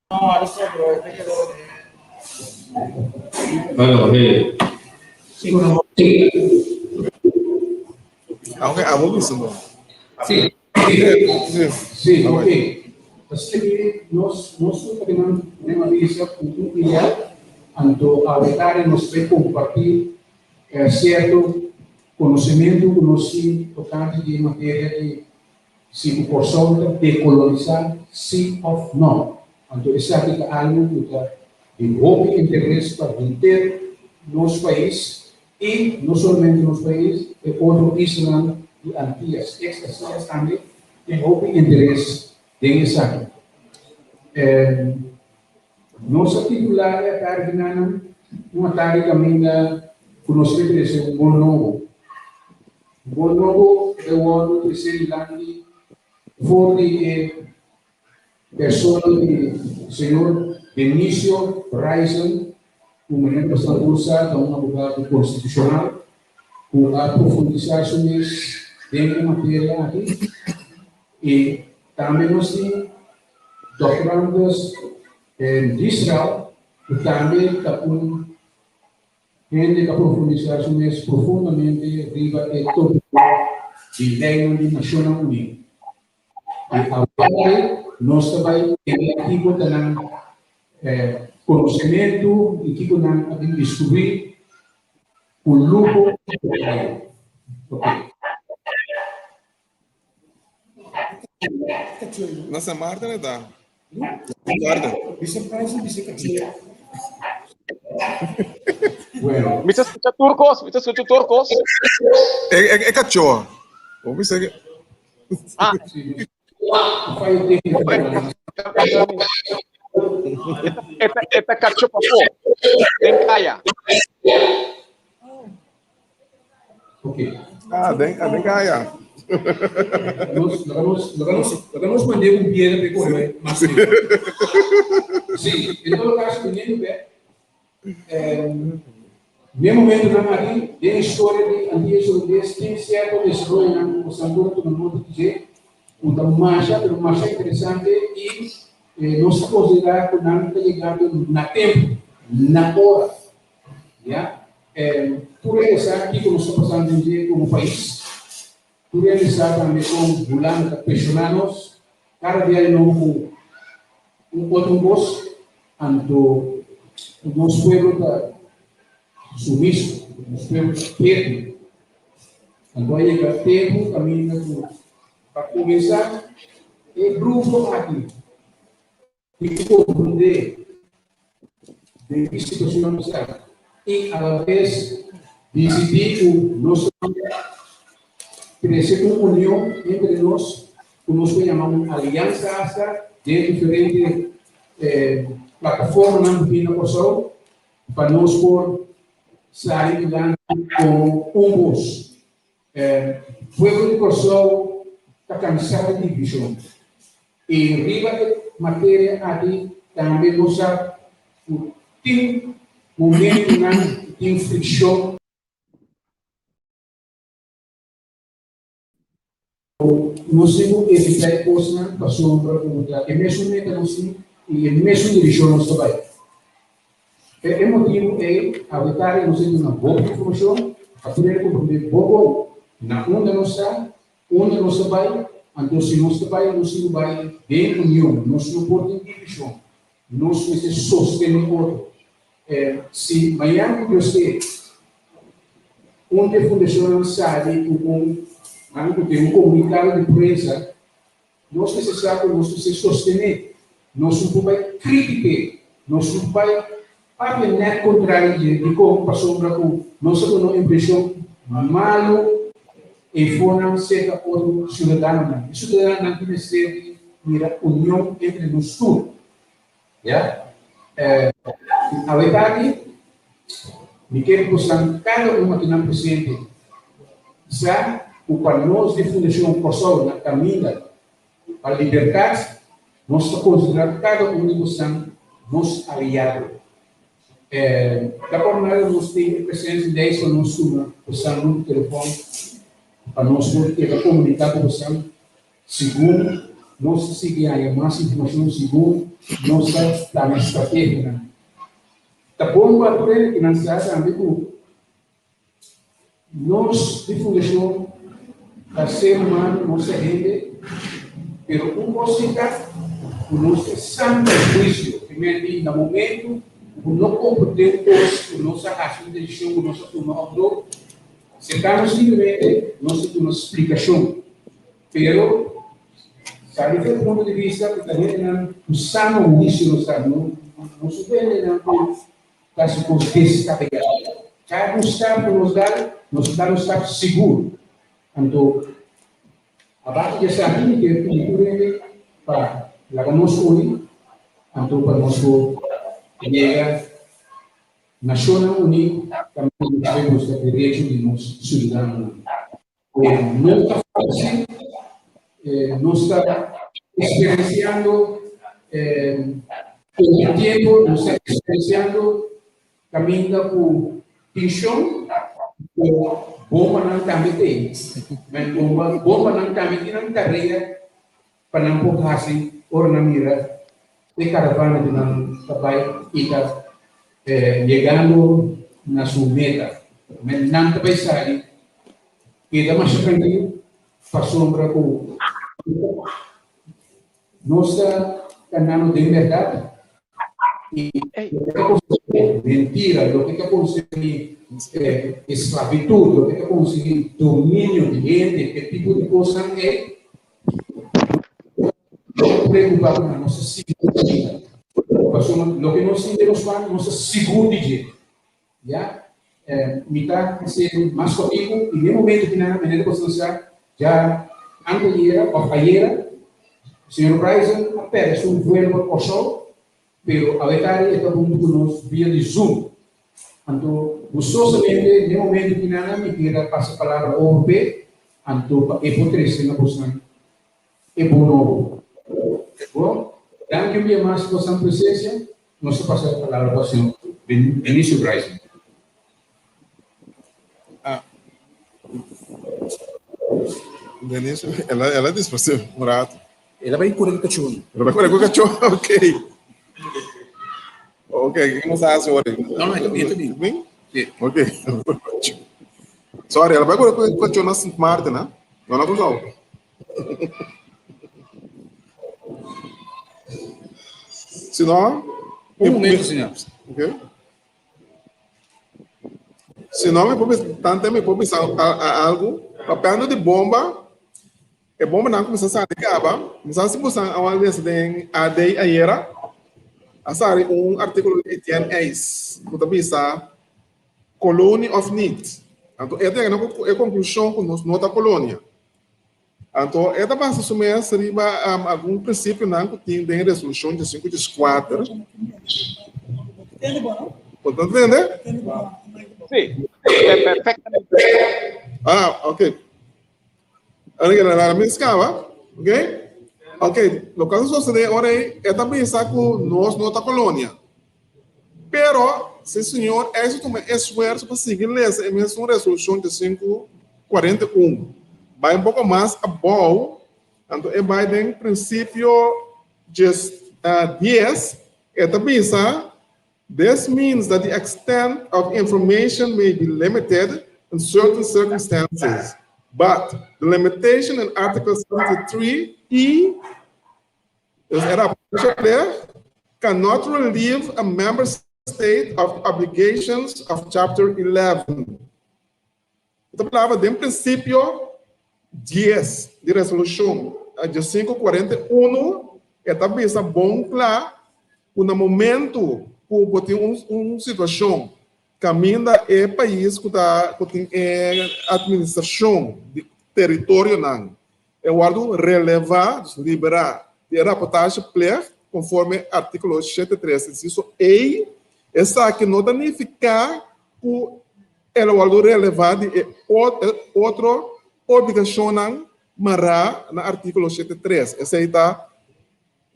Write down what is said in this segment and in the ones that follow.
Bueno, hey. Aunque abo bisa no. Sí. Sí. Sí, ok. Así nos nos ta den avisa ku un ideal, anto awe nos ta kompartí sierto konosementu ku nos tin tokante di e materia di Si ku Kòrsou ta dekolonisá sí òf nò. Anto esaki ta algu ku ta di hopi interes pa henter nos pais i no solamente nos pais, e otro islanan di Antias, ex Antias tambe tin hopi interes den esaki. Nos a titulá e atardi nan un atardi kaminda ku nos ke trese un bon nobo. Bon nobo e wòrdu tresé dilanti for di e persona di señor Benicio Bryson, ku manera ku sa tur sa ta un abogado konstitushonal ku a profundisá su mes den e materia aki. I tambe nos tin Doctorandus Disrael ku tambe ta un Hende ta profundisá su mes profundamente riba e tópiko di Leinan di Nashonnan Uní. I awe nos ta bai tende kiko ta nan konosementu i kiko nan a bin diskubrí ku luho i detaye. Oke. Na San Martin e ta. Guarda. Bueno. Mi ta skucha tur kos, mi ta skucha tur kos. E, e, e kachó. Bo bisa ke. Ah. E ta kachó pafó, den kaya. Ok. Ah, den, ah, den kaya. Nos, laga nos, laga nos, laga nos mand'é un piedra p'e kore mas leu. Sí, en todo caso, teniendo be, eh, n'e momentonan aki, den historia di Antillas Holandes tin cierto desaroyonan ku boso tur a tuma nota di dje, ku ta masha, pero masha interesante i eh, nos ta considera ku nan ta yegando na tempo, na ora. Ya. Tur hende sa kiko nos ta pasando den dje komo pais. Tur hende sa tambe kon Hulanda ta preshoná nos kada dia di nobo ku un otro kos. Anto nos pueblo ta sumiso, nos pueblo ta ketu. Anto a yega tempu kaminda ku pa kuminsá e grupo aki. Di komprondé den ki situashon nos ta i alabes disidí ku nos ta trese un union entre nos ku nos por yama un aliansa asta den diferente plataformanan ku tin na Kòrsou pa nos por sali dilanti komo un bos. Pueblo di Kòrsou ta kansá di divishon i riba e materia aki tambe nos sa ku tin momentunan ku tin frikshon. Nos tin ku evitá e kosnan pasobra ku ta e mesun meta nos tin i e mesun dirishon nos ta bai. Pa e motibu ei, awe tardi nos a duna hopi informashon pa tur hende komprondé bon bon na unda nos ta, unda nos ta bai, anto si nos ta bai nos tin ku bai den union, nos no por tin divishon, nos mester sostené otro. Si mañan ku Dios ke un di e fundashonnan sali ku un, nan ku tin un komunikado di prensa, Nos mester sa ku nos mester sostené, nos no por bai kritik'é, nos no por bai papia nèt kontrario dje. Dikon? Pasobra ku nos ta duna un impreshon malu eifonan serka otro siudadanonan. E siudadanonan tin mester di mira union entre nos tur. Ya. Awe tardi mi ke ku bosan kada un akinan presente sa ku pa nos di Fundashon Kòrsou na Kaminda pa Libertat nos ta konsiderá kada un di bosan nos aliado. Ta por nada nos tin e presensia di pa nos tuma bosan number di telefòn pa nos por keda komuniká ku bosan segun. Nos ta sigui haña mas informashon segun nos ta plania strategianan. Ta bon pa tur hende ki nan sa tambe ku nos di fundashon ta ser humano, nos ta hende, pero un kos si ta ku nos ta sano huisio. Primer di na momento ku no komprende un kos ku nos a hasi un desishon ku nos a tuma òf no, Serkano simplemente nos ta duna splikashon, pero sali for punto di bista ku ta hendenan ku sano huisio nos ta, no no su hendenan ku ta hasi kos deskabeyá. Kada un stap ku nos dal, nos ta dal un stap sigur. Anto, a base di esaki mi kier pidi tur hende pa laga nos uni, anto pa nos por yega Nashonnan Uní ta mester buska derecho di nos siudadanonan. No ta fásil, nos ta eksperensiando komo tiempo, nos ta eksperensiando kaminda ku tenshon, pero bombanan tambe t'ei. Men bomba, bombanan tambe tin nan tarea pa nan por hasi ora nan mira e caravana di nan ta bai y ta yegando na su meta. Men nan ta bai sali keda masha trankil pasobra cu nos ta canando den berdad y loke ta concerni mentira, loke ta concerni esclavitud, loke ta concerni dominio di hende, e tipo di cosnan ey. No preocupa cu nan, nos ta sigur di dje. Pasobra loke nos tin den nos man, nos ta sigur di dje. Ya, mi ta haciendo mas cotico y den momento ki nan a mene constancia, ya anteayera of ayera, señor Bryson a perde su vuelo pa Corsou, pero awetari e ta hunto cu nos via di Zoom. Anto, gustosamente, den momento ki nan a mi kier a pasa palabra over p'e, anto pa e por trese na bosnan e bon nobo. Bon, danki un bia mas pa bosan presencia. Nos ta pasa e palabra pa señor Benicio Bryson. Ah. Benicio, el a, el a disparse un rato. El a bai kore ku kachó. El a bai kore ku kachó, ok. Ok, kiko nos a hasi ora? No, no, e ta bin, e ta bin. Bin? Sí. Ok. Sorry, el a bai kore ku kachó na Sint Maarten, ha? No na Kòrsou. Si no... Un momento, señor. Ok. Si no, mi por bisa, tante mi por bisa algo. Papiando di bomba, E bombanan kuminsá sali kaba. Mi sa si bosan a wak lesa den AD ayera. A sali un artíkulo di Etienne Eis ku ta bisa Kolonie of niet. Anto e ta yega na e konklushon ku nos no ta kolonia. Anto e ta basa su mes riba algun prinsipionan ku tin den Resolushon diesinku dieskuater. Bo ta tende? Sí, perfectamente. Ah, ok. Ora que la mes caba, ok? Ok, lo que sucede ora ei, e ta bisa cu nos no ta colonia. Pero, si señor Esso tuma esfuerzo pa sigui lesa e mesun resolucion de 541, bai un poco mas abou, anto e bai den principio 10, e ta bisa, This means that the extent of information may be limited in certain circumstances, but the limitation in Article 73 E dus e rapportage cannot relieve a member state of the obligations of Chapter 11. E ta palabra den prinsipio dies di resolushon diesinku kuarenta i unu, e ta bisa bon kla ku na momentu ku bo tin un situashon kaminda e pais ku ta ku tin e administrashon di teritorionan e wòrdu relevá, dus liberá, di e raportahe plicht konforme artíkulo shete tres insiso e, esaki no ta nifiká ku El a wòrdu relevá di e otro obligashonnan mará na artíkulo shete tres. Esei ta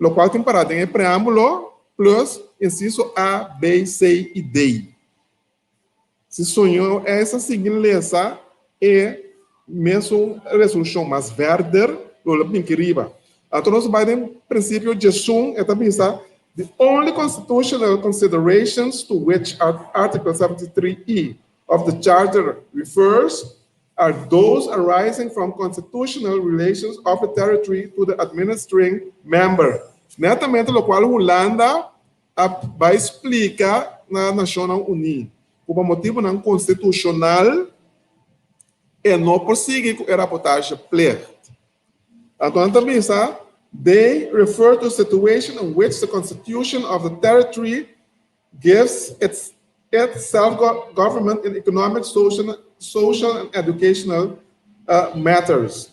lokual tin pará den e preámbulo plus insiso a, b, c i d. Si soño es a sigui lesa e mesun resolushon mas verder, lo lo binti riba. Anto nos bai den prinsipio 11, e ta bisa, The only constitutional considerations to which Article 73E of the Charter refers are those arising from constitutional relations of the territory to the administering member. Netamente lokual Hulanda a bai splika na Nashonnan Uní, ku pa motibunan konstitushonal e no por sigui ku e raportageplicht. Anto nan ta bisa, They refer to a situation in which the constitution of the territory gives its it self-government in economic, social, social and educational matters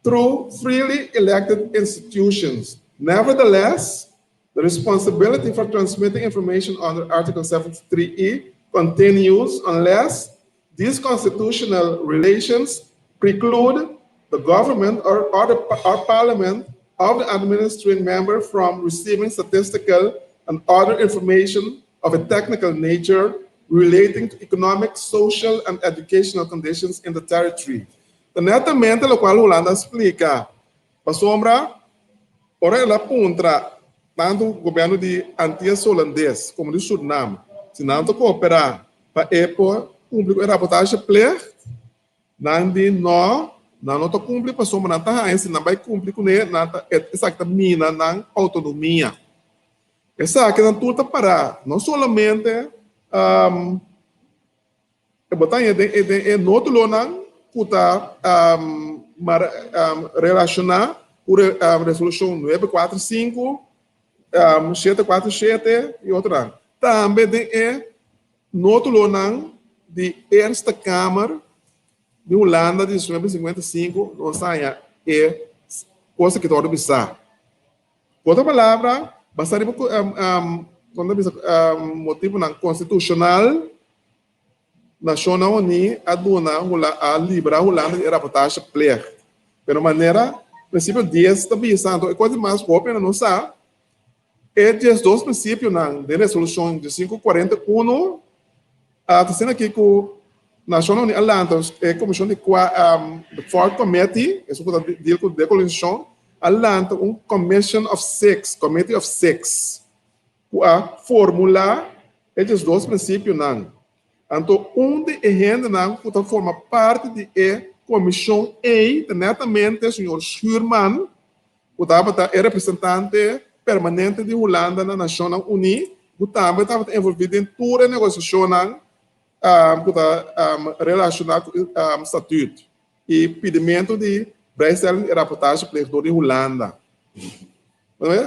through freely elected institutions. Nevertheless, the responsibility for transmitting information under Article 73E continues unless these constitutional relations preclude the government or, or, the, or parliament of the administering member from receiving statistical and other information of a technical nature relating to economic, social, and educational conditions in the territory. Netamente lokual Hulanda a splika. Pasobra, ora el a puntra tantu gobièrnu di Antias Hulandes komo di Surnam si nan ta kooperá pa e por kumpli ku e raportageplicht, nan di nò, nan no ta kumpli pasobra nan ta haña si nan bai kumpli kuné nan ta esaki ta mina nan outonomia. Esakinan tur ta pará no solamente E bo ta haña den e den e nótulonan ku ta relashoná ku resolushon 945, 747 i otronan. Tambe den e nótulonan di Eerste Kamer di Hulanda di 1955 nos ta haña e kos aki ta wòrdu bisá. Ku otro palabra, basá riba kon ta bisa motibunan konstitushonal, Nashonnan Uní a duna a libra Hulanda di e raportahe plicht. Pero manera prinsipio 10 ta bisa, anto e kos di mas hopi nan no sa, e 12 prinsipionan den resolushon 1541 a ta asina aki ku Nashonnan Uní a lanta e komishon di kua the fourth committee, esun ku ta deal ku dekolonisashon, a lanta un commission of six, committee of six, ku a formulá e 12 prinsipionan. Anto un di e hendenan ku ta forma parti di e komishon ei ta netamente señor Schuurman, ku tabata e representante permanente di Hulanda na Nashonnan Uní, ku tambe tabata envolví den tur e negosiashonnan ku ta relashoná ku e statüt i pidimentu di vrijstelling di e raportageplicht dor di Hulanda.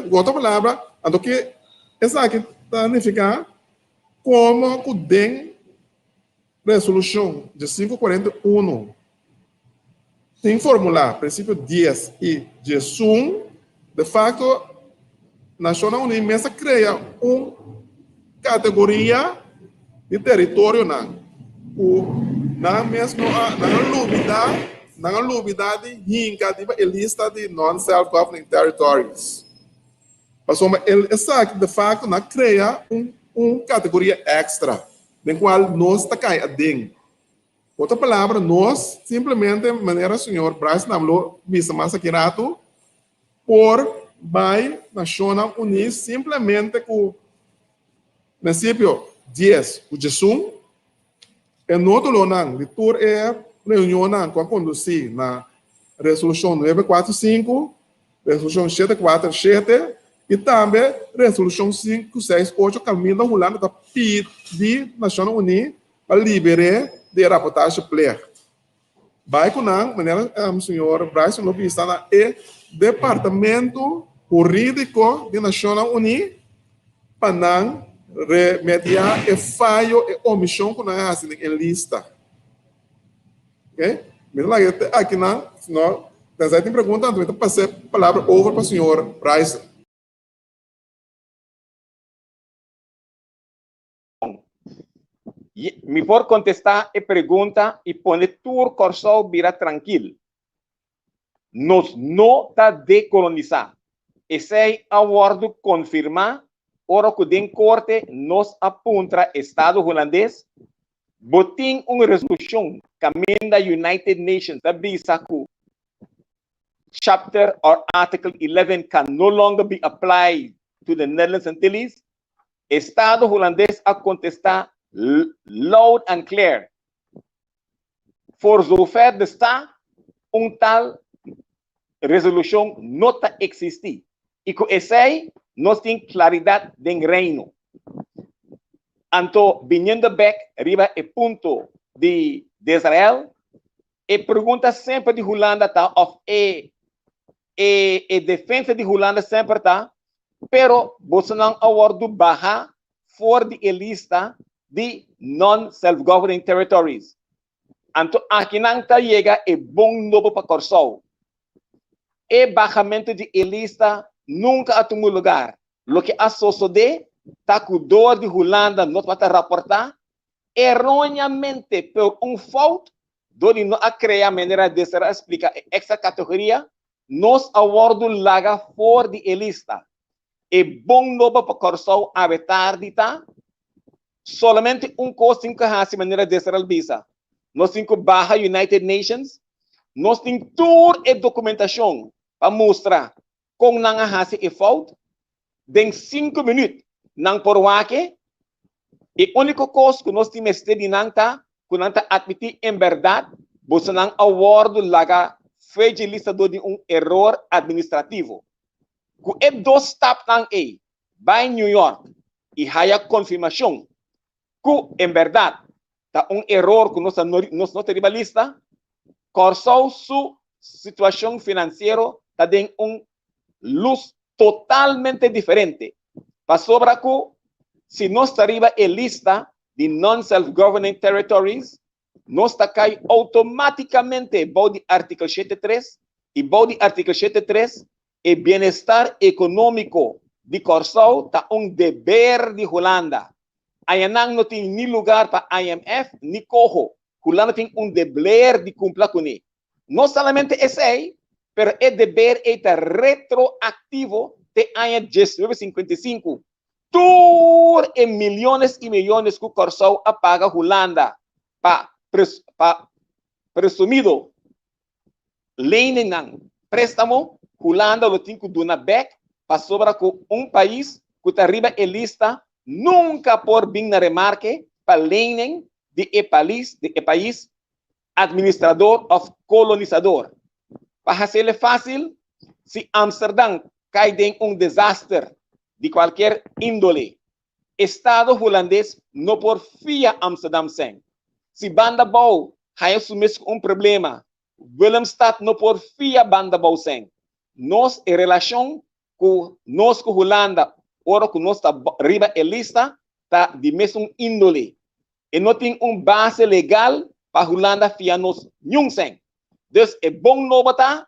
Ku otro palabra, anto ke esaki ta nifiká? Komo ku den resolushon 1541 tin formulá prinsipio 10 i 11, de fakto Nashonnan Uní mes a krea un kategoria di teritorionan ku nan mes no a nan a lubidá nan a lubidá di hinka riba e lista di non-self-governing territories. Pasobra el esaki de facto na crea un un categoria extra den cual nos ta cay aden. Otro palabra nos simplemente manera señor Bryce Nam lo bisa mas aki rato por bay Nacionnan Uní simplemente cu principio 10 cu 11 e notulonan di tur e reunionnan cu a conduci na resolucion 945 Resolushon 747 i tambe Resolushon 568 kaminda Hulanda ta pidi Nashonnan Uní pa liber'é di e raportageplicht. Bai ku nan, manera señor Bryson lo bisa na e Departamento Hurídiko di Nashonnan Uní pa nan remediá e fayo, e omishon ku nan a hasi den e lista. Ok, mi ta laga te aki nan, si no, tensai tin pregunta, anto mi ta pasa e palabra over pa señor Bryson. Mi por kontestá e pregunta i pone tur Kòrsou bira trankil. Nos no ta dekolonisá. Esei a wòrdu konfirmá ora ku den korte nos a puntra Estado Hulandes Bo tin un resolushon kaminda United Nations ta bisa ku chapter or article 11 can no longer be applied to the Netherlands Antilles? Estado Hulandes a kontestá loud and clear, Voor zover besta, un tal resolushon no ta eksistí i ku esei nos tin klaridat den Reino. Anto, biniendo bek riba e punto di Desrael, e pregunta semper di Hulanda ta òf e e e defensa di Hulanda semper ta, pero bosonan a wòrdu baha for di e lista di non-self-governing territories. Anto akinan ta yega e bon nobo pa Kòrsou. E bahamentu di e lista nunka a tuma lugar. Loke a sosodé ta ku dor di Hulanda no tabata raportá eróneamente por un fout dor di no a krea manera Desiree a splika e èkstra kategoria, nos a wòrdu laga for di e lista. E bon nobo pa Kòrsou awe tardi ta, solamente un kos tin ku hasi manera Desiree a bisa, nos tin ku baha United Nations, nos tin tur e dokumentashon pa mustra kon nan a hasi e fout, den sinku minüt nan por wak e. E úniko kos ku nos tin mester di nan ta ku nan ta atmití en bèrdat bosonan a wòrdu laga fo'i dje lista dor di un eror administrativo. Ku e dos stapnan ei, bai New York i haya konfirmashon ku en bèrdat ta un eror ku nos ta nos no ta riba lista, Kòrsou su situashon finansiero ta den un lus totalmente diferente, pasobra ku si nos ta riba e lista di non-self-governing territories, nos ta kai outomátikamente bou di artikel shete tres, i bou di artikel shete tres e bienestar ekonómiko di Kòrsou ta un deber di Hulanda. Ayanan no tin ni lugar pa IMF ni coho. Hulanda tin un debler di cumpla cune. No solamente esey, pero e deber ey ta retroactivo te aña 1955. Tur e millones y millones cu Kòrsou a paga Hulanda pa pa presumido leningnan, préstamo, Hulanda lo tin ku duna bèk pasobra ku un pais ku ta riba e lista nunka por bin na remarke pa lening di e palis di e pais administrador òf kolonisador. Pa hasele fásil, si Amsterdam kai den un desaster di kualkier índole, Estado Hulandes no por fia Amsterdam sèn. Si Banda Bou haña su mes ku un problema, Willemstad no por fia Banda Bou sèn. Nos e relashon ku nos ku Hulanda ora ku nos ta riba e lista ta di mesun índole. E no tin un base legal pa Hulanda fia nos niun sèn. Dus e bon nobo ta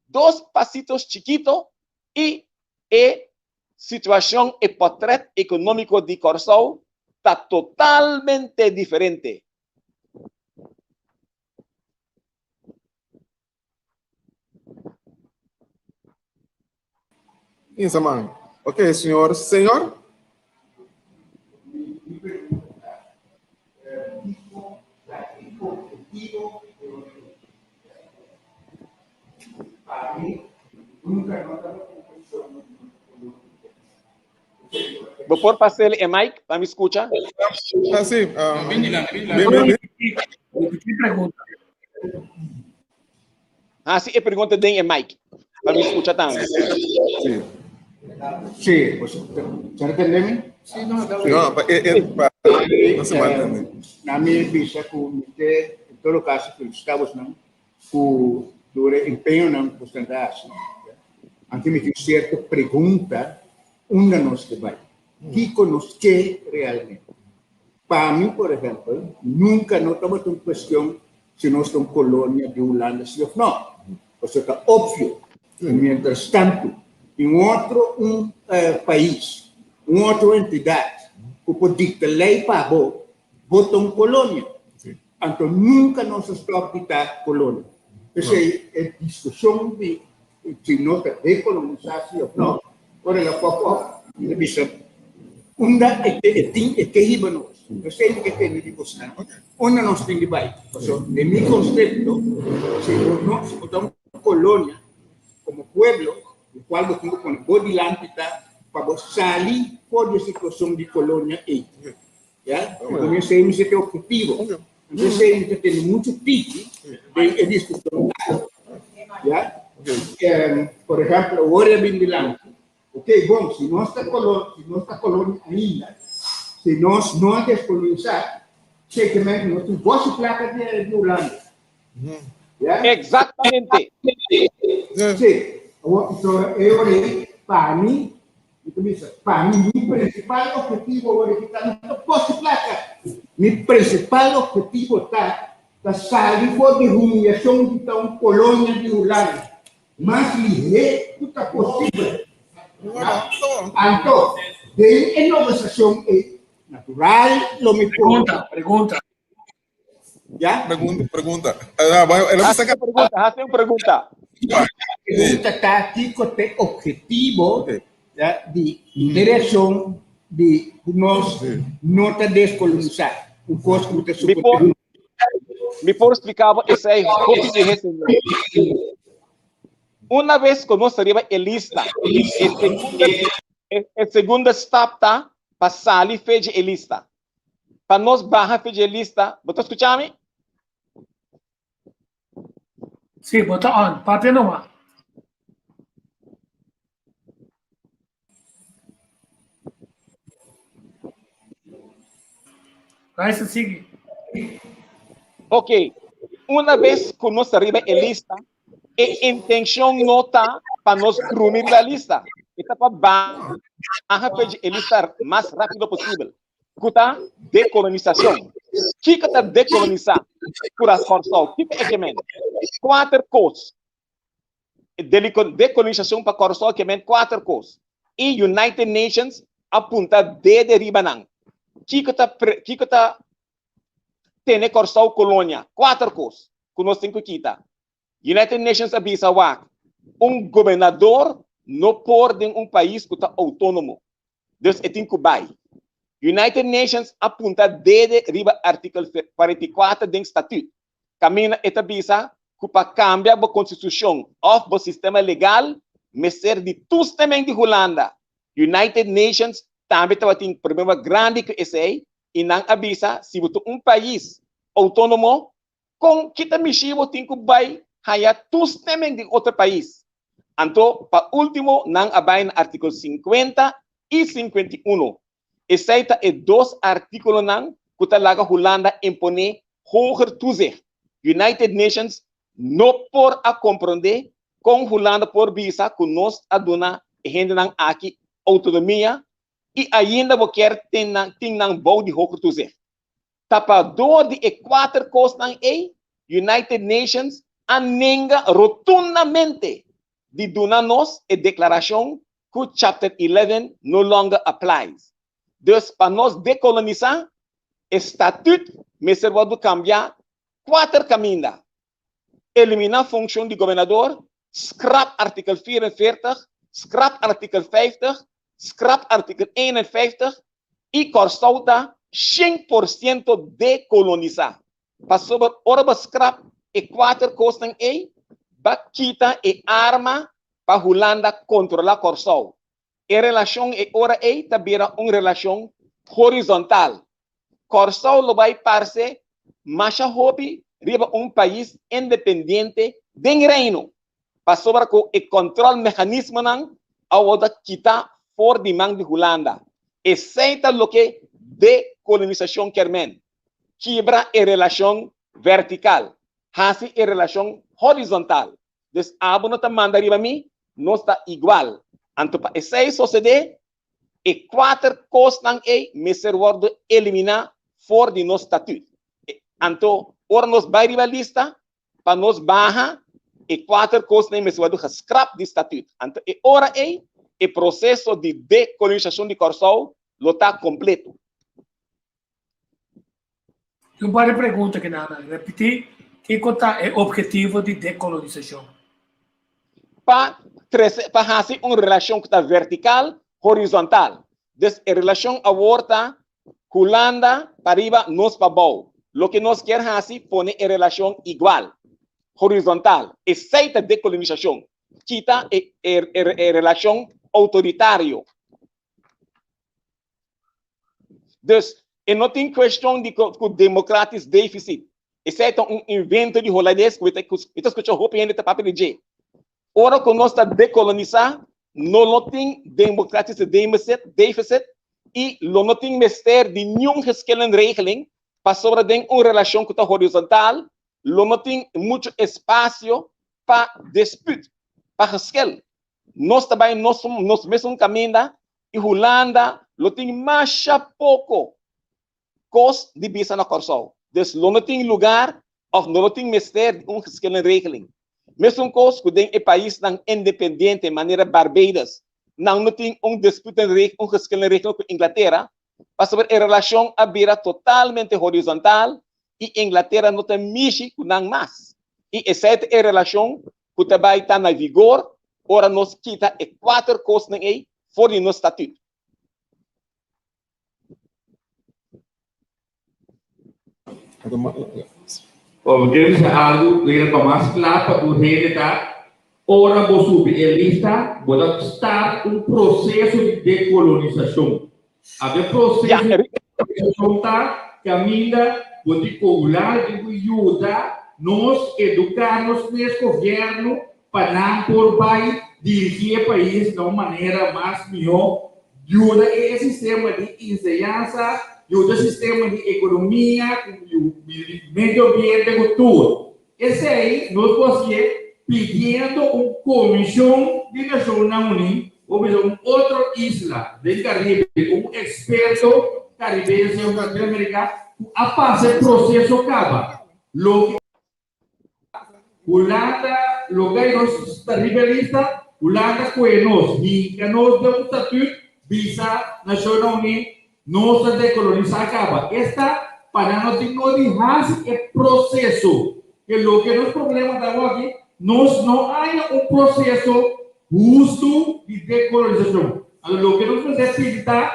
dos pasitos chikito i e Situashon e pòtrèt ekonómiko di Kòrsou ta totalmente diferente. Insa man. Ok, señor. Señor? Mi pregunta ta, Kiko ta e objetivo di Orlando? Pa mi, nunca no tabata un cuestion di color di pel. Bo por pasel e mic pa mi scucha? Ah, sí. No, bin dilanti, bin dilanti. Bin, bin, bin. Repetí pregunta. Hasi e pregunta den e mic pa mi scucha tambe. Sí. Sí, pues, ¿se entende mi? Sí, no, da No, pa, e, e, pa, no se va a entender. Na mi bisa ku mi te, en todo caso, felicitá bosnan ku tur e empeñonan ku bosnan ta hasi. Anto mi tin sierto pregunta unda nos ke bai, kiko nos ke realmente. Pa mi, por ehèmpel, nunka no tabata un kuestion si nos ta un kolonia di Hulanda si òf no. Pasobra ta opvio ku miéntras tantu tin otro un pais, un otro entidat ku por dikta lei pa bo, bo ta un kolonia. Anto nunka nos a stòp di ta kolonia. P'esei e diskushon di si nos ta dekolonisá si òf no, ora el a pòp òf, mi ta bisa unda e e tin e ke hiba nos. P'esei mi ke tende di bosnan unda nos tin di bai. Pasobra den mi konsepto si bo no si bo ta un kolonia. Komo pueblo, lokual bo tin ku pone bo dilanti ta pa bo sali for di e situashon di kolonia ei. Ya, segun esei mester ta e ophetivo. Anto esei mi ta tene muchu tiki den e diskushon aki. Ya, por ehèmpel, awor e a bin dilanti, ok, bon, si nos ta kolo, si nos ta kolonia ainda, si nos no a deskolonisá, sekermente nos tin boshi plaka di Hulanda. Ya? Exactamente. Sí. Awor, so, e ora ei, pa mi, mi ta bisa, pa mi, mi principal objetivo awor aki ta, no ta posi placa. Mi principal objetivo ta, ta sali for di humillacion di ta un colonia di Hulanda. Mas lihé ku ta posibel. Ya? Anto, den e negociacion ei, natural lo mi por. Pregunta, pregunta. Ya? Pregunta, pregunta. Ah, bueno, el Hasi un pregunta, hasi un pregunta. Pregunta ta kiko te objetivo Ok. ya, di direkshon di ku nos no ta deskolonisá. Un kos ku ta Mi por, super. mi por splika bo esei hopi lihé, señor. Una vez ku nos riba e lista, e segunda, e, e segunda stap ta pa sali fe di e lista. Pa nos baha fe dje lista, bo ta skucha mi? Sí, bo ta on. Papia numa. Raisa, sigui. Ok, una bes ku nos ta riba e lista, E intencion no ta pa nos drumi riba lista, e ta pa baha p'e e lista mas rapido posibel, cu ta decolonisacion. Kico ta decolonisa cura Corsou? Kico e ke men? Cuater cos. Decolonisacion pa Corsou ke men cuater cos. Y United Nations a punta dede riba nan. Kico ta kico ta tene Kòrsou kolonia, kuater kos ku nos tin ku kita. United Nations a bisa wak, un gobernador no por den un pais ku ta outónomo, dus e tin ku bai. United Nations a punta dede riba artikel 44 den Statut, kaminda e ta bisa ku pa kambia bo konstitushon òf bo sistema legal mester di toestemming di Hulanda. United Nations tambe tabatin problema grandi ku esei i nan a bisa si bo ta un pais outónomo kon ki ta mishi bo tin ku bai haña toestemming di otro pais. Anto pa último nan a bai na artíkulo 50 i 51. Esei ta e dos artíkulonan ku ta laga Hulanda imponé hoger toezicht. United Nations no por a komprondé kon Hulanda por bisa ku nos a duna e hendenan aki outonomia i ainda bo kier tin nan tin nan bou di hoger toezicht. Ta pa door di e kuater kosnan ei United Nations a nenga rotundamente di duna nos e deklarashon ku Chapter 11 no longer applies. Dus pa nos dekolonisá, e statut mester wòrdu kambiá kuater kaminda, Eliminá funshon di gobernador, skrap artikel 44, skrap artikel 50, skrap artikel 51 i Kòrsou ta 100% dekolonisá. Pasobra ora bo skrap e kuater kosnan ei, ba kita e arma pa Hulanda kontrolá Kòrsou. E relashon e ora ei ta bira un relashon horizontal. Kòrsou lo bai parse masha hopi riba un pais independiente den Reino, pasobra ku e kòntròlmeganismonan a wòrdu kitá for di man di Hulanda. Esei ta loke dekolonisashon kier men, kibra e relashon vertikal, hasi e relashon horizontal. Dus abo no ta manda riba mi, nos ta igual. Anto pa esei sosodé, e kuater kosnan ei mester wòrdu eliminá for di nos statut. Anto ora nos bai riba lista, pa nos baha, e kuater kosnan ei mester wòrdu geskrap di statut. Anto e ora ei e proseso di dekolonisashon di Kòrsou lo ta kompleto. Tin un par di pregunta ki nan a repití, Kiko ta e obhetivo di dekolonisashon? Pa trese, pa hasi un relashon ku ta vertikal, horizontal. Dus e relashon awor ta Hulanda pariba, nos pabou. Loke nos kier hasi, pone e relashon igual, horizontal. Esei ta dekolonisashon. Kita e e relashon outoritario. Dus e no tin kueshon di ku democratisch deficit. Esei ta un invento di holandes ku mi ta skucha hopi hende ta papia di dje. Ora ku nos ta dekolonisá, no lo tin democratische deficit i lo no tin mester di niun geschillenregeling pasobra den un relashon ku ta horizontal lo no tin muchu espasio pa disput, pa geschil. Nos ta bai nos nos mesun kaminda i Hulanda lo tin masha poko kos di bisa na Kòrsou. Dus lo no tin lugar òf no lo tin mester di un geschillenregeling. Mesun kos ku den e paisnan independiente manera Barbados, nan no tin un disputenreg un geschillenregeling ku Inglatera pasobra e relashon a bira totalmente horizontal i Inglatera no ta mishi ku nan mas. I esei ta e relashon ku ta bai ta na vigor ora nos kita e kuater kosnan ei for di nos statut. Bo ker bisa algu ku pa mas kla pa tur hende ta, ora bo subi e lista, bo ta start un proseso di dekolonisashon. Ata e proseso di dekolonisashon ta kaminda bo tin ku Hulanda tin ku yuda nos eduká nos mes gobièrnu pa nan por bai dirigí e pais na un manera mas mihó, yuda e sistema di enseñansa, yuda e sistema di ekonomia, medio ambiente ku tur. Esei nos por hasié pidiendo un komishon di Nashonnan Uní o bisa un otro isla den Karibe, un eksperto karibense o latinoamerika ku a pasa e proseso kaba. Loke Hulanda lo kai nos ta riba e lista, Hulanda koe nos, hinka nos den un statut, bisa Nashonnan Uní nos ta dekolonisá kaba. Esta pa nan no tin no di hasi e proseso. Ke loke nos problema ta awoki, nos no haña un proseso hustu di dekolonisashon. Anto loke nos mester pidi ta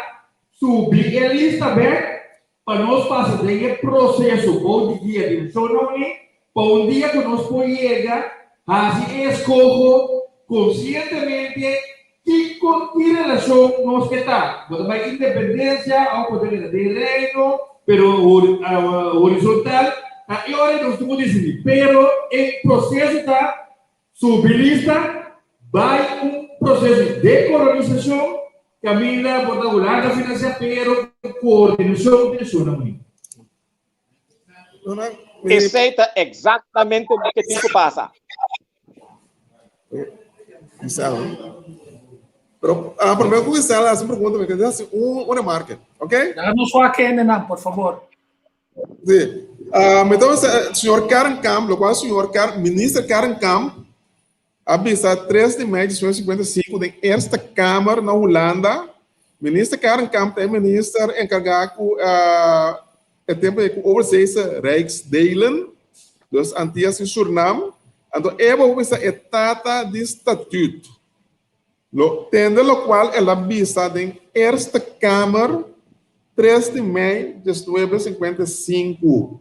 subi e lista bek Pa nos pasa den e proseso bou di guia di Nashonnan Uní, pa un dia ku nos por yega hasi e eskoho konsientemente kiko ki relashon nos ke ta. Bo ta bai independensia òf bo ta keda den Reino, pero horizontal ta e ora nos tin ku disidí. Pero e proseso ta Subi lista, bai un proseso di dekolonisashon kaminda bo ta Hulanda finansiá pero ku koordinashon di Nashonnan Uní. Esei ta eksaktamente loke tin ku pasa. Pero ah, promé ku Gisela hasi un pregunta, mi ke hasi un un remarke, ok? Laga nos wak hendenan, por favor. Sí. Uh, mi ta bisa, señor Kernkamp, lo cual señor Kern, minister Kernkamp a bisa 3 di mei 1955 den Eerste Kamer na Hulanda. Minister Kernkamp ta e minister encargá ku uh, e tempo ku overzeese Rijksdelen, dus Antillas i Surinam. Anto e bo bisa e tata di statuut. Lo tende locual el a bisa den Eerste Kamer 3 di mei 1955.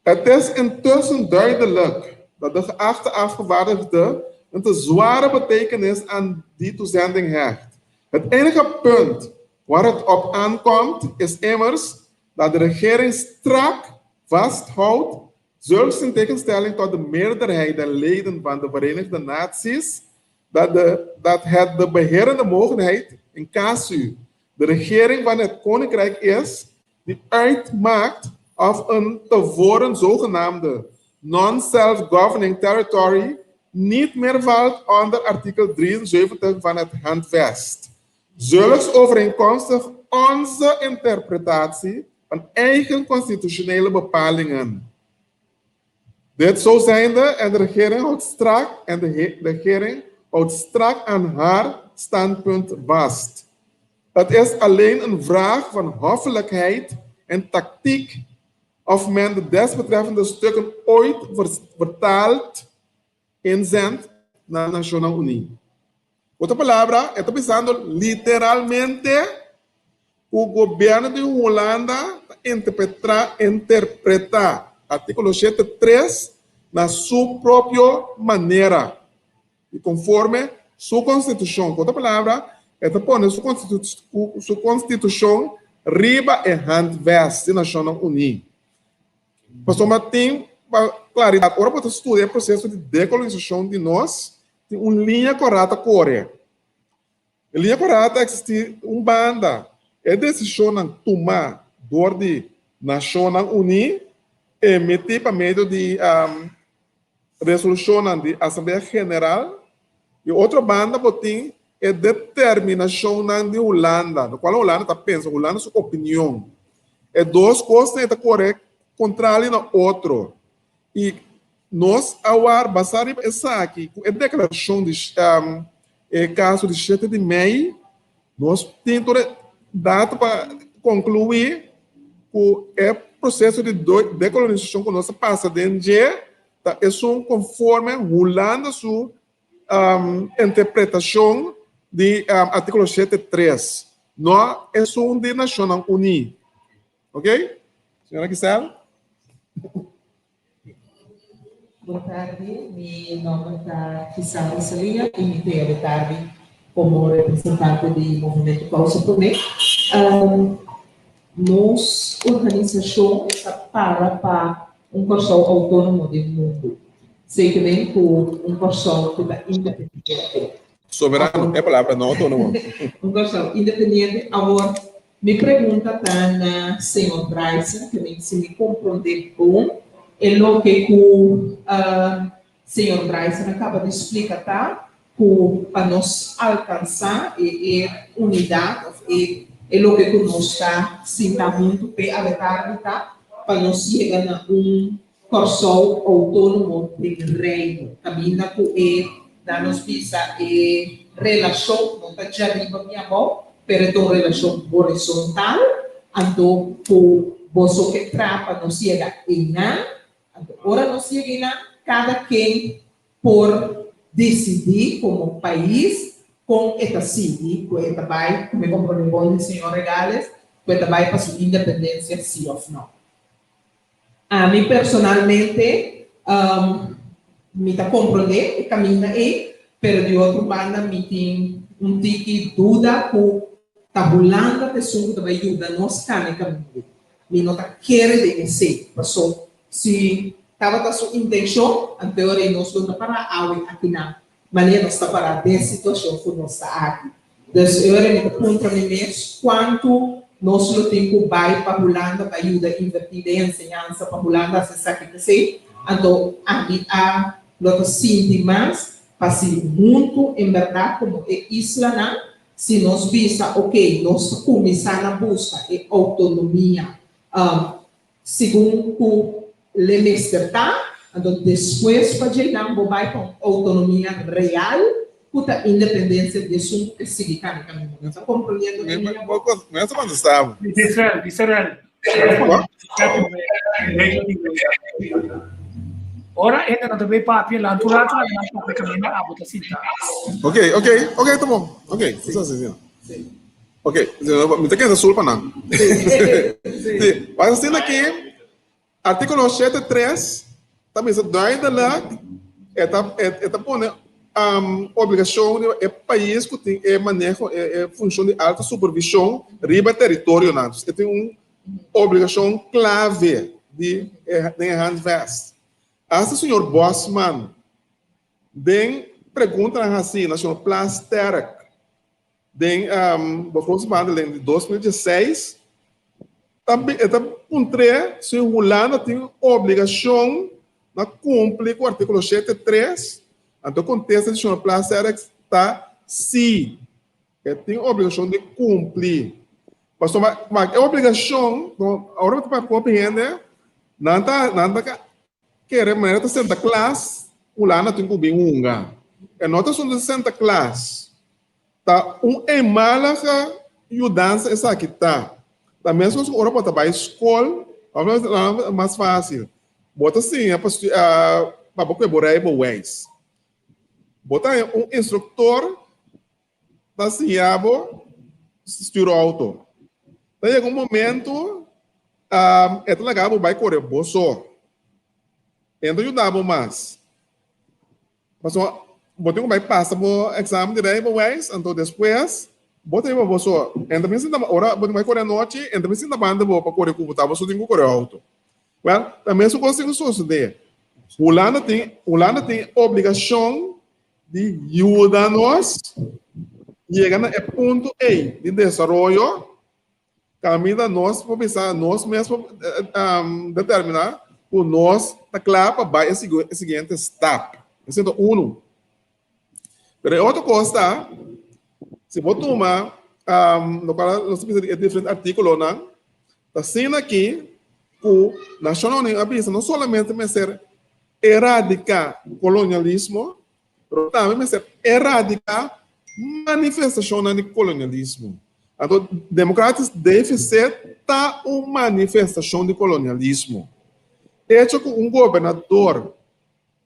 Het is intussen duidelijk dat de geachte afgevaardigde een te zware betekenis aan die toezending hecht. Het enige punt waar het op aankomt is immers dat de regering strak vasthoudt, zulks in tegenstelling tot de meerderheid der leden van de Verenigde Naties, dat, de, dat het de beherende mogendheid in casu de regering van het koninkrijk is die uitmaakt of een tevoren zogenaamde non-self-governing territory niet meer valt onder artikel 73 van het Handvest. Zulks overeenkomstig onze interpretatie van eigen constitutionele bepalingen. Dit zo zijnde en de regering houdt strak en de regering houdt strak aan haar standpunt vast. Het is alleen een vraag van hoffelijkheid en tactiek of men de desbetreffende stukken ooit vertaald inzendt naar Nashonnan Uní. Otro palabra, e ta bisando literalmente ku gobièrnu di Hulanda ta interpretra interpretá artíkulo shete tres na su propio manera. I konforme su konstitushon. Ku otro palabra, e ta pone su su konstitushon riba e Handvest di Nashonnan Uní. Pasobra tin pa klaridat, ora bo ta studia e proseso di dekolonisashon di nos, tin un liña kòrá ta kore. E liña kòrá ta eksistí un banda e desishonnan tumá dor di Nashonnan Uní, emití pa medio di resolushonnan di Asamblea General i otro banda bo tin e determinashonnan di Hulanda, lokual Hulanda ta pensa, Hulanda su opinion. E dos kosnan ei ta kore kontrali na otro i nos a war basá riba esaki ku e deklarashon di e kaso di shete di mei nos tin tur e dato pa konkluí ku e proseso di dekolonisashon ku nos a pasa den dje ta esun konforme Hulanda su interpretashon di artíkulo shete tres, no esun di Nashonnan Uní. Oké? Señora Giselle? Bon tardi, mi nomber ta Giselle Rosalia y mi ta e tardi como representante di Movimento Causa Prome. Nos organisacion ta para pa un Kòrsou outónomo den mundu. Zekermente ku un Kòrsou ku ta independiente. Soberano, e palabra, no outónomo. Un Kòrsou independiente. Awor, mi pregunta ta na señor Bryson, ke mi si mi komprondé bon e loke ku Señor Bryson a kaba di splika ta ku pa nos alkansá e e unidat òf e e loke ku nos ta sinta huntu p'e awe tardi ta pa nos yega na un Kòrsou outónomo den Reino, kaminda ku e na nos bisa e relashon no ta djariba mi abou, pero e ta un relashon horizontal, anto ku boso ke traha pa nos yega einan. Anto ora nos yega einan, kada ken por disidí komo pais kon e ta sigui, ku e ta bai, ku mi komprondé bon di señor Regales, ku e ta bai pa su independensia si òf no. Ami personalmente mi ta komprondé e kaminda ei, pero di otro banda mi tin un tiki duda ku ta Hulanda ta esun ku ta bai yuda nos kana e kaminda ei. Mi no ta kere den esei, paso si tabata su intencion, anteor ei nos lo ta para awe akinan, manera nos ta para den situacion cu nos ta aki. Dus e ora mi ta puntra mi mes cuantu nos lo tin cu bai pa Hulanda pa yuda inverti den enseñansa pa Hulanda haci esaki cu esei, anto ami a lo ta sinti mas pa si huntu en berdad como e islanan Si nos bisa, ok, nos ta kuminsá na buska e outonomia segun ku le mester ta, anto despues pa dje nan bo bai pa un outonomia real ku ta independensia di esun ku ke sigui kami kaminda. Bo ta komprondiendo mi nia bo? Mi a kontestá bo. Bisa, bisa rel. Ora hende no ta bay papia, lan tur rato nan papia caminda abo ta sinta. Ok, ok, ok, ta bon. Ok, eso así, sí. Ok, mi ta keda sul pa nan. Sí, mas asina aki, artíkulo shete tres ta bisa duidelijk, e ta, e ta pone obligashon riba e pais ku tin e maneho, e funshon di alta supervishon riba e teritorionan. E tin un obligashon klave di den e handvest. Asta señor Bosman den preguntanan hasi na señor Plasterk Den begrotingsbehandeling di 2016 ta e ta puntr'é si Hulanda tin obligashon na kumpli ku artíkulo shete tres, anto kontesta di señor Plasterk ta sí, e tin obligashon di kumpli. Pasobra wak e obligashon, ora bo ta papia ku hopi hende, nan ta nan ta kere manera ta senta klas, Hulanda tin ku bin hunga. E no ta asuntu di senta klas. Ta un eenmalige yudansa esaki ta. Ta meskos ku ora bo ta bai skol, òf mas fásil, bo ta siña pa pa bo kue bo rijbewijs. Bo ta haña un instruktor ta siña bo stür outo. Ta yega un momentu e ta laga bo bai kore bo so. E no ta yuda bo mas. Pasobra. bo tin ku bai pasa bo eksamen di rijbewijs, anto despues bo ta hiba bo so. En ta bin sinta ora bo tin bai kore anochi, en ta bin sinta banda bo pa kore ku bo ta bo so tin ku kore outo. Wèl, ta mesun kos tin ku sosodé. Hulanda tin Hulanda tin obligashon di yuda nos yega na e punto ei di desaroyo Kaminda nos por bisa, nos mes por determiná ku nos ta kla pa bai e siguiente stap. Esei ta unu. Pero e otro kos ta, si bo tuma lokual nos ta bisa di e diferente artíkulonan, ta asina aki ku Nashonnan Uní a bisa no solamente mester eradiká kolonialismo, Pero tambe mester eradiká manifestashonnan di kolonialismo. Anto, democratisch deficit ta un manifestashon di kolonialismo. Echo ku un gobernador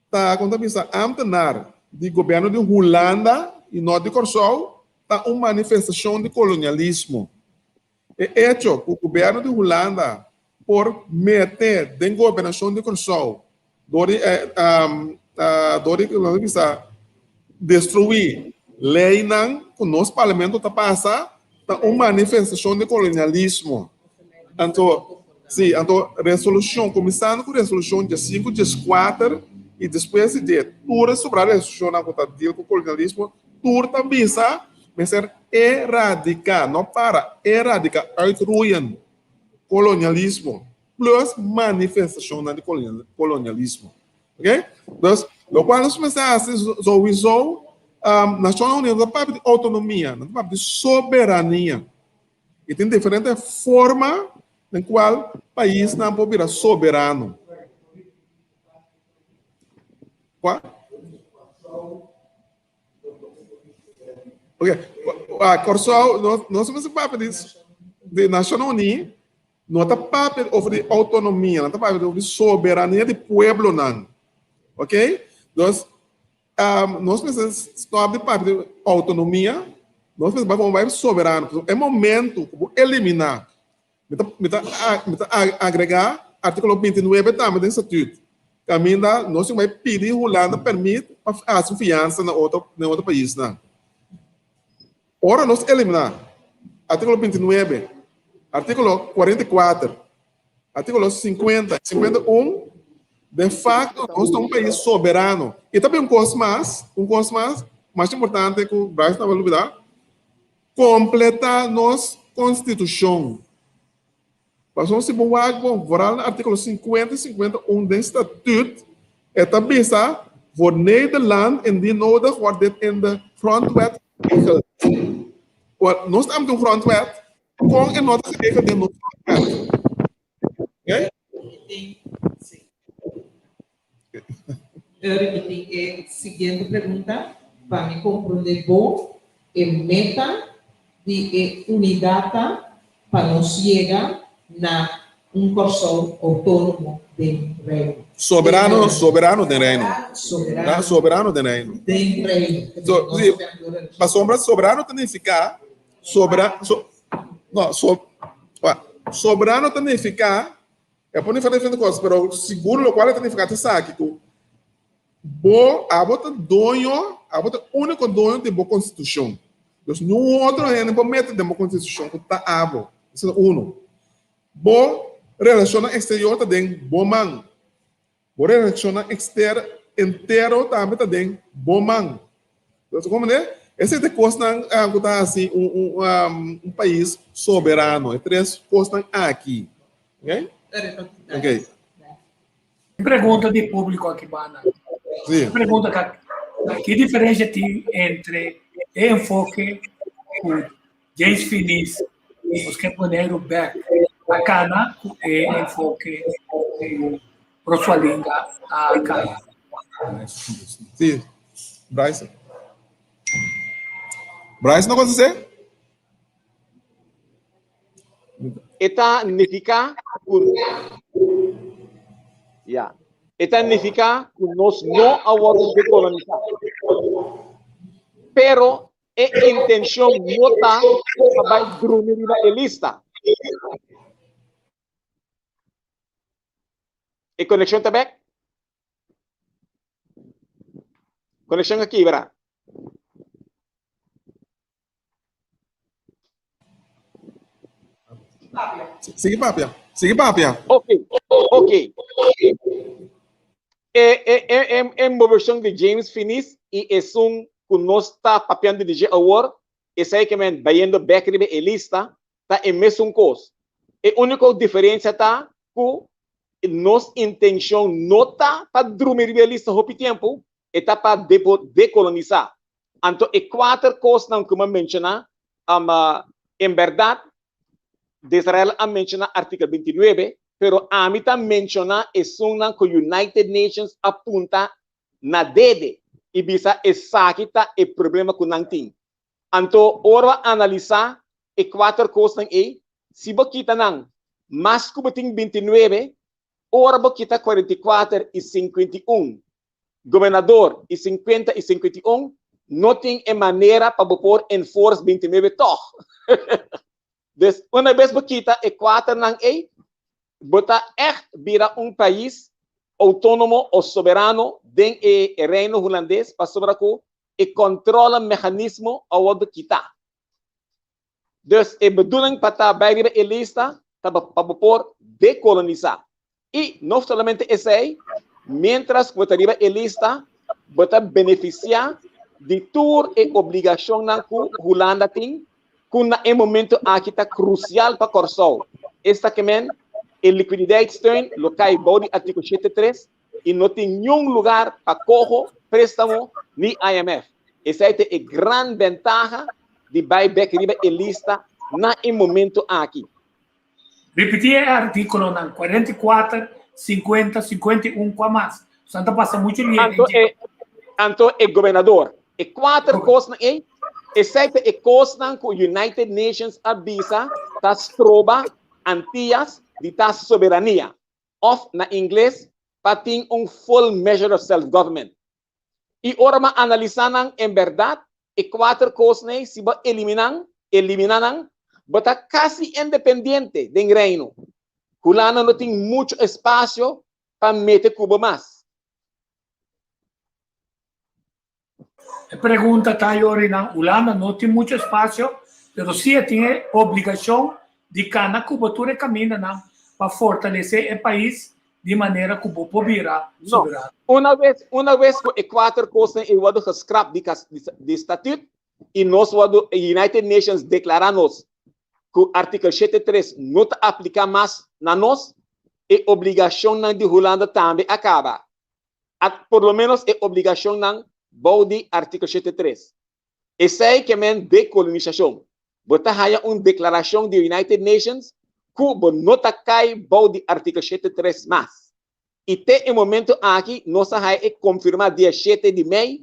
ta, kon ta bisa, ámtenar di gobièrnu di Hulanda i no di Kòrsou ta un manifestashon di kolonialismo. E echo ku gobièrnu di Hulanda por mete den gobernashon di Kòrsou dor di dor di nos bisa destruí leinan ku nos parlamento ta pasa ta un manifestashon di kolonialismo. Anto si anto resolushon kuminsando ku resolushon diesinku dieskuater i despues di dje tur e sobra resolushonnan ku ta deal ku kolonialismo tur ta bisa mester eradiká, no para, eradiká, uitroeien, kolonialismo plus manifestashonnan di kolonialismo. Ok? Dus, lokual nos mester hasi souwisou, Nashonnan Uní no ta papia di outonomia, nan ta papia di soberania. I tin diferente forma den kual paisnan por bira soberano. Kua? Ok, Kòrsou, nos mester papia di di Nashonnan Uní, no ta papia over di outonomia, nan ta papia over di soberania di pueblonan. Ok, dus nos mester stòp di papia di outonomia, nos mester bai bai soberano. E momento ku bo eliminá Mi ta, mi ta, mi ta agregá artíkulo 29 tambe den statut, kaminda nos tin bai pidi Hulanda pèrmit pa hasi un fiansa na otro, den otro paisnan. Ora nos eliminá artíkulo 29, artíkulo 44, artíkulo 50 i 51, de facto nos ta un pais soberano. I ta bin un kos mas, un kos mas, mas importante ku Bryce tabata lubidá, Kompletá nos konstitushon. Pasobra si bo wak bon, vooral na artíkulo 50 i 51 den Statuut, e ta bisa, Voor Nederland, indien nodig, wordt dit in de Grondwet geregeld. Wel, nos ta un grondwet, kon e no ta geregeld den nos grondwet? Oké? Eri, mi tin e siguiente pregunta pa mi comprende bo e meta di e unidad ta pa nos yega na un Kòrsou outónomo den Reino. Soberano, soberano den Reino. Soberano. Soberano den Reino. Den Reino. So, sí, pasobra soberano ta nifiká sobera, so, no, so, soberano ta nifiká E por nifiká diferente kos, pero sigur lokual e ta nifiká ta esaki, ku bo, abo ta doño, abo ta úniko doño di bo konstitushon. Dus niun otro hende por mete den bo konstitushon ku ta abo. Esei ta unu. Bo relashonnan eksterior ta den bo man. Bo relashonnan ekster entero tambe ta den bo man. Entonces, como ne? Esei ta e kosnan ku ta hasi un un un pais soberano, e tres kosnan aki. Ok? Ok. Pregunta di públiko aki banda. Sí. Pregunta ka, ki diferensia tin entre e enfoke ku James Finis nos ke Boneiru bek a kana ku e enfoke ku Rosualinda a kana? Sí. Bryce. Bryce no conoce? E ta nifiká ku Ya. E ta nifiká ku nos no a wòrdu dekolonisá. Pero e intenshon no ta pa bai drumi riba e lista. E konekshon ta bèk? Konekshon a kibra. Sigui papia, sigui papia. Ok, ok. E, e, e, e, e moveshon di James Finis i esun ku nos ta papiando di dje awor, esei ke men bayendo bek riba e lista, ta e mesun kos. E úniko diferensia ta ku nos intenshon no ta pa drumi riba e lista hopi tempu, e ta pa dekolonisá. Anto e kuater kosnan ku mi a menshoná, en bèrdat Desrael a menshoná artikel bintinuebe, pero ami ta menshoná esunnan ku United Nations a punta na dede i bisa esaki ta e problema ku nan tin. Anto ora bo analisá e kuater kosnan ei, si bo kita nan mas ku bo tin bintinuebe, ora bo kita 44 i 51 gobernador i 50 i 51, no tin e manera pa bo por enforce 29 tòg. Dus una bes bo kita e kuaternan ei, bo ta ègt bira un pais outónomo o soberano den e Reino Hulandes pasobra ku e kòntròle meganismo a wòrdu kitá. Dus e bedoeling pa ta bai riba e lista ta pa bo por dekolonisá. I no solamente esei, miéntras ku bo ta riba e lista, bo ta benefisiá di tur e obligashonnan ku Hulanda tin, ku na e momento aki ta krusial pa Kòrsou. Esta ke men, e liquiditeitssteun lo kai bou di artíkulo 73 i no tin niun lugar pa koho préstamo ni IMF. Esei ta e gran bentaha di bai bek riba e lista na e momento aki. Ripití e artíkulonan 44, 50, 51 kua mas. Nan ta pasa muchu lihe den dje. Anto e gobernador, e kuater kosnan ei, esei ta e kosnan ku United Nations a bisa ta stroba Antillas di ta soberania, òf na ingles pa tin un full measure of self-government. I ora bo analisá nan en bèrdat, e kuater kosnan ei, si bo eliminá eliminá nan, bo ta kasi independiente den Reino. Hulanda no tin muchu espasio pa mete ku bo mas. E pregunta ta yori nan, Hulanda no tin muchu espasio, pero si e tin e obligashon di kana ku bo tur e kamindanan pa fortalesé e pais di manera ku bo por bira soberano. No. Una bes, una bes ku e kuater kosnan ei wòrdu geskrap di di statut i nos wòrdu, United Nations deklará nos ku artikel 73 no ta apliká mas na nos, e obligashonnan di Hulanda tambe a kaba. A, por lo ménos e obligashonnan bou di artikel 73. Esei ke men dekolonisashon. Bo ta haña un deklarashon di United Nations ku bo no ta kai bou di artikel 73 mas. I te e momento aki nos a haña e konfirmá dia shete di mei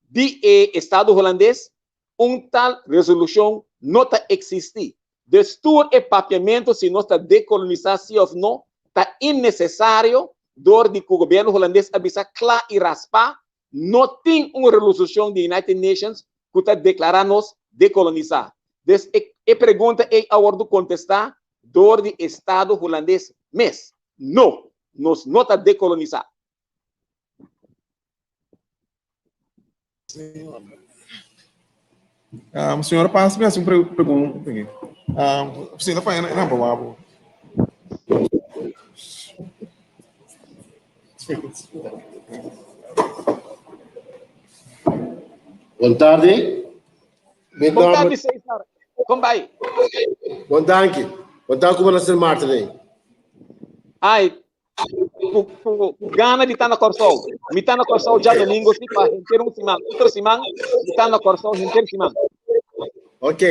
di e Estado Hulandes un tal resolushon no ta eksistí. Dus tur e papiamentu si nos ta dekolonisá si òf no ta innesesario dor di ku gobièrnu Hulandes a bisa kla i raspá No tin un resolucion di United Nations cu ta declara nos decolonisa. Dus e e pregunta ey a wordo contesta door di Estado Hulandes mes. No, nos no ta decolonisa. Um, señora Paz, me hace un pregunta. Um, si no falla, no, por Bon tardi. Mi Bon tardi, Cesar. Kon bai? Bon danki. Bon tardi kuma na Sint Maarten ei. Ai, ku, ku, ku gana di ta na Kòrsou. Mi ta na Kòrsou djadomingo si pa henter un siman. Otro siman mi ta na Kòrsou henter siman. Ok.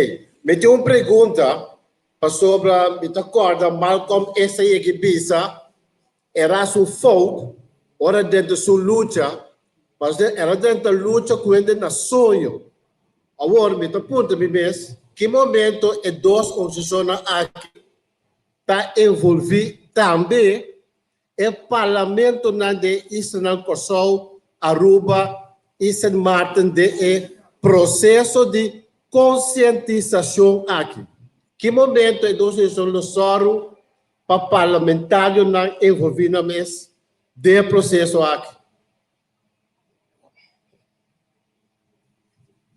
Mi tin un pregunta pasobra mi ta kòrda Malcolm X a yega i bisa Era su fout ora drenta su lucha, pasobra era drenta lucha ku hende na soño. Awor mi ta puntra mi mes, ki momento e dos organisashonnan aki ta envolví tambe e parlamentonan den e islanan Kòrsou, Aruba i Sint Maarten den e proseso di konsientisashon aki? Ki momento e dos organisashon lo sòru pa parlamentarionan envolví nan mes den e proseso aki.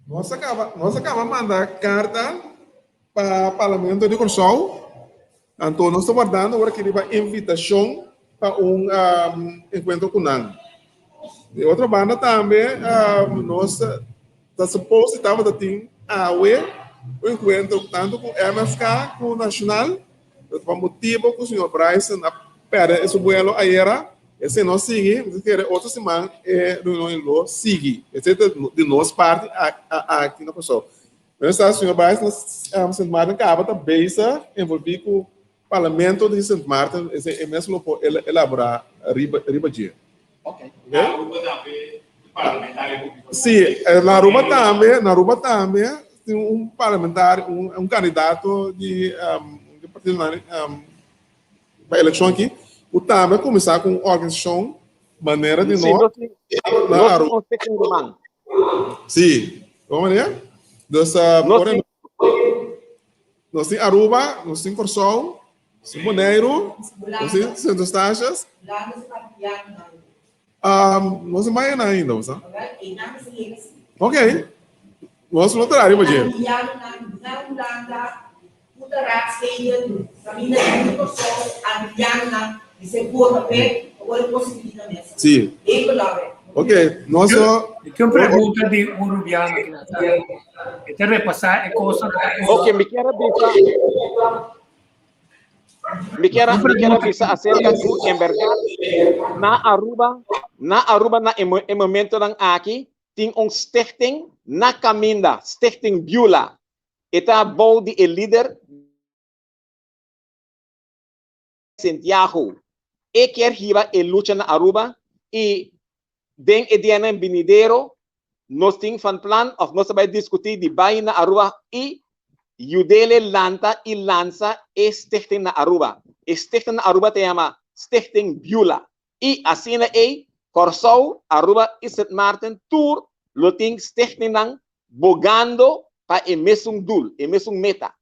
Nos a kaba, nos a kaba manda karta pa Parlamento di Kòrsou, anto nos ta wardando ora ki riba invitashon pa un enkuentro ku nan. Di otro banda tambe nos ta suppose di tabata tin awe un enkuentro tantu ku MFK ku Nashonal, pero pa motibu ku señor Bryson a pèrdè su buelo ayera, Esei no sigui, mi ta kere otro siman e reunion lo sigui. Esei ta di nos parti aki na Kòrsou. Pero sa señor Baez na Sint Maarten kaba ta bezig envolví ku parlamento di Sint Maarten, esei e mes lo por elaborá riba riba dje. Ok. Na Aruba tambe parlamentario hopi por. Sí, na Aruba tambe, na Aruba tambe tin un parlamentario, un kandidato di partido Pa elekshon aki, ku tambe a kuminsá ku un organisashon manera di Sí, nos nos tin, na nos tin Aruba. un stichting ruman. Sí, bon manera. Dus, uh, Nos ora tin, nos tin Aruba, nos tin Kòrsou, nos tin Boneiru, nos tin Sint Eustatius. Um, nos tin mañana ainda, bo sa. Ok, nos lo traha riba dje. Sí. Ok, nos lo... Tin un pregunta di un rubiano aki na sala. E ta repasá e kosnan ku ta Ok, mi kier a bisa, Mi kier a, mi kier a bisa acerca cu en berdad na Aruba, na Aruba na e, e momentonan aki tin un stichting na caminda, Stichting Beulah. E ta bou di e lider Santiago. E kier hiba e lucha na Aruba y den e dianan binidero nos tin van plan of nos ta bai discuti di bai na Aruba y yudele lanta y lansa e stichting na Aruba. E stichting na Aruba ta yama Stichting Beulah y asina ey Corsou, Aruba y Sint Maarten tur lo tin stichtingnan bogando pa e mesun doel, e mesun meta.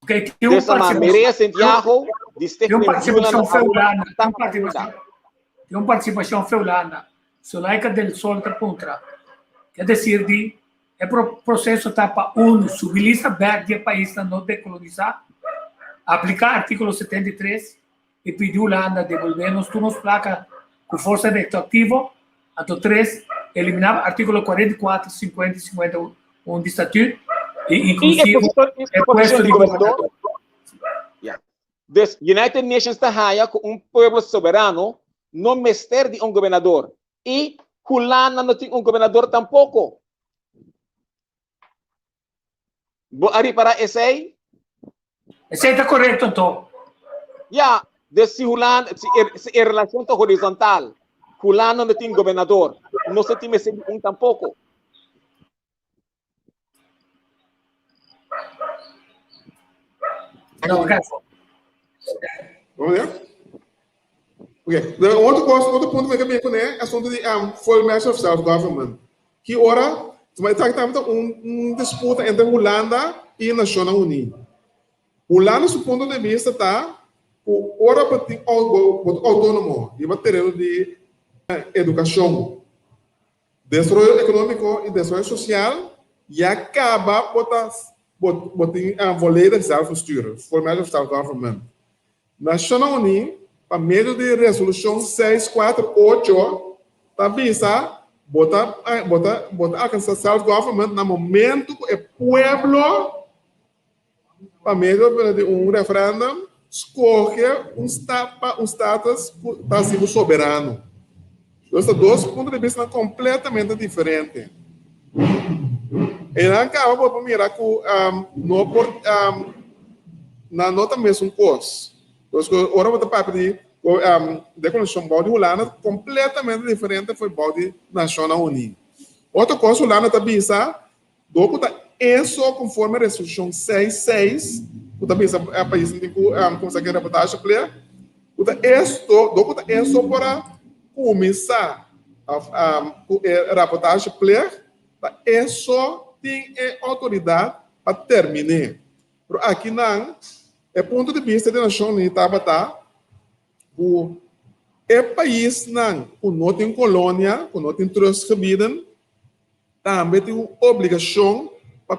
Ok, tin un Dus ama participacion, Mireya Santiago di tin un Stichting Beulah na participacion Aruba feulana, ta tin un na caminda. participacion, tin un participacion feulana. Sulaika del Sol ta puntra, ke desir di e pro proceso ta pa unu subi lista bek di e paisnan no decolonisa, aplica articulo 73 y pidi Hulanda debolbe nos tur nos placa cu forsa retroactivo, anto tres, elimina articulo 44, 50 y 51 di Statuut y Y e inclusivo posicion, y e e puesto posicion di di gobernador. gobernador. Ya. Dus United Nations ta haya cu un pueblo soberano no mester di un gobernador y Hulanda no tin un gobernador tampoco. Bo a ripara esei? Esei ta korekto anto. Ya, dus si Hulanda, si e, si e relashon ta horizontal, Hulanda no tin gobernador, nos no tin mester di un tampoko. No, oké. Vamos ver? Ok, de otro cosa, otro punto que me pone, asunto de um, full measure of self-government. Ki ora, esaki tabata un, un disputa entre Hulanda i Nashonnan Uní. Hulanda su punto di bista ta ku ora bo tin bo bo ta outónomo riba tereno di edukashon, desaroyo ekonómiko i desaroyo sosial, ya kaba bo ta bo bo tin volledig zelfbestuur, volledig self-government. Nashonnan Uní, pa medio di Resolushon seis kuater ocho, ta bisa, Bo ta bo ta bo ta alkansá self-government na momentu ku e pueblo, pa medio di un referendum, skohe un sta pa un status ku ta hasi bo soberano. Entonces ta dos punto di bistanan kompletamente diferente. Einan kaba bo por mira ku no por nan no ta mesun kos. Entonces ku ora bo ta papia di dekolonisacion bou di Hulanda kompletamente diferente for bou di Nashonnan Uní. Otro kos Hulanda ta bisa Dor ku ta eso konforme resolushon seis seis ku ta bisa e paisnan tin ku kuminsá ku e reportashe ple, ku ta esto, dor ku ta eso por a kuminsá òf ku e raportashe ple, ta eso tin e outoridat pa terminé. Pero akinan e punto di bista di Nashon Uní tabata ku e paisnan ku no tin kolonia, ku no tin trustgebieden, tambe tin un obligashon pa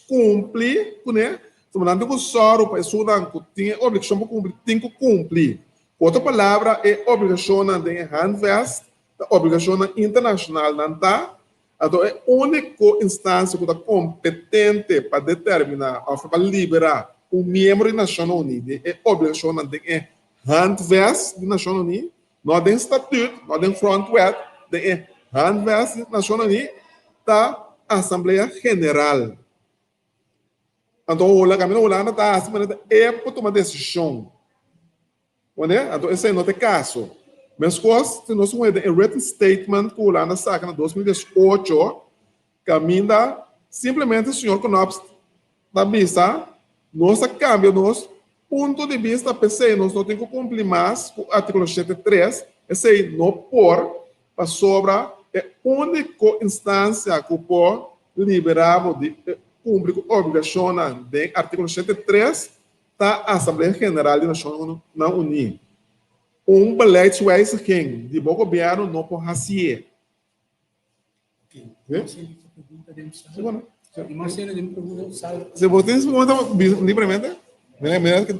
kumpli kuné. Pasobra nan tin ku sòru pa esunnan ku tin e obligashon pa kumpli tin ku kumpli. Ku otro palabra, e obligashonnan den e Handvest ta obligashonnan internashonal nan ta. Anto e úniko instansia ku ta kompetente pa determiná òf pa liberá un miembro di Nashonnan Uní di e obligashonnan den e Handvest di Nashonnan Uní, no den Statüt, no den Grondwet, den e Handvest di Nashonnan Uní, ta Asamblea General. Anto Hulanda, kaminda Hulanda ta hasi manera ta e por tuma desishon. Wende? Anto esei no ta e kaso. Meskos, si nos wende den e written statement ku Hulanda saka na 2018, kaminda simplemente señor Knops ta bisa, nos a kambia nos punto di bista, p'esei nos no tin ku kumpli mas ku artíkulo 73, esei no por, pasobra e úniko instansia ku por liberá bo di kumpli ku obligashonnan den artíkulo 73 ta Asamblea General di Nashonnan Uní. Un beleidswijziging di bo gobièrnu no por hasié. Si bo tin pregunta libremente, mira mira ke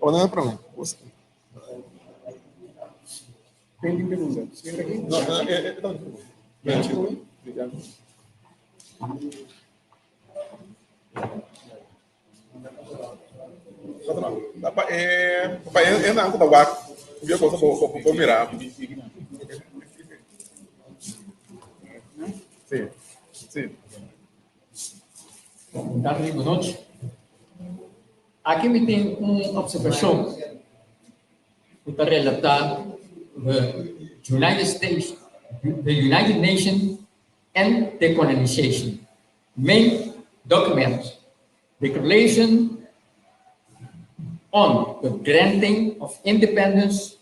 o no pregunta. No, Pa e pa e nan ku ta wak bia cosa bo bo por mira. Sí, sí. Darley, bon nochi. Aki mi tin un observacion ku ta relata the United States, the United Nations and Decolonization. Main document, Declaration on the Granting of Independence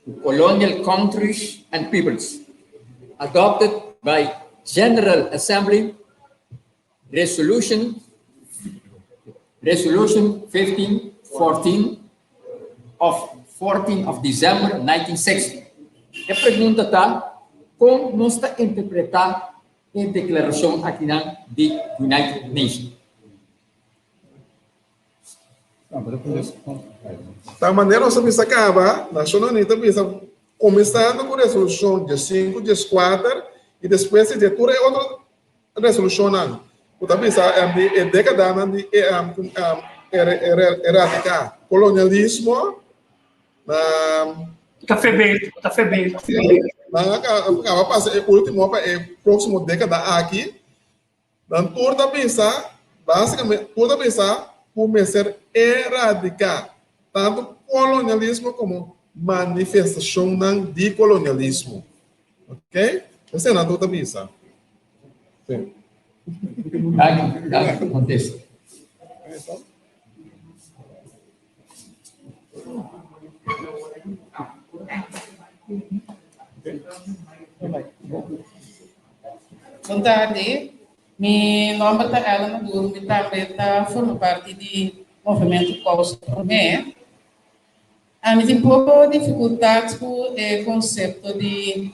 to Colonial Countries and Peoples, adopted by General Assembly Resolution Resolution 1514 of 14 of December 1960. E pregunta ta, kon nos ta interpretá e deklarashon akinan di United Nations? Ta manera nos a bisa kaba, Nashonnan Uní ta bisa, kuminsando ku Resolushon diesinku dieskuater i despues di dje tur e otro resolushonnan ku ta bisa di e dekadanan di eradiká kolonialismo na Ta febeil, ta febeil. Nan a kaba pasa e último pa e próksimo dékada aki. Nan tur ta bisa, básikamente tur ta bisa ku mester eradiká tantu kolonialismo komo manifestashonnan di kolonialismo. Ok? Esei nan tur ta bisa. Sí. Danki, danki pa kontesta. Bon tardi, mi nomber ta Ellen Maduro, mi tambe ta forma parti di Movimento Kousa Promé. Ami tin poko difikultat ku e konsepto di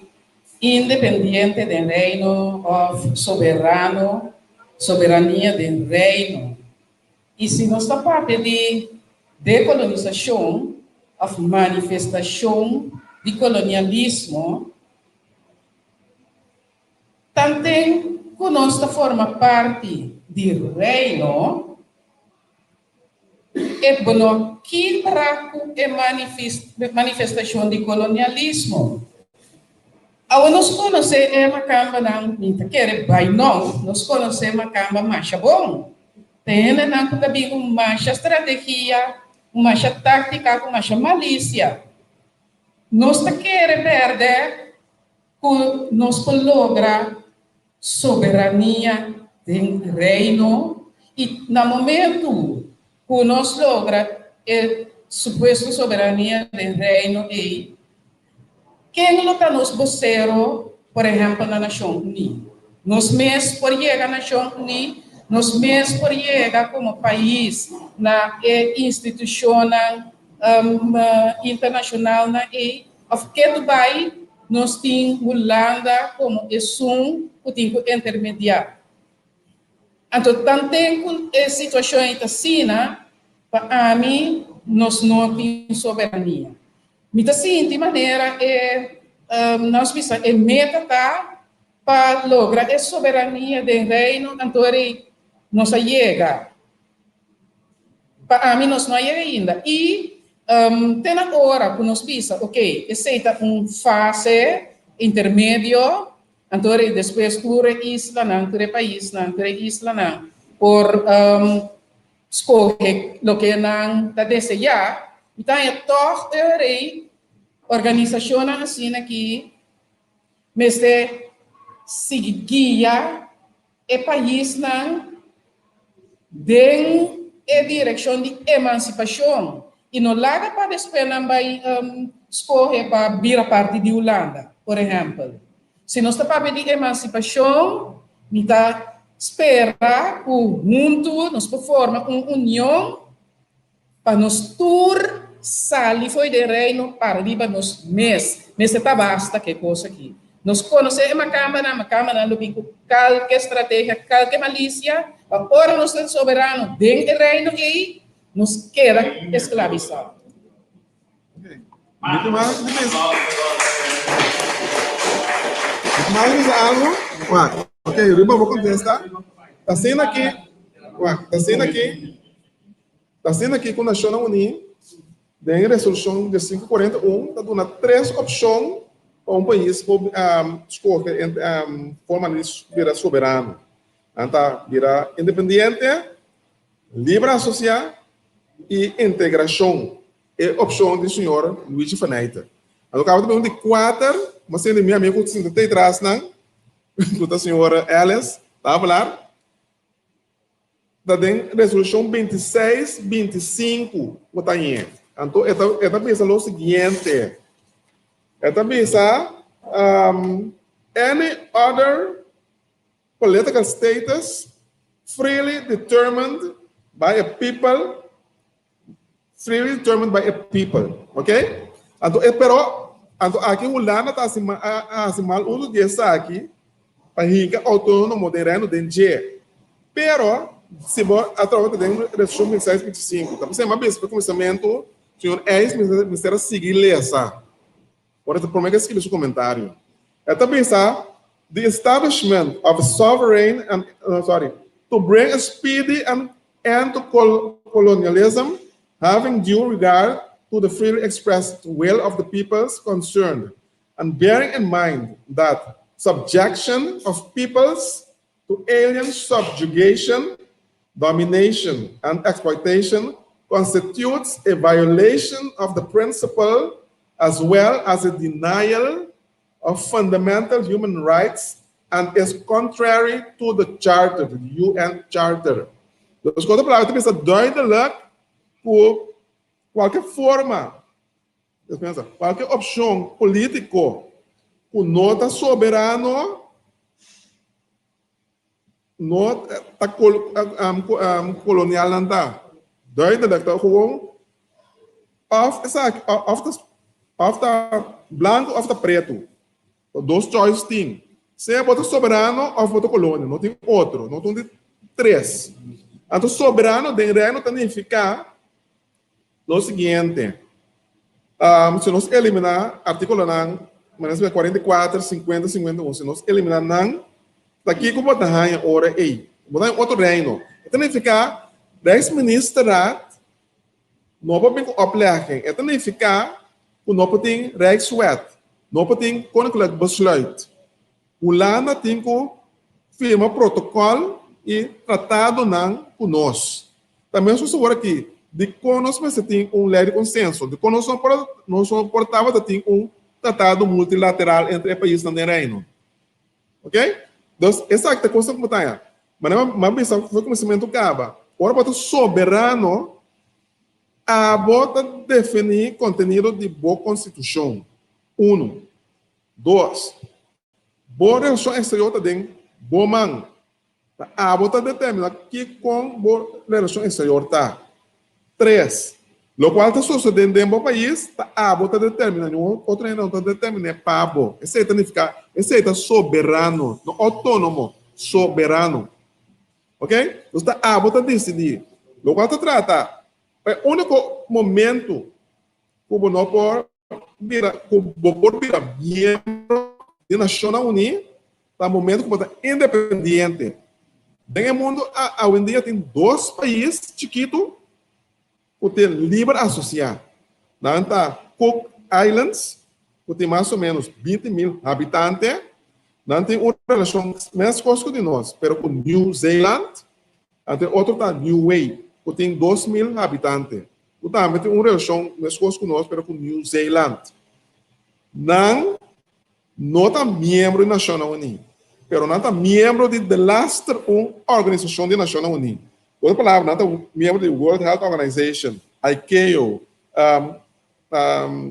independiente den Reino òf soberano, soberania den Reino. I si nos ta papia di dekolonisashon òf manifestashon di kolonialismo, tanten ku nos ta forma parti di Reino, e bo no kibra ku e manifestashon di kolonialismo. Awe nos konosé e makambanan, mi ta kere bai nou, nos konosé makamba masha bon. Ta hendenan ku ta bin ku masha strategia, ku masha táktika, ku masha malisia. Nos ta kere bèrdè ku nos por logra soberania den Reino i na momentu ku nos logra e supuesto soberania den Reino ei, ken lo ta nos bosero, por ehèmpel na Nashon Uní? Nos mes por yega Nashon Uní? Nos mes por yega komo pais na e institushonnan internashonalnan ei? Òf ke Dubai nos tin Hulanda komo esun? ku tin ku intermediá. Anto tanten ku e situashon ei ta asina, pa ami nos no tin soberania. Mi ta sinti manera e, nos bisa e meta ta pa logra e soberania den Reino, anto rei nos a yega. Pa ami nos no a yega ainda. I te na ora ku nos bisa, ok, esei ta un fase intermedio, anto rei despues tur e islanan, tur e paisnan, tur e islanan por skohe loke nan ta deseá, mi ta haña tòg e rei organisashonnan asina ki mester sigui guia e paisnan den e direkshon di emansipashon i no laga pa despues nan bai skohe pa bira parti di Hulanda, por ehèmpel. Si nos ta papia di emansipashon, mi ta spera ku huntu nos por forma un union pa nos tur sali fo'i den Reino para riba nos mes. Mester ta basta ku e kos aki. Nos konosé e makambanan, makambanan lo bin ku kalke strategia, kalke malisia, pa ora nos ta soberano den e Reino ei, nos keda esklabisá. Mi mas di bisa. Mi mas di bisa algo? Wak, ok, riba bo contesta. Ta asina aki, wak, ta asina aki, ta asina aki ku Nashonnan Uní den resolushon di 541 ta duna tres opshon pa un pais por skohe forma di bira soberano. Nan ta bira independiente, libre asosiá i integrashon. E opshon di señor Luigi Faneyte. Anto kaba ta bin un di kuater, mas tende mi amigo ku ta sinta te tras nan, ku ta señor Ellis Davelaar, ta den resolushon 26, 25 ku ta añe. Anto e ta e ta bisa lo siguiente, e ta bisa, Any other political status freely determined by a people Freely determined by a people. Ok? Anto e pero, anto aki Hulanda ta hasi a hasi mal uso di esaki pa hinka outónomo den Reino den dje. Pero, si bo a traha ta den Resolushon 26 25, ta pasei mas bisa pa kuminsamentu, señor Eis mester a sigui lesa. Ora ta promé ke skirbi su komentario. E ta bisa, The establishment of a sovereign and, no, sorry, to bring a speedy and end to colonialism, having due regard to the freely expressed will of the peoples concerned, and bearing in mind that subjection of peoples to alien subjugation, domination, and exploitation constitutes a violation of the principle as well as a denial of fundamental human rights and is contrary to the charter, the UN Charter. Dus ku otro palabra ta bisa duidelijk ku kualke forma, dispensa, kualke opshon polítiko ku no ta soberano no ta kolonial nan ta. Duidelijk ta gewoon of esaki of ta of ta blanku of ta pretu. Ta dos choice tin. Sea bo ta soberano of bo ta kolonia. No tin otro. No tin un di tres. Anto soberano den Reino ta nifiká lo siguiente. Si nos eliminá artíkulonan manera 44, 50, 51, si nos eliminá nan, ta kiko bo ta haña ora ei? Bo ta haña otro reino. E ta nifiká Rijksministerraad no por bin ku oplegging. E ta nifiká ku no por tin Rijkswet, no por tin Koninklijk Besluit. Hulanda tin ku firma protokòl i tratadonan ku nos. Ta mes awor aki, dikon nos mester tin un lei di konsenso? Dikon nos no por nos no por tabata tin un tratado multilateral entre e paisnan den Reino? Ok? Dus esaki ta kosnan ku bo ta haña. Manera mi a bisa for kuminsamentu kaba, ora bo ta soberano, abo ta definí kontenido di bo konstitushon, unu. Dos, bo relashon eksterior ta den bo man. Ta abo ta determiná kikon bo relashon eksterior ta. Tres, Lokual ta sosodé den bo pais ta abo ta determiná, niun otro hende no ta determiné pa bo. Esei ta nifiká, esei ta soberano, no outónomo, soberano. Ok? Entonces ta abo ta disidí. Lokual ta trata, e úniko momento ku bo no por bira, ku bo por bira miembro di Nashonnan Uní ta momento ku bo ta independiente. Den e mundu awendia tin dos pais chikitu ku tin liber asosiá. Nan ta Cook Islands, ku tin mas o ménos 20.000 habitante. Nan tin un relashon meskos ku di nos, pero ku New Zealand. Anto e otro ta Niue, ku tin 2000 habitante, ku tambe tin un relashon meskos ku nos, pero ku New Zealand. Nan no ta miembro di Nashonnan Uní, pero nan ta miembro di delaster un organisashon di Nashonnan Uní. Ku otro palabra, nan ta miembro di World Health Organization, ICAO,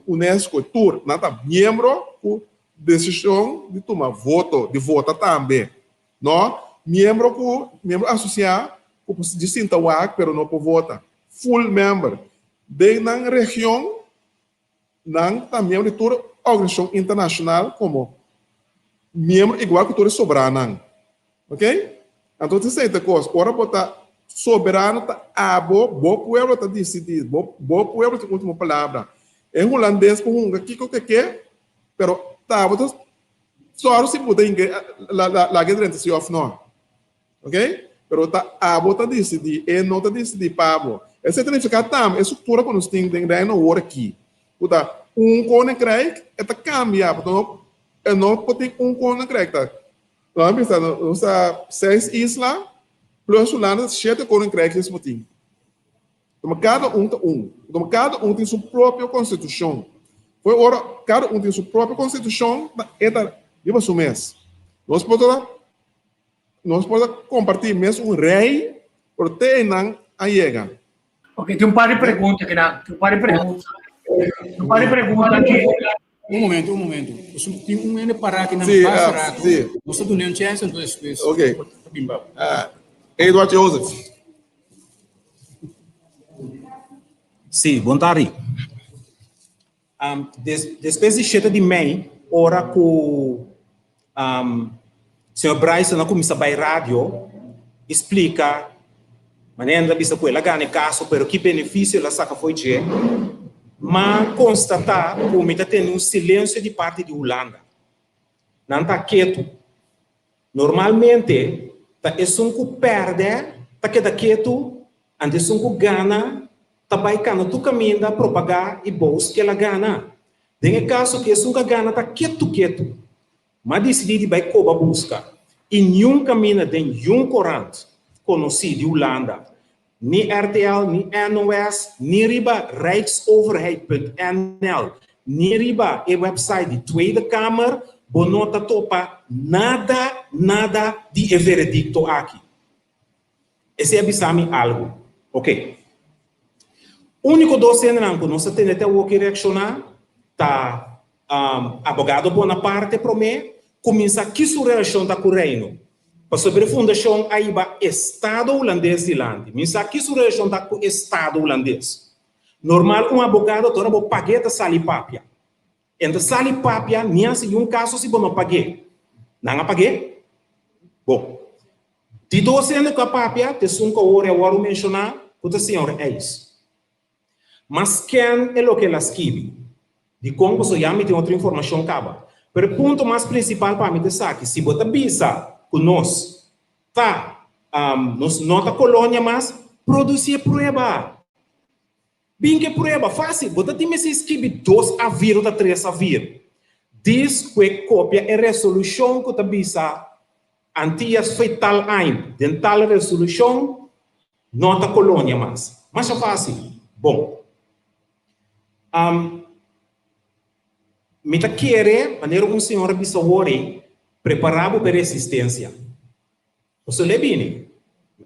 UNESCO, tur. Nan ta miembro ku desishon di tuma voto, di vota tambe. No miembro ku miembro asosiá ku por di sinta wak pero no por vota. Full member. Den nan region nan ta miembro di tur organisashon internashonal komo miembro igual ku tur e sobranan. Ok? Anto esei ta kos. Ora bo ta soberano ta abo, bo pueblo ta disidí, bo bo pueblo tin último palabra. E hulandes por hunga kiko ke ke, pero ta abo ta sòru si bo ta hinka laga e drenta si òf no. Ok? Pero ta abo ta disidí, e no ta disidí pa bo. Esei ta nifiká tambe e struktura ku nos tin den Reino awor aki, ku ta un koninkrijk, e ta kambia, pasobra e no por tin un koninkrijk, ta Nos a bisa, nos ta seis isla plus Hulanda, shete koninkrijkjes bo tin. Tuma kada un ta un. Tuma kada un tin su propio konstitushon. Foi ora kada un tin su propio konstitushon, e ta riba su mes. Nos por ta nos por ta kompartí mes un rei, pero te einan a yega. Ok, tin un par di pregunta kinan, tin un par di pregunta. Un par di pregunta aki. Un momento, un momento. Tin un hende pará aki nan Sí, basta ah, rato. sí. Nos ta duna un chance, entonces despues Ok. ta bin bou. Ah, Edward Joseph. Sí, bon tardi. Um, des, despues di 7 di mei, ora ku um, señor Bryson a kuminsá bai radio i splika manera el a bisa ku el a gana e kaso, pero ki benefisio el a saka fo'i dje, m'a konstatá ku mi ta tende un silensio di parti di Hulanda. Nan ta ketu. Normalmente ta esun ku pèrdè ta keda ketu, anto esun ku gana ta bai kana tur kaminda propagá i bous ku el a gana. Den e kaso ku esun ku a gana ta ketu ketu. M'a disidí di bai koba buska i niun kaminda den yun korant konosí di Hulanda, ni RTL, ni NOS, ni riba rijksoverheid.nl, ni riba e website di Tweede Kamer, bo no ta topa nada, nada di e veredikto aki. Esei a bisa mi algu. Oke. Úniko dos hendenan ku nos a tende te awoki reakshoná ta Abogado Bonaparte promé kuminsá ki su relashon ta ku Reino. Pasobra e fundashon a hiba Estado Hulandes dilanti. Mi sa ki su relashon ta ku Estado Hulandes. Normal un abogado ta ora bo pag'é ta sali papia. E ta sali papia ni hasi un kaso si bo no pag'é. Nan a pag'é? Bon. Di dos hende ku a papia ta esun ku awor e a wòrdu menshoná ku ta señor Eis. Mas ken e loke el a skibi? Dikon boso ya mi tin otro informashon kaba? Pero e punto mas prinsipal pa mi ta esaki, si bo ta bisa ku nos ta nos no ta kolonia mas, produsi e prueba. Bin ku e prueba, fásil. Bo ta tin mester skibi dos A-vir o ta tres A-vir. Dis ku e kopia e resolushon ku ta bisa Antias foi tal aña den tal resolushon No ta kolonia mas. Masha fásil. Bon. Am, mi ta kere, manera un señor a bisa awor ei, prepará bo pa e resistensia. Pasobra el e bini.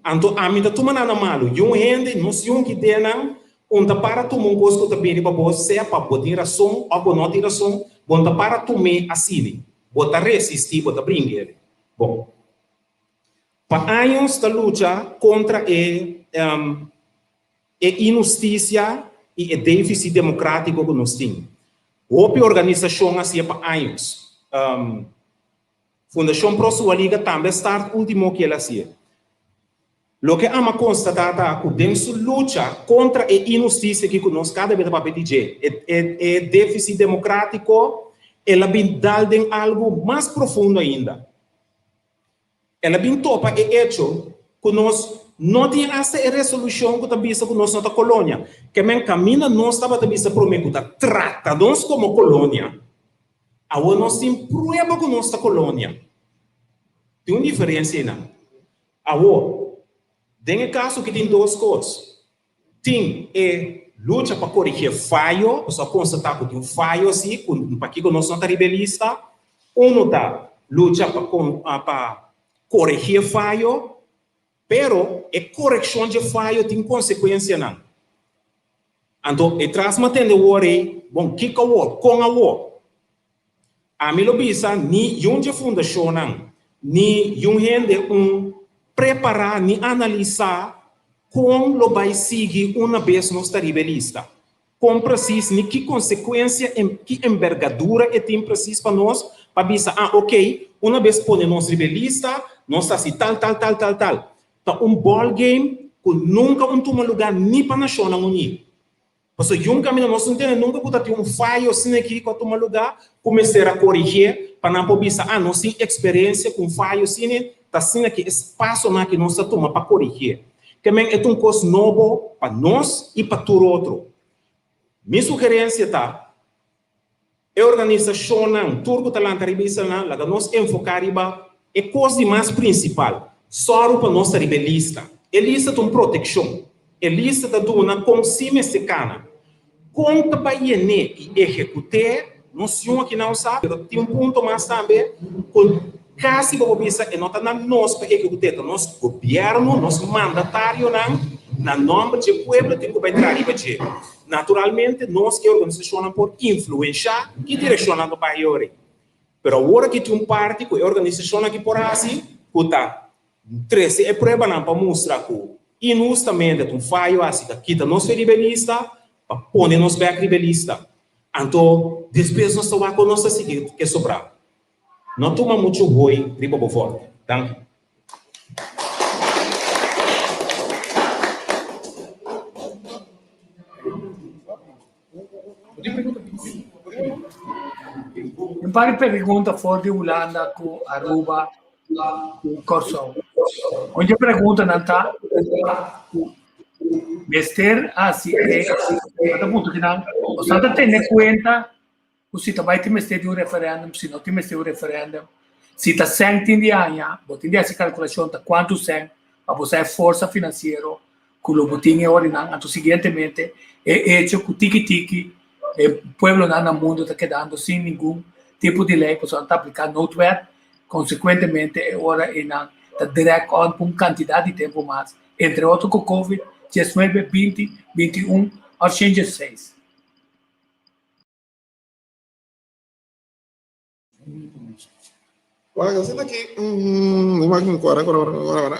Anto ami ta tuma nan na malu. Yun hende, nos yun ki den nan, un ta para tuma un kos ku ta bini pa bo, sea pa bo tin rason òf bo no tin rason, bo no ta para tum'é asina. Bo ta resistí, bo ta bring'é. Bon. Pa años ta lucha kontra e e inhustisia. i e défisit demokrátiko ku nos tin. Hopi organisashon a hasié pa años. Fundashon Pro Suwaliga tambe a start último ku el a hasié. Loke ama konstatá ta ku den su lucha kontra e inhustisia ki ku nos kada bes ta papia di dje, e défisit demokrátiko, el a bin dal den algu mas profundo ainda. El a bin topa e echo ku nos no tin asta e resolushon ku ta bisa ku nos no ta kolonia. Ke men kaminda nos tabata bisa promé ku ta trata nos komo kolonia, awor nos tin prueba ku nos ta kolonia. Tin un diferensia einan. Awor, den e kaso ki tin dos kos. Tin e lucha pa korigí e fayo, pasobra a konstatá ku tin un fayo si, ku pakiko nos no ta riba e lista. Unu ta lucha pa pa koregí e fayo, pero e korekshon dje fayo tin konsekuensianan. Anto e tras mi a tende wor ei, bon, kiko awor? Kon awor? Ami lo bisa ni yun dje fundashonnan, ni yun hende un prepará ni analisá kon lo bai sigui una bes nos ta riba e lista. Kon presis ni ki konsekuensia en ki embergadura e tin presis pa nos pa bisa, ah okey, una bes pone nos riba e lista, nos ta hasi tal, tal, tal, tal, tal. Ta un ballgame ku nunka un tuma lugá ni pa Nashonnan Uní. Pasobra yun kaminda nos no tende nunka ku ta tin un fayo asina aki ku a tuma lugá ku mester a korigié pa nan por bisa, ah, nos tin eksperensia ku un fayo asina, ta asina ki e pasonan aki nos ta tuma pa korigié. Ke men e ta un kos nobo pa nos i pa tur otro. Mi sugerensia ta, E organisashonnan tur ku ta lanta riba islanan laga nos enfoká riba e kos di mas prinsipal, sòru pa nos ta riba e lista. E lista ta un protekshon. E lista ta duna kon si mester kana. Kon ta bai yen'é i ehekut'é, nos yun aki nan sa, pero tin un punto mas tambe ku kasi bo por bisa e no ta na nos pa ehekut'é, ta nos gobièrnu, nos mandatarionan na nòmber dje pueblo tin ku bai traha riba dje. Naturalmente nos e organisashonnan por influenshá ki direkshonnan ta bai yori. Pero awor aki tin un parti ku e organisashonnan aki por hasi ku ta trese e pruebanan pa mustra ku inhustamente ta un fayo hasi ta kita nos fe riba e lista pa pone nos bèk riba e lista. Anto despues nos ta wak kon nos ta sigui ke sobrá. No tuma muchu hoi riba bo vòrte. Danki. Un par di pregunta for di Hulanda ku Aruba ku Kòrsou. Un di e preguntanan ta ku mester hasi e ta punto kinan nos ta tene kuenta ku si ta bai tin mester di un referendum, si no tin mester un referendum, si ta sèn tin di aña, bo tin di hasi kalkulashon ta kuantu sèn pa bo sa e forsa finansiero ku lo bo tin e orinan. Anto siguientemente e echo ku tiki tiki e pueblonan na mundu ta kedando sin ningun tipo di lei pasobra nan ta apliká noodwet, konsekuentemente e ora einan ta drag on pa un kantidat di tempu mas, entre otro ku covid 19, 20, 21 òf 106. Wak, asina ki, mm, wak, kora, kora, kora, kora, kora.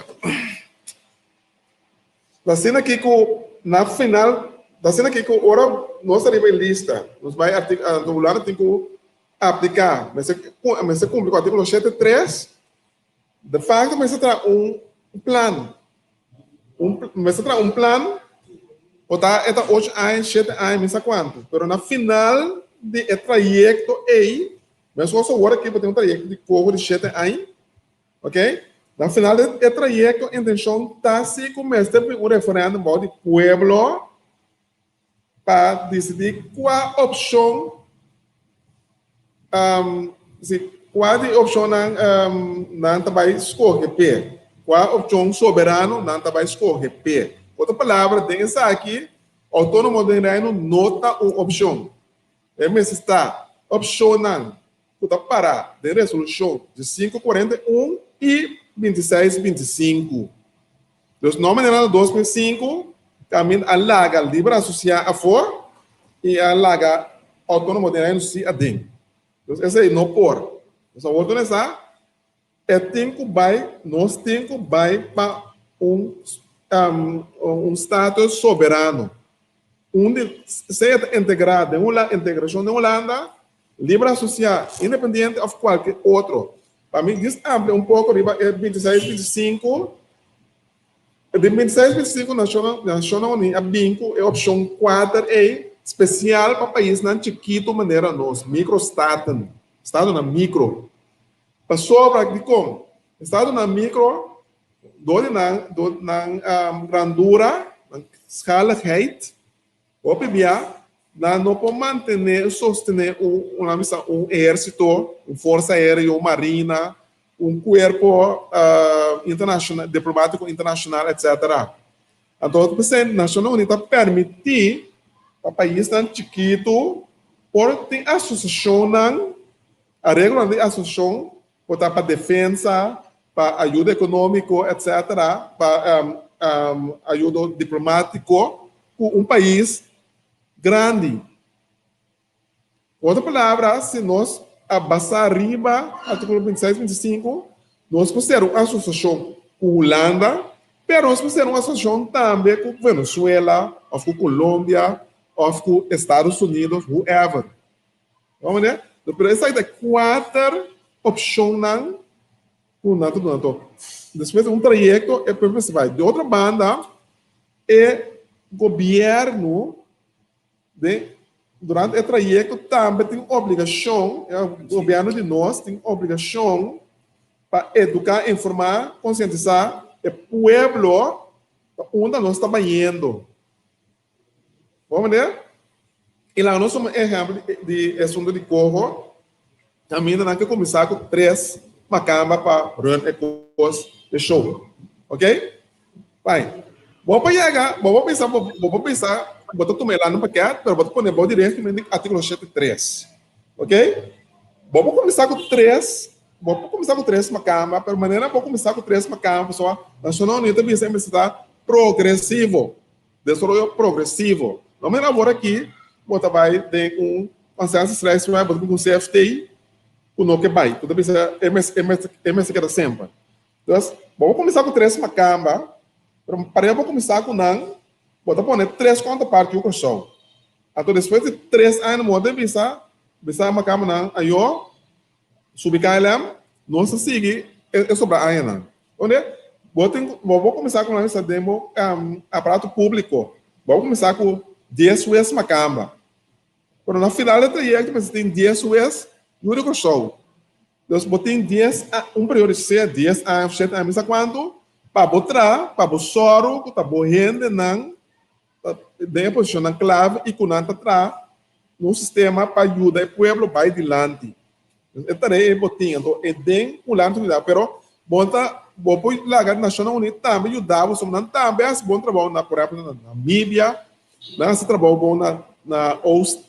Asina ki ku na final, asina ki ku ora nos ta riba e lista, nos bai artik, uh, Hulanda tin ku apliká, mester, mester kumpli ku artíkulo shete tres, de facto mester traha un plan. Un, mester traha un plan, o ta e ta ocho aña, shete aña, mi sa kuantu. Pero na final di e trayekto ei, meskos awor aki bo tin un trayekto di koho di shete aña, ok? Na final di e trayekto intenshon ta si ku mester bin un referèndum bou di pueblo pa disidí kua opshon si kua di opshonnan nan ta bai skohe p'e, kua opshon soberano nan ta bai skohe p'e. Otro palabra, den esaki outónomo den Reino no ta un opshon. E mester ta opshonnan ku ta pará den resolushon di 541 i 26 25. Dus no manera na 2005 kaminda a laga libre asosiá afor i a laga outónomo den Reino si aden. Dus esei no por. Nos awor ta mesa e tin ku bai, nos tin ku bai pa un un status soberano. Un di sea ta integrá den un integrashon den Hulanda, libre asosiá, independiente òf kualke otro. Pa mi djis amplia un poko riba e 26 25, den 26 25 Nashonnan Nashonnan Uní a bin ku e opshon kuater ei spesial pa paisnan chikitu manera nos, mikrostaten, estadonan mikro. Pasobra dikon? Estadonan mikro Dor di nan, dor di nan grandura, nan schaligheid, hopi bia nan no por mantené, sostené un, un laat bisa, un ehérsito, un forsa aéreo, un marina, un kuerpo internashonal, diplomátiko internashonal, etcétera. Anto, p'esei Nashonnan Uní ta permití pa paisnan chikitu por tin asosiashonnan, areglonan di asosiashon Por ta pa defensa, pa ayudo ekonómiko, etc. Pa ayudo diplomátiko ku un pais grandi. Ku otro palabra, si nos a basá riba artíkulo 26, 25, nos por ser un asosiashon ku Hulanda, pero nos por ser un asosiashon tambe ku Venezuela, òf ku Colombia, òf ku Estados Unidos, whoever. Bo mane? Pero esaki ta kuater opshonnan ku nan ta duna. Anto, despues di un trayekto e pueblo mester bai. Di otro banda, e gobièrnu den durante e trayekto tambe tin obligashon, e gobièrnu di nos tin obligashon pa eduká, informá, konsientisá e pueblo pa unda nos ta bayendo. Bo manera? I laga nos tuma ehèmpel di e asuntu di koho. Kaminda nan ke kuminsá ku tres makamba pa run e kos, e show. Ok? Bai. Bo por yega, bo por bisa, bo por bisa, bo ta tuma e landa pakèt, pero bo ta pone bou di régimen di artíkulo shete tres. Ok? Bo por kuminsá ku tres, bo por kuminsá ku tres makamba, pero manera bo kuminsá ku tres makamba, pasobra Nashonnan Uní ta bisa e mester ta progresivo. Desaroyo progresivo. No mira awor aki bo ta bai den un consensusreisweg, bo ta bin ku un CFT ku no ke bai, ku ta bisa e mes e mes e mester keda semper. Dus bo por kuminsá ku tres makamba, pero pareu bo kuminsá ku nan, bo ta pone tres kontrapart yu Kòrsou. Anto despues di tres aña bo ta bisa bisa makambanan ayo Subi KLM, nos ta sigui e sobra añanan. Donde bo tin bo por kuminsá ku nan den bo aparato públiko. Bo por kuminsá ku dies wes makamba. Pero na final di trayekto mester tin dies wes yu di Kòrsou. Dus bo tin dies un periodo di sea dies aña òf shete aña mi sa kuantu pa bo traha pa bo sòru ku ta bo hendenan ta den e posishonnan klave i ku nan ta traha un sistema pa yuda e pueblo bai dilanti. E tarea ei bo tin, anto e den un land unidad, pero bo ta bo por laga Nacionnan Uní tambe yuda bo, pasobra nan tambe hasi bon trabou na por ehempel na Namibia, nan hasi trabou bon na na Oost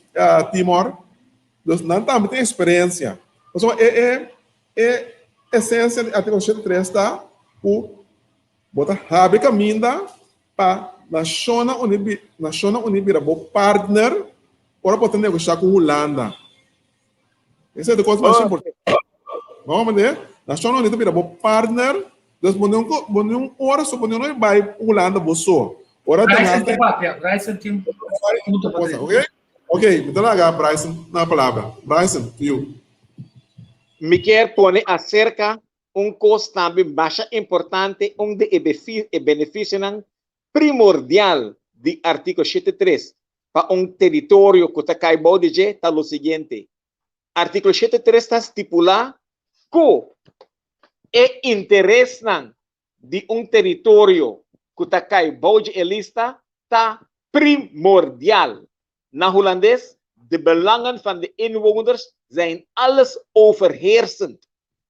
Timor, dus nan tambe tin experiencia. Pasobra e e e esencia di artíkulo 83 ta ku bo ta habri kaminda Pa Nashonnan Uní Nashonnan Uní bira bo partner ora bo ta negoshá ku Hulanda. Esei ta e kos mas importante. Bo mende? Nashonnan Uní ta bira bo partner, dus bo no bo niun ora so bo no bai Hulanda bo so. Ora ta Bryson ta papia, Bryson tin punto pa trese. Ok, ok, mi ta laga Bryson na palabra. Bryson, to you. Mi kier pone aserka Un kos tambe masha importante, un di e benefisionan primordial di Artíkulo 73 pa un teritorio ku ta kai bou di dje ta lo siguiente, Artíkulo 73 ta stipulá ku e interesnan di un teritorio ku ta kai bou dje e lista ta primordial. Na hulandes, de belangen van de inwoners zijn alles overheersend.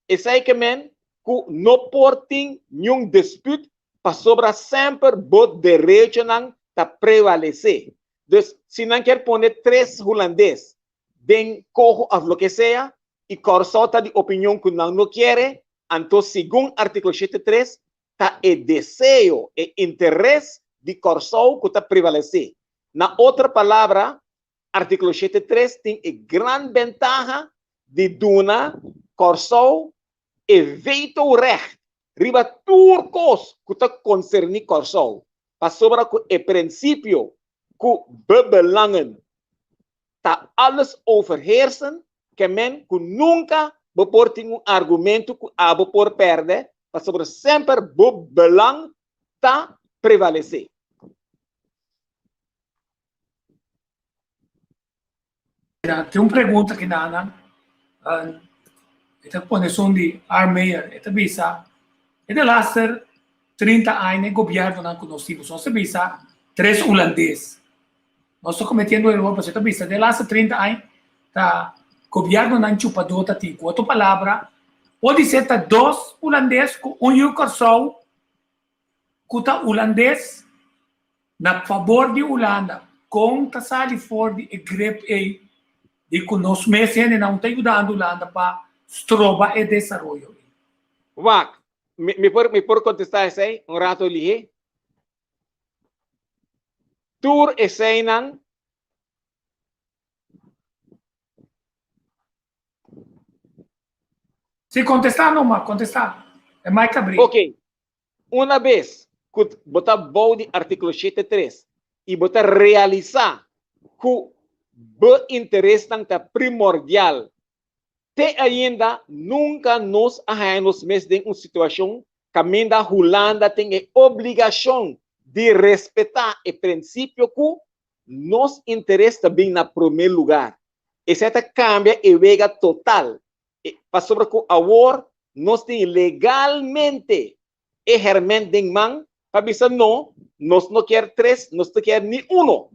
Esei ke men ku no por tin niun disput pasobra semper bo derechonan ta prevalesé. Dus si nan kier pone tres hulandes den koho of loke sea i Kòrsou ta di opinion ku nan no kiere, anto segun artíkulo 73 ta e deseo, e interes di Kòrsou ku ta prevalesé. Na otro palabra, artíkulo 73 tin e gran bentaha di duna Kòrsou e vetorecht riba tur kos ku ta konserní Kòrsou, pasobra ku e prinsipio. ku bo belangen ta alles overheersen, ke men ku nunka bo por tin un argumento ku abo por pèrdè, pasobra semper bo belang ta prevalesé. Tin un pregunta ki nan e ta pone esun di R. Meyer, e ta bisa, e de laster 30 aña e gobiernonan ku nos tin, nos ta bisa tres hulandes. Nos ta cometiendo eror pasobra e ta bisa de laster 30 aña ta gobiernonan chupadó ta tin. Ku otro palabra, podisé ta dos hulandes ku un yu Kòrsou ku ta hulandes na fabor di Hulanda, kon ta sali for di e grip ei di ku nos mes hendenan ta yudando Hulanda pa stroba e desaroyo ei? Wak, mi por mi por kontestá esei un rato lihé? Tur eseinan. Si, kontestá numa, kontestá. E mic abrí. Ok, Una bes ku bo ta bou di artíkulo shete tres i bo ta realisá ku bo interesnan ta primordial, te ainda nunka nos a haña nos mes den un situashon kaminda Hulanda tin e obligashon di respetá e prinsipio ku nos interes ta bin na promé lugar. Esei ta kambia e wega total pasobra ku awor nos tin legalmente e herment den man pa bisa no, nos no kier tres, nos no kier ni uno.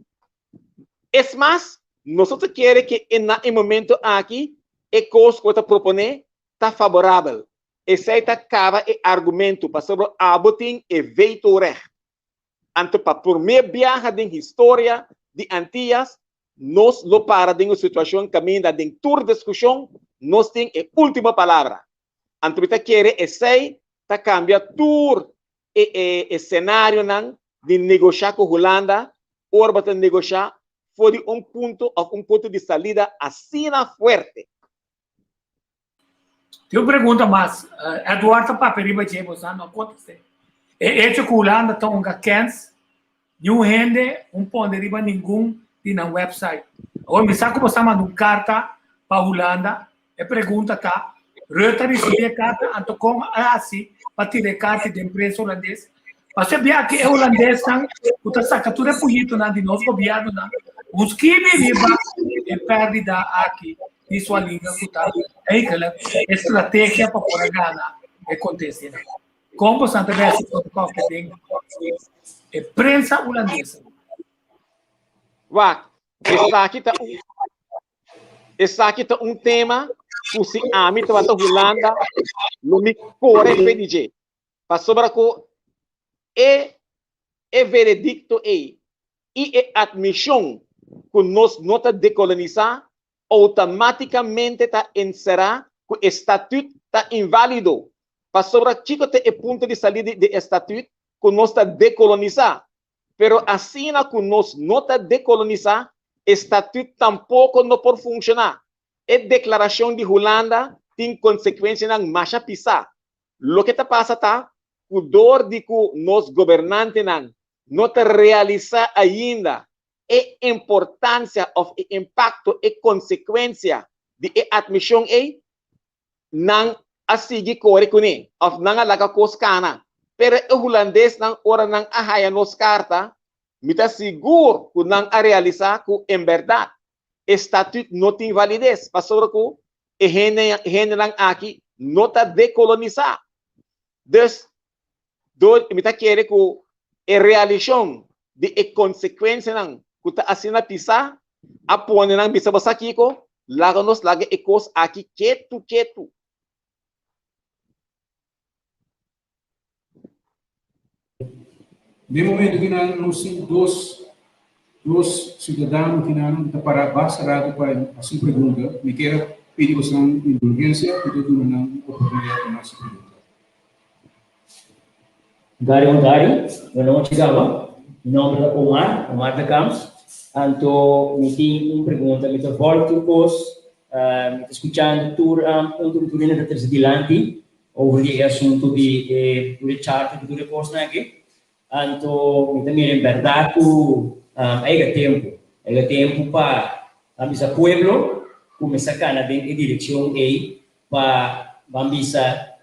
Es mas, nos no ta kere ke na e momento aki e kos ku bo ta proponé ta faborabel. Esei ta kaba e argumento pasobra abo tin e vetorecht. Anto pa promé biaha den historia di Antias, nos lo para den un situashon kaminda den tur diskushon nos tin e último palabra. Anto mi ta kere esei ta kambia tur e e senarionan di negoshá ku Hulanda ora bo ta negoshá for di un punto òf un punto di salida asina fuerte. Tin un pregunta mas. Edward ta papia riba dje, bo sa no a kontest'é. E echo ku Hulanda ta hunga kens, niun hende un pone riba ningun di nan website. Awor mi sa ku bo sa manda un karta pa Hulanda. E pregunta ta, Rutte a risibí e karta, anto kon a hasi pa tira e karta den prensa hulandes? Pasobra bia aki e hulandesnan ku ta saka tur e puyitonan di nos gobièrnunan, un skibi riba e pèrdida aki di Swalinga ku ta eigenlijk e strategia pa por a gana e kontestinan. Kon bosan ta bèsti kòke den e prensa hulandes? Wak, esaki ta un esaki ta un tema ku si ami tabata Hulanda lo mi kore fe di dje. Pasobra ku e e veredikto ei i e atmishon ku nos no ta dekolonisá outomátikamente ta enserá ku e statüt ta inválido. Pasobra kiko ta e punto di salida di e statüt? Ku nos ta dekolonisá. Pero asina ku nos no ta dekolonisá, e statüt tampoko no por funshoná. E deklarashon di Hulanda tin konsekuensianan masha pisá. Loke ta pasa ta ku dor di ku nos gobernantenan no ta realisá ainda e importansia òf e impakto, e konsekuensia di e atmishon ei, nan a sigui kore kuné òf nan a laga kos kana. Pero e hulandesnan ora nan a haya nos karta, mi ta sigur ku nan a realisá ku en bèrdat e statüt no tin valides pasobra ku e hendenan aki no ta dekolonisá. Dus, dor mi ta kere ku e realishon di e konsekuensianan ku ta asina pisá a pone nan bisa bo sa kiko, laga nos laga e kos aki ketu ketu. Den momento ki nan nos tin dos dos ciudadano ki nan ta para basta rato pa haci un pregunta, mi kier a pidi bosonan indulgencia cu ta duna nan un oportunidad pa nan haci pregunta. Gari bon dari, bon nochi Gaba. Mi nomber ta Omar, Omar de Camps. Anto mi tin un pregunta, mi ta volg tur cos, mi ta scuchando tur punto cu tur hende ta trece dilanti. Over di e asuntu di e tur e charter ku tur e kosnan aki. Anto mi ta mira en bèrdat ku a yega tempu, a yega tempu pa ban bisa pueblo kuminsá kana den e direkshon ei pa ban bisa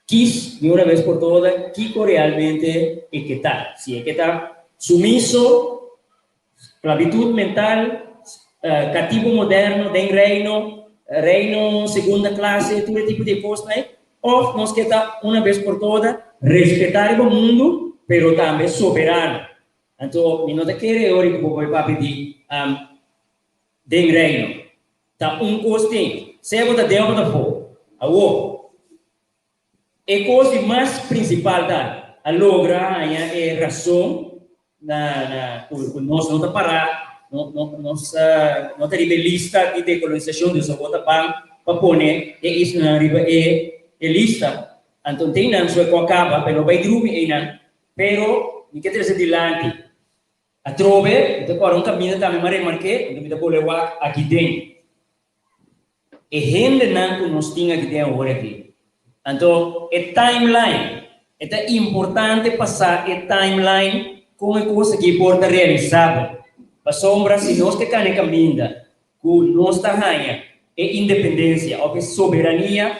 kis di una bes por toda kiko realmente e ke ta. Si e ke ta sumiso, sklabitut mental, katibu moderno den reino, reino segunda klase, tur e tipo di kosnan ei, Of nos ke ta una bes por toda respetá riba mundu, pero tambe soberano. Anto mi no ta kere ora ku bo bai papia di den Reino. Ta un kos tin, sea bo ta den of bo ta afó. Awor, e kos di mas prinsipal ta a logra haña e rason na na ku nos no ta pará, no no nos no ta riba e lista di dekolonisashon, dus awor ta ban pa pone e islanan riba e e lista. Anto tin nan su e ku a kaba, pero no bai drumi einan. Pero mi ke trese dilanti atrobe, mi ta kòrda un kaminda tambe mi a remark'é, anto mi ta bolbe wak aki den. E hendenan ku nos tin aki den awor aki. Anto e timeline, e ta importante pa sa e timeline kon e kos aki por ta realisabel. Pasobra si nos ke kana e kaminda ku nos ta haña e independensia òf e soberania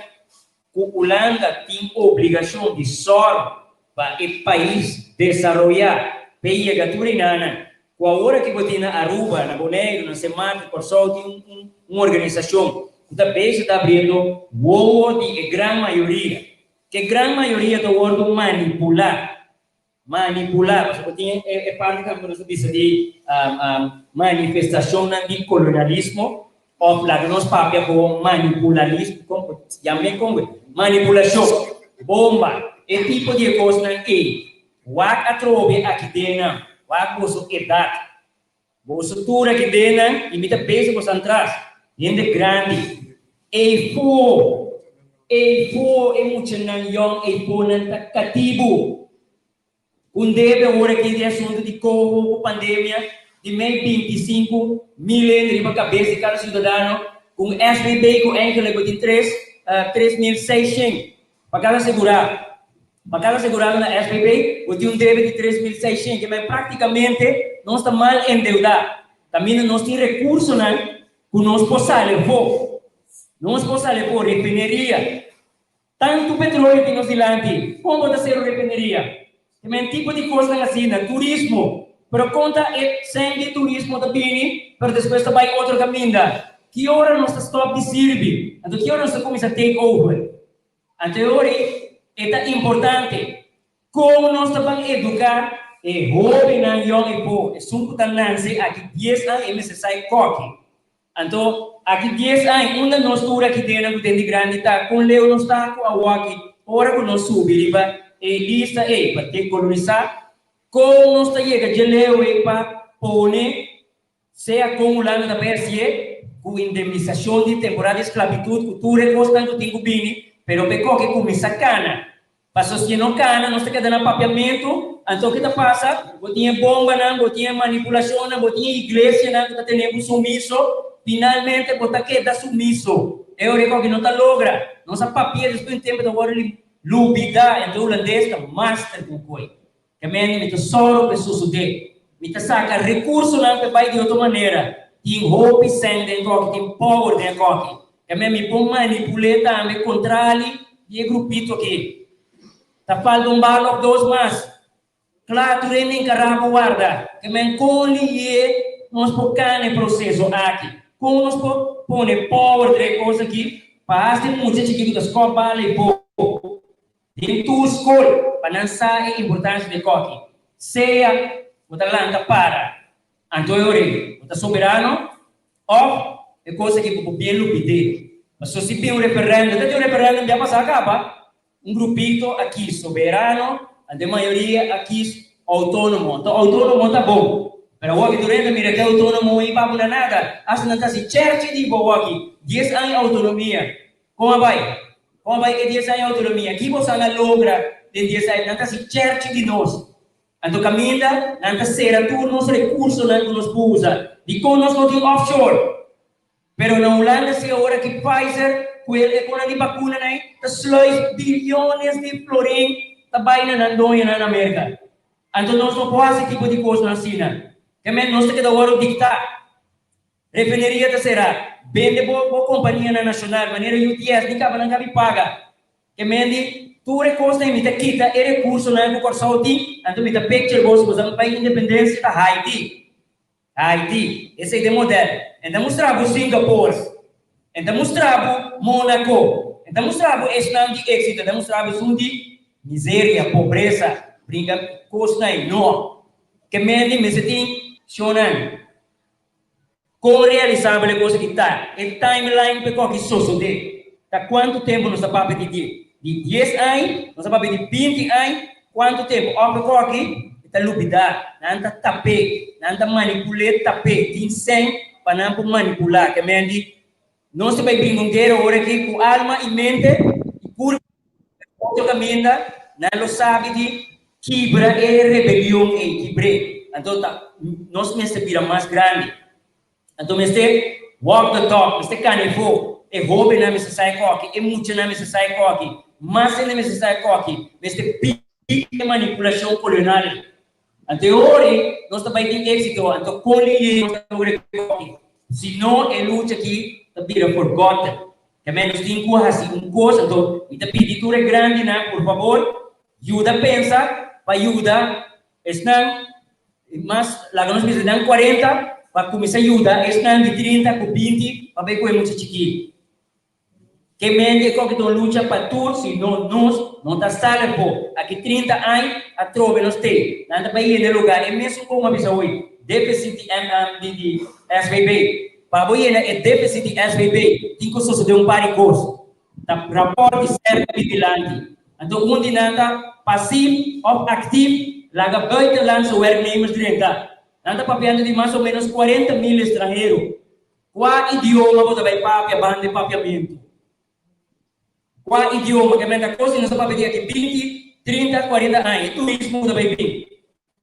ku Hulanda tin obligashon di sòru pa e pais desaroyá p'e yega tur e nannan ku awor aki bo tin na Aruba, na Boneiru, na Sint Maarten, Kòrsou tin un un organisashon ku ta bezig ta abriendo wowo di e gran mayoria, ku e gran mayoria ta wòrdu manipulá. Manipulá, pasobra bo tin e parti tambe ku nos ta bisa di manifestashonnan di kolonialismo òf laga nos papia bo manipulalismo, kon bo yam'é kon bo manipulashon, bomba, e tipo di e kosnan ei. Wak atrobe aki den nan, wak boso edat, boso tur aki den nan i mi ta bezig boso antras, hende grandi, ei fo, ei fo e muchanan yòn ei fo nan ta katibu. Un debe ora ki di asuntu di koho ku pandemia di mei 25 mil hende riba kabes di kada siudadano, ku un SVB ku eigenlijk bo tin tres 3600 pa kada asegurado. Pa kada asegurado na SVB bo tin un debe di 3600, ke men praktikamente nos ta mal endeudá. Kaminda nos tin rekursonan ku nos por sali afó. Nos por sali afó, refineria. Tantu petroleo tin nos dilanti, kon bo ta sera un refineria? Te men tipo di kosnan asina, turismo, pero kon ta e sèn di turismo ta bini, pero despues ta bai otro kaminda? Ki ora nos ta stòp di sirbi? Anto ki ora nos ta kuminsá take over? Anto e ora ei e ta importante kon nos ta ban eduká e hóbennan yòn i bo, esun ku ta nanse aki dies aña e mester sa e kòki. Anto, aki dies aña, unda nos tur aki den ku den di grandi ta? Kon leu nos ta ku awoki ora ku nos subi riba e lista ei pa dekolonisá? Kon nos ta yega dje leu ei pa pone sea kon Hulanda ta bai hasié ku indemnisashon di temporada di sklabitut ku tur e kosnan ku tin ku bini, pero p'e koke kuminsá kana? Paso si e no kana, nos ta keda na papiamentu, anto ke ta pasa? Bo tin e bombanan, bo tin e manipulashonnan, bo tin e iglesianan ku ta tene bo sumiso, finalmente bo ta keda sumiso. E ora ku no ta logra. Nos a papia despues un tempu ta wòrdu lubidá, enton hulandes ta master ku koi. Ke men mi ta sòru pa e sosodé. Mi ta saka rekursonan pa e bai di otro manera. Tin hopi sèn den kòki, tin power den e kòki. Ke men mi por manipul'é tambe kontrali di e grupito aki. Ta falta un bala òf dos mas. Kla tur hende enkará bo warda. Ke men kon lié nos por kana e proseso aki? Kon nos por pone power den e kos aki pa hasta e mucha chikitu ta skòp bala i bo? Den tur skol pa nan sa e importancia di e koki. Sea bo ta lanta para anto e ora ei bo ta soberano of e kos aki bo por bien lubid'é. Pasobra si bin un referendum, ta tin un referendum ya pasá kaba, un grupito a kis soberano anto e mayoria a kis outónomo. Anto outónomo ta bon, pero awor ki tur hende mira ke outónomo ei pa bo na nada, asta nan ta hasi cherchi di bo awor aki, dies aña outonomia. Kon a bai? Kon a bai e dies aña outonomia? Ki boso a logra den dies aña? Nan ta hasi cherchi di nos. Anto kaminda nan ta sera tur nos rekursonan ku nos por usa. Dikon nos no tin offshore? Pero na Hulanda si ora ki Pfizer ku e konan di bakunanan ei ta sluis bilyones di florin ta bai na nan doñonan na Merka. Anto nos no por hasi tipo di kosnan asina. Ke men nos ta keda wòrdu diktá. Refineria ta será. Bende bo bo kompanianan nashonal manera UTS ni kaba nan kabi paga. Ke men di tur e kosnan mi ta kita e rekursonan ku Kòrsou tin, anto mi ta picture bo si bo sa bai independensia ta Haiti. Haiti, esei ta e model. En ta mustra bo Singapore, en ta mustra bo Monaco, en ta mustra bo esnan di éxito, en ta mustra bo esun di miseria, pobresa, bringa cosnan ei. No. Ke mende mester tin shonnan. Con realisabel e cos aki ta? E timeline pa e koki sosode. Ta cuanto tempo nos ta papia di die? Di dies añ? Nos ta papia di binti añ? Cuanto tempo? Of e koki e ta lubida, nan ta tap'é, nan ta manipul'é, tap'é, tin sèn pa nan por manipulá. Ke men di, nos ta bai bringa un guera ora aki ku alma i mente i kurpa otro kaminda, nan lo sabi di kibra e rebelion ei, kibr'é. Anto ta nos mester bira mas grandi. Anto mester walk the talk, mester cana e fo. E hobennan mester sa e koki, e muchanan mester sa e koki, mas hende mester sa e koki, mester pidi e manipulacion colonial ei. Anto e ora ei nos ta bay tin exito, anto con liye nos ta logra e koki? Si no e lucha aki ta bira forgotten. Tambe nos tin cu haci un cos, anto mi ta pidi tur e grandinan por fabor yuda pensa pa yuda Esnan mas laga nos bisa nan cuarenta pa cuminsa yuda esnan di trinta cu binti pa bay cu e mucha chikí. Ke mente e koke ta un lucha pa tur si no nos no ta sali afó. Aki 30 añ atrobe nos tei. Nan ta bay yena e lugar e mesun como a bisa hoy deficit di di di SVB. Pa bo yena e deficit di SVB tin cu sosode un par di cos. Ta raport di sèrka di dilanti. Anto un di nan ta pasief òf aktif laga buitenlandse werknemers drenta. Nan ta papiando di mas o ménos 40,000 estranhero. Kua idioma bo ta bai papia banda e papiamentu? Kua idioma? Ke menta kos di nos ta papia di aki 20, 30, 40 aña. E turismo ku ta bai bin.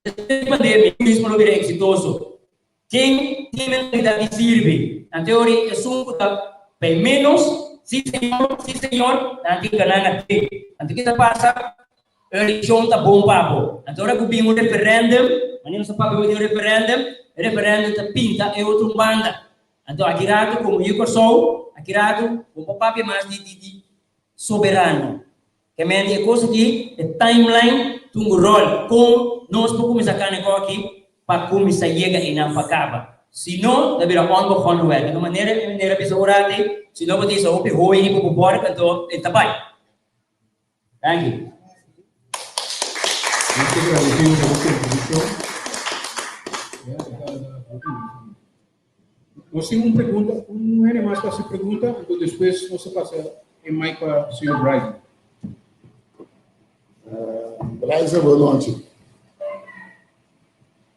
Despues di pandemia, turismo lo bira eksitoso. Ken tin mentalidat di sirbi? Nan teori esun ku ta pay ménos, sí señor, sí señor, nan tin ganan a tin. Anto ke ta pasa? E elekshon ta bon pa bo. Anto ora ku bin un referèndum, manera nos ta papia hoy di un referèndum, e referèndum ta pinta e otro un banda. Anto aki ratu komo yu Kòrsou, aki ratu bo por papia mas di di di soberano. Ke men di e kos aki, e timeline ta un ròl kon nos por kuminsá kana e kos aki pa kuminsá yega einan pa kaba. Si no, ta bira onbegonnen werk. Anto manera e manera bisa ora aki, si no bo ta isa hopi hooi riba bo bòrd, anto e ta bai. Danki. Nos ta gradesido pa bo kontribushon. Nos tin un pregunta, un hende mas pa hasi pregunta, anto despues nos ta pasa e mic pa señor Bryson. Bryson, bon nochi.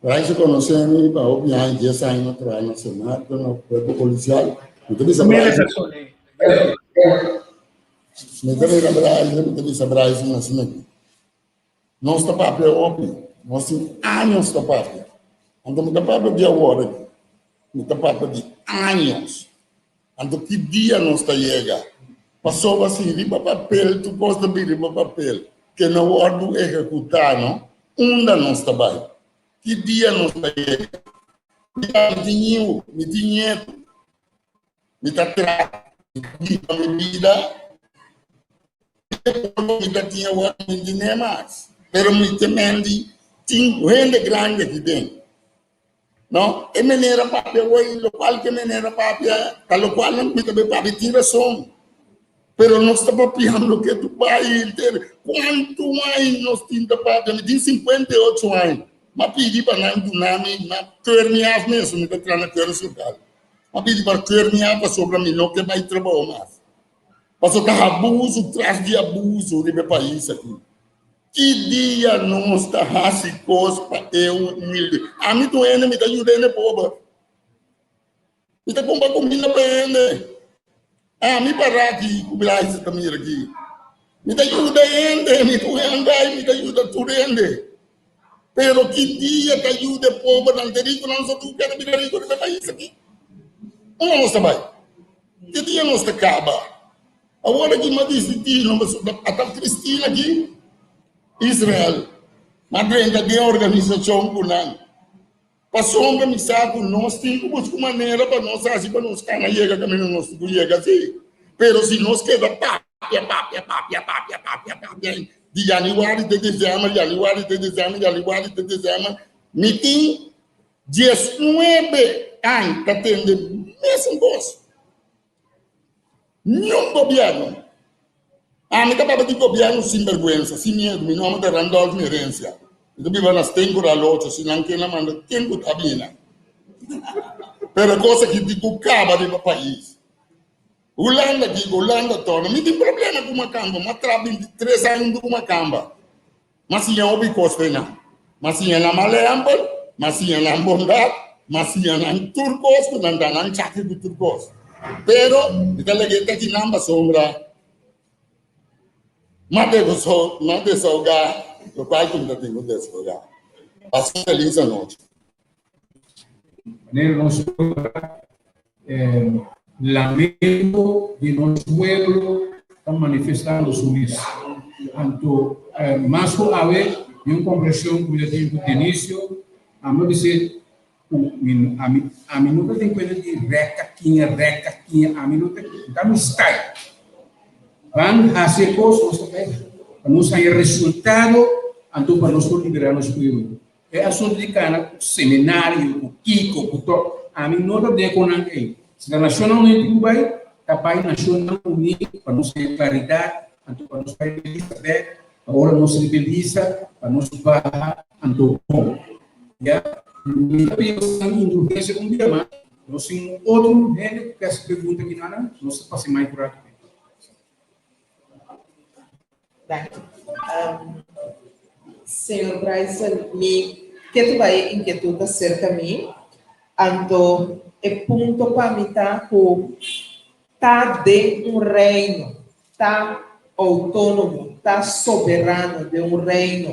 Bryson conoce mi pa hopi aña, 10 aña na traha na Senado, na cuerpo policial. Mi ta bisa Bryson. Mi ta mira Bryson, mi ta bisa Bryson asina aki. Nos ta papia hopi, nos tin años ta papia. Anto mi ta papia di awor aki, mi ta papia di años. Anto ki dia nos ta yega? Pasobra si riba papel tur kos ta bin riba papel, ke no wòrdu ehekutá no, unda nos ta bai? Ki dia nos ta yega? Mi tin yiu, mi tin ñetu. Mi ta traha, mi ta biba mi bida, mi ta tin awor mi tin mas. Pero mi te mendi tin hende grandi aki den. No, e manera papia hoy, lo cual ke manera papia, ta lo cual mi ta be papia tin razón. Pero nos ta papiando ke tu bai inter. Cuanto aña nos tin ta papia? Mi tin 58 aña. Ma pidi pa nan duna mi, ma keur mi af mes, mi ta traha na keurslokaal. A pidi pa keur mi af pasobra mi no ke bai trabou mas. Pasobra ta abuso tras di abuso riba e pais aki. Ki dia nos ta hasi kos pa e humilde? Ami tur hende mi ta yuda hende pober. Mi ta kumpra kuminda pa hende. Ami para aki ku Blaise ta mira aki. Mi ta yuda hende, mi tur hende mi ta yuda tur hende. Pero ki dia ta yuda e pobernan? Te rikunan so tur kere bira riku riba e pais aki. Unda nos ta bai? Ki dia nos ta kaba? Awor aki mi a disití, no pasobra ata Cristina aki, Israel. M'a drenta den organisashon ku nan. Pasobra mi sa ku nos tin ku buska un manera pa nos hasi pa nos kana yega kaminda nos tin ku yega, sí. Pero si nos keda papia, papia, papia, papia, papia, papia di yanüari te desèmber, yanüari te desèmber, yanüari te desèmber, mi tin diesnuebe aña ta tende mesun kos. Niun gobièrnu. Ami ta papia di gobièrnu sin bèrgwensa, sin miedu. Mi nòmber ta Randolph Merencia. Mi ta biba na Steenkoraal ocho. Si nan ke nan manda ken ku ta bini. Pero e kos aki tin ku kaba riba pais. Hulanda kiko, Hulanda torna. Mi tin problema ku makamba. Mi a traha 23 aña huntu ku makamba. M'a siña hopi kos fe nan. M'a siña nan mal ehèmpel, m'a siña nan bondat, m'a siña nan tur kos ku nan ta nan chaki ku tur kos. Pero mi ta lege te ki nan pasobra m'a m'a desahogá lokual ku mi ta tin ku desahogá. Pasa un felis anochi. Manera nos logra lamento di nos pueblo ta manifestando su mes. Anto mas ku awe den un kombershon ku mi ta tin ku Dionisio, ami a bis'é ku mi ami ami no ta den kuenta di rèk kakiña rèk kakiña ami no ta ta mi style. Ban hasi e kos nos ta bai pa nos haña resultado anto pa nos por liberá nos pueblo. E asuntu di kana ku seminario, ku kiko, ku to, ami no ta den ku nan ei. Si ta Nashonnan Uní tin ku bai, ta bai Nashonnan Uní pa nos haña klaridat, anto pa nos bai lista bèk, pa ora nos riba e lista, pa nos baha, anto bon. Ya, mi ta pidi bosonan indulgensia un bia mas, nos tin un otro hende ku ke hasi pregunta kinanan, nos ta pasa e mai ku ratu. Danki. Um, señor Bryson, mi ke tu bai inquietud ta cerca mi, anto e punto pa mi ta ku ta den un reino, ta autónomo, ta soberano den un reino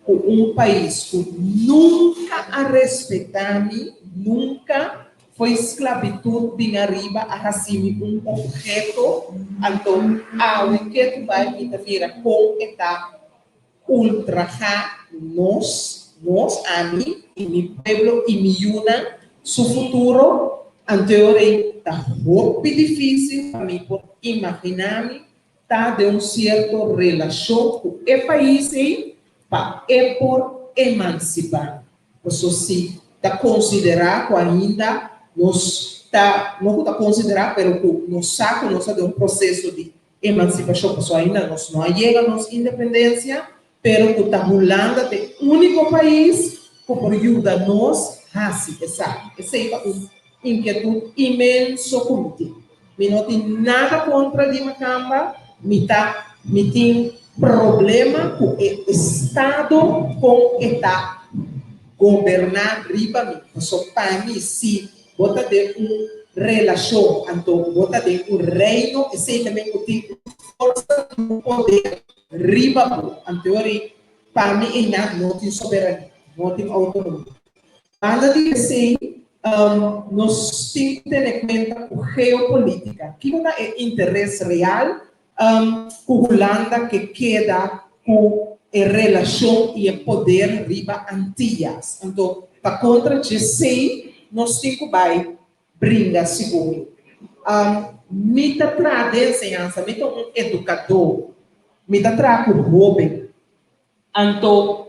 ku un pais ku nunca a respeta mi, nunca Foi sklabitut bin ariba a hasi mi un obheto, anto awe ke tu bai mi ta mira kon e ta ultrahá nos, nos, ami i mi pueblo i mi yunan su futuro, anto e ora ei ta hopi difísil pa mi por imaginá mi ta den un sierto relashon ku e pais ei pa e por emansipá. Paso si ta konsiderá ku ainda nos ta, no ku ta konsiderá, pero ku nos sa ku nos ta den un proseso di emansipashon, paso ainda nos no a yega nos independensia, pero ku ta Hulanda ta e úniko pais ku por yuda nos hasi esaki. Esei ta un inkietut inmenso ku mi tin. Mi no tin nada kontra di makamba, mi ta mi tin problema ku e estado kon e ta goberná riba mi. Paso pa mi si bo ta den un relashon anto bo ta den un reino esei ta men ku tin un forsa i un poder riba bo. Anto ori pa mi einan no tin soberania, no tin outonomia. Banda di esei, nos tin ku tene kuenta ku geopolitika. Kiko ta e interes real ku Hulanda ke keda ku e relashon i e poder riba Antillas? Anto, pa kontra djesei nos tin ku bai bringa segun mi. Mi ta traha den enseñansa, mi ta un edukadó, mi ta traha ku hóben. Anto,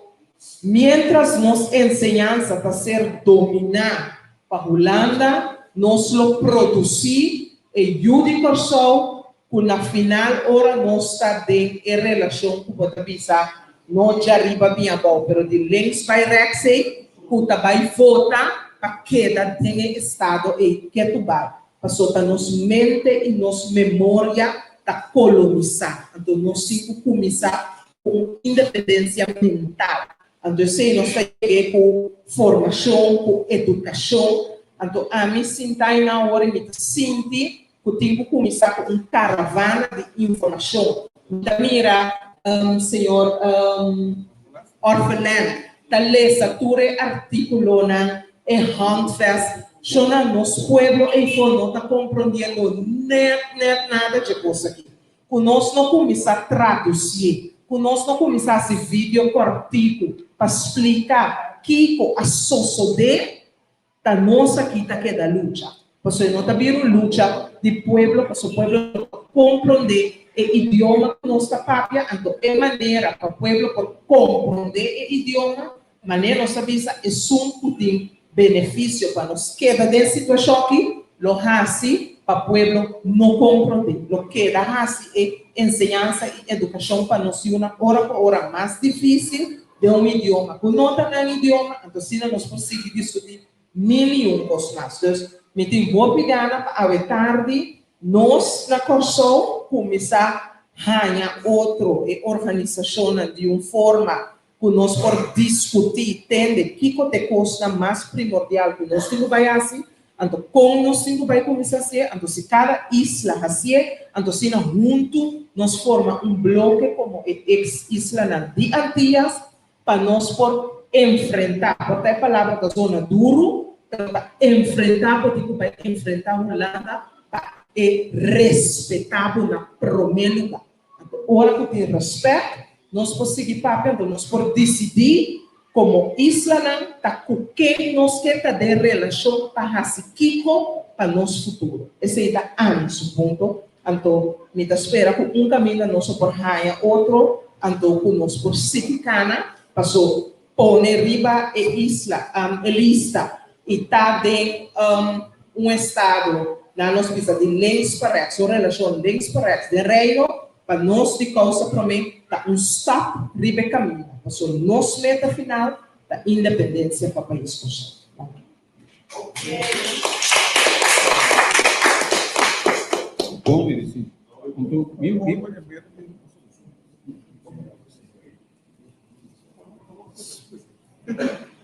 miéntras nos enseñansa ta ser dominá pa Hulanda, nos lo produsí e yu di Kòrsou ku na final ora nos ta den e relashon ku bo ta bisa no djariba bin abou pero di links bai rèks ei ku ta bai vota pa keda den e estado ei ketu bai paso ta nos mente i nos memoria ta kolonisá anto nos tin ku kuminsá ku un independensia mental. Anto esei nos ta yeg'é ku formashon, ku edukashon. Anto ami sinta einan awor i mi ta sinti ku tin ku kuminsá ku un karavana di informashon. Mi ta mira señor Orphelin ta lesa tur e artíkulonan, e handvest. Shonnan, nos pueblo eifó no ta komprondiendo nèt nèt nada dje kos aki. Ku nos no kuminsá tradusié, ku nos no kuminsá hasi video kòrtiku. pa splika kiko a sosodé, ta nos aki ta keda lucha. Pasobra e no ta bira un lucha di pueblo, pasobra pueblo no ta komprondé e idioma ku nos ta papia, anto e manera pa pueblo por komprondé e idioma, manera nos ta bisa, esun ku tin benefisio pa nos keda den situashon aki, lo hasi pa pueblo no komprondé, lo keda hasi e enseñansa i edukashon pa nos yunan ora pa ora mas difísil den un idioma ku no ta nan idioma, anto asina nos por sigui diskutí mil i un kos mas. Dus, mi tin hopi gana pa awe tardi nos na Kòrsou kuminsá haña otro e organisashonnan di un forma ku nos por diskutí, tende kiko ta e kosnan mas primordial ku nos tin ku bai hasi, anto kon nos tin ku bai kuminsá hasié, anto si kada isla hasié, anto asina huntu nos forma un bloke komo e eks islanan di Antias pa nos por enfrentá, por ta e palabra ta zona duru, pero ta enfrentá bo tin ku bai enfrentá Hulanda pa e respetá bo na promé lugá. Anto ora ku tin rèspèt, nos por sigui papia, anto nos por disidí komo islanan ta ku ken nos ke ta den relashon pa hasi kiko pa nos futuro. Esei ta ami su punto. Anto mi ta spera ku un kaminda nos lo por haña otro, anto ku nos por sigui kana, paso pone riba e isla, e lista i ta den un estado, nan nos bisa di links pa rechts, un relashon links pa rechts den Reino, pa nos di kousa promé ta un stap riba e kaminda, pasobra nos meta final ta independensia pa pais Kòrsou. Danki.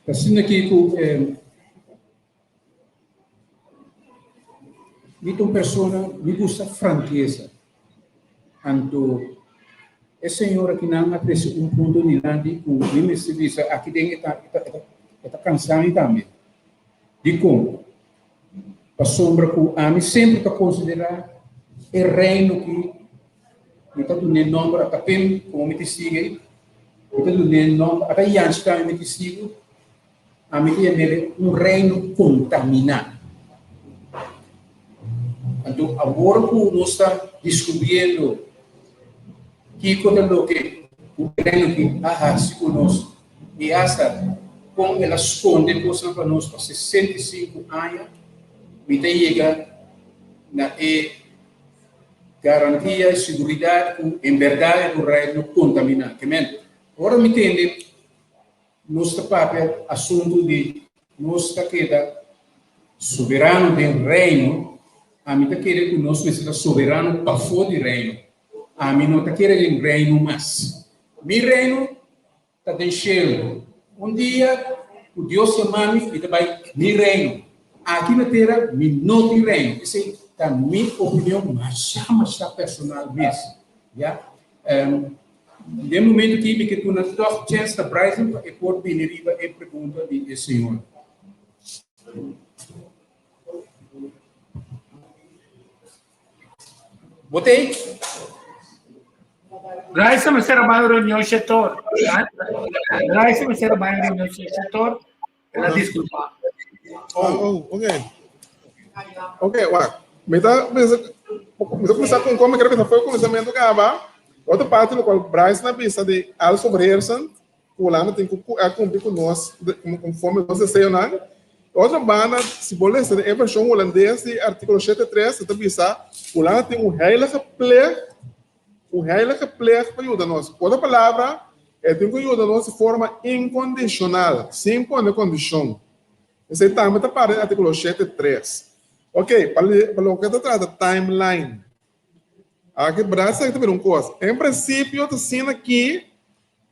Asina ki ku mi ta un persona mi gusta frankesa. Anto e señor akinan a trese un punto dilanti ku mi mester bisa aki den e ta e ta kansa mi tambe. Dikon? Pasobra ku ami semper ta konsiderá e reino ki Mi ta dun'é nòmber ata p'em komo mi testigu. Mi ta dun'é nòmber ata yanchi tambe mi testigu. Ami ta yam'é un reino kontaminá. Anto awor ku nos ta diskubriendo kiko ta loke ku e reino aki a hasi ku nos i asta kon el a skonde kosnan pa nos pa 65 aña, mi ta yega na e Garantia i siguridat ku en bèrdat e por reino kontaminá. Ke men, ora mi tende nos ta papia asuntu di nos ta keda soberano den reino, ami ta kere ku nos mester ta soberano pafó di reino. Ami no ta kere den reino mas. Mi reino Ta den shelu. Un dia ku Dios yama mi, mi ta bai mi reino. Aki na tera mi no tin reino. Esei ta mi opinion masha masha personal mes. Ya. Den momento aki mi ke duna tòg chèns na Bryson pa e por bini riba e pregunta di e señor. Bo t'ei? Bryson mester a bai un reunion shetor. Bryson mester a bai un reunion shetor. El a disculpa. Oh, oh, ok. Ok, wak. Mi ta pensa, mi ta kuminsá ku un kos, mi kere pensa for kuminsamentu kaba. Otro parti lokual Bryson a bisa di alsoverheersend, ku Hulanda tin ku a kumpli ku nos konforme nos deseonan. Otro banda, si bo lesa den e vershon hulandes di artíkulo shete tres, e ta bisa, Hulanda tin un heilige plicht, un heilige plicht pa yuda nos. Ku otro palabra, e tin ku yuda nos di forma inkondishonal, sin pone kondishon. Esei tambe ta para den artíkulo shete tres. Oke, pa loke ta trata timeline. Aki Brad ta bira un kos. En prinsipio ta asina ki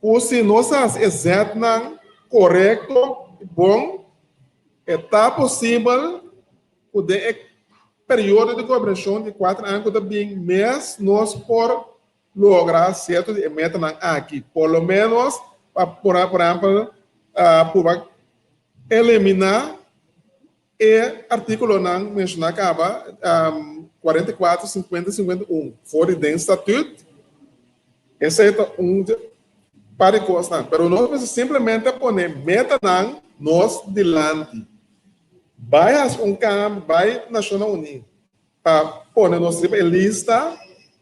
ku si nos hasi e zètnan korekto i bon, e ta posibel ku den e periodo di gobernashon di kuater aña ku ta bin mes nos por logra sierto di e metanan aki. Por lo ménos pa por ehèmpel purba eliminá E artíkulonan menshoná kaba, 44, 50 i 51, for di den Statüt, esei ta un. par di kosnan, pero nos mester simplemente pone metanan nos dilanti. Bai hasi un kambio, bai Nashonnan Uní pa pone nos riba e lista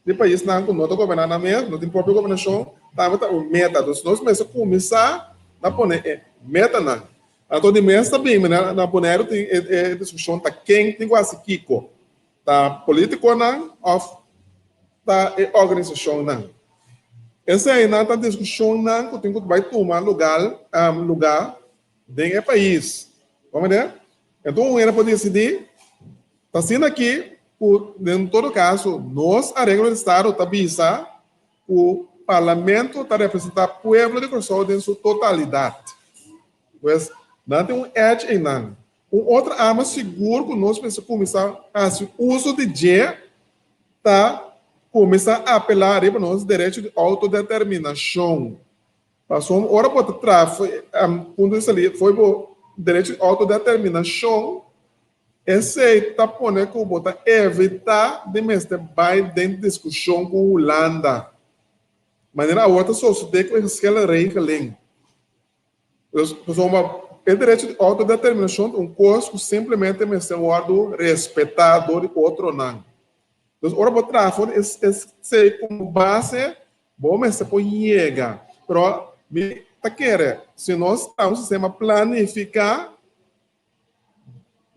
di paisnan ku no ta goberná nan mes, no tin propio gobernashon, tambe ta un meta. Dus nos mester kuminsá na pone e metanan. Anto di mes ta bin, na Boneiru tin e diskushon ta ken tin ku hasi kiko, ta politikonan òf ta e organisashonnan. Eseinan ta diskushonnan ku tin ku bai tuma lugar lugá den e pais. Bo mira? Enton un hende por disidí, ta asina aki ku den todo kaso nos areglo di estado ta bisa ku Parlamento ta representá pueblo di Kòrsou den su totalidat. Pues, nan tin un edge einan. Un otro arma sigur ku nos mester kuminsá hasi uso di dje ta kuminsá apelá riba nos derecho di outodeterminashon. Pasobra ora bo ta traha fo'i punto di salida fo'i bo derecho di outodeterminashon, Esei ta pone ku bo ta evitá di mester bai den diskushon ku Hulanda, manera awor ta sosodé ku e geschillenregeling. Dus, pasobra e derecho di outodeterminashon ta un kos ku simplemente mester wòrdu respetá dor di otronan. Dus ora bo traha for di esei komo base, bo mester por yega. Pero mi ta kere, si nos traha un sistema planifiká,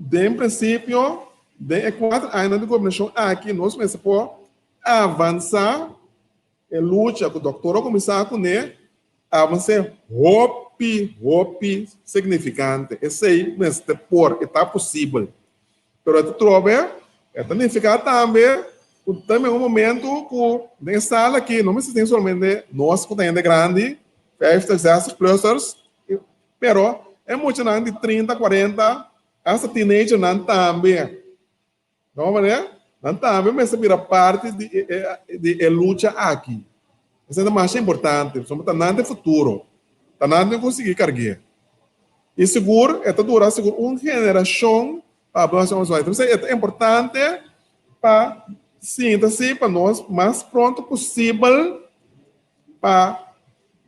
Den prinsipio, den e kuater añanan di gobernashon aki nos mester por avansá e lucha ku dòktor a kuminsá kuné, avans'é hopi, hopi signifikante. Esei mester por, e ta posibel. Pero e ta trobe, e ta nifiká tambe ku ta un momento ku den e sala aki no mester tin solamente nos ku ta hende grandi, vijftig, zestig plussers, Pero e muchanan di trinta, kuarenta, asta teenagernan tambe, no manera, nan tambe mester bira parti di e di e lucha aki. Esei ta masha importante, pasobra ta nan ta e futuro, ta nan tin ku sigui karg'é. I sigur e ta dura sigur un generashon pa abla nos esaki. Entonces e ta importante pa sinta si pa nos mas pronto posibel pa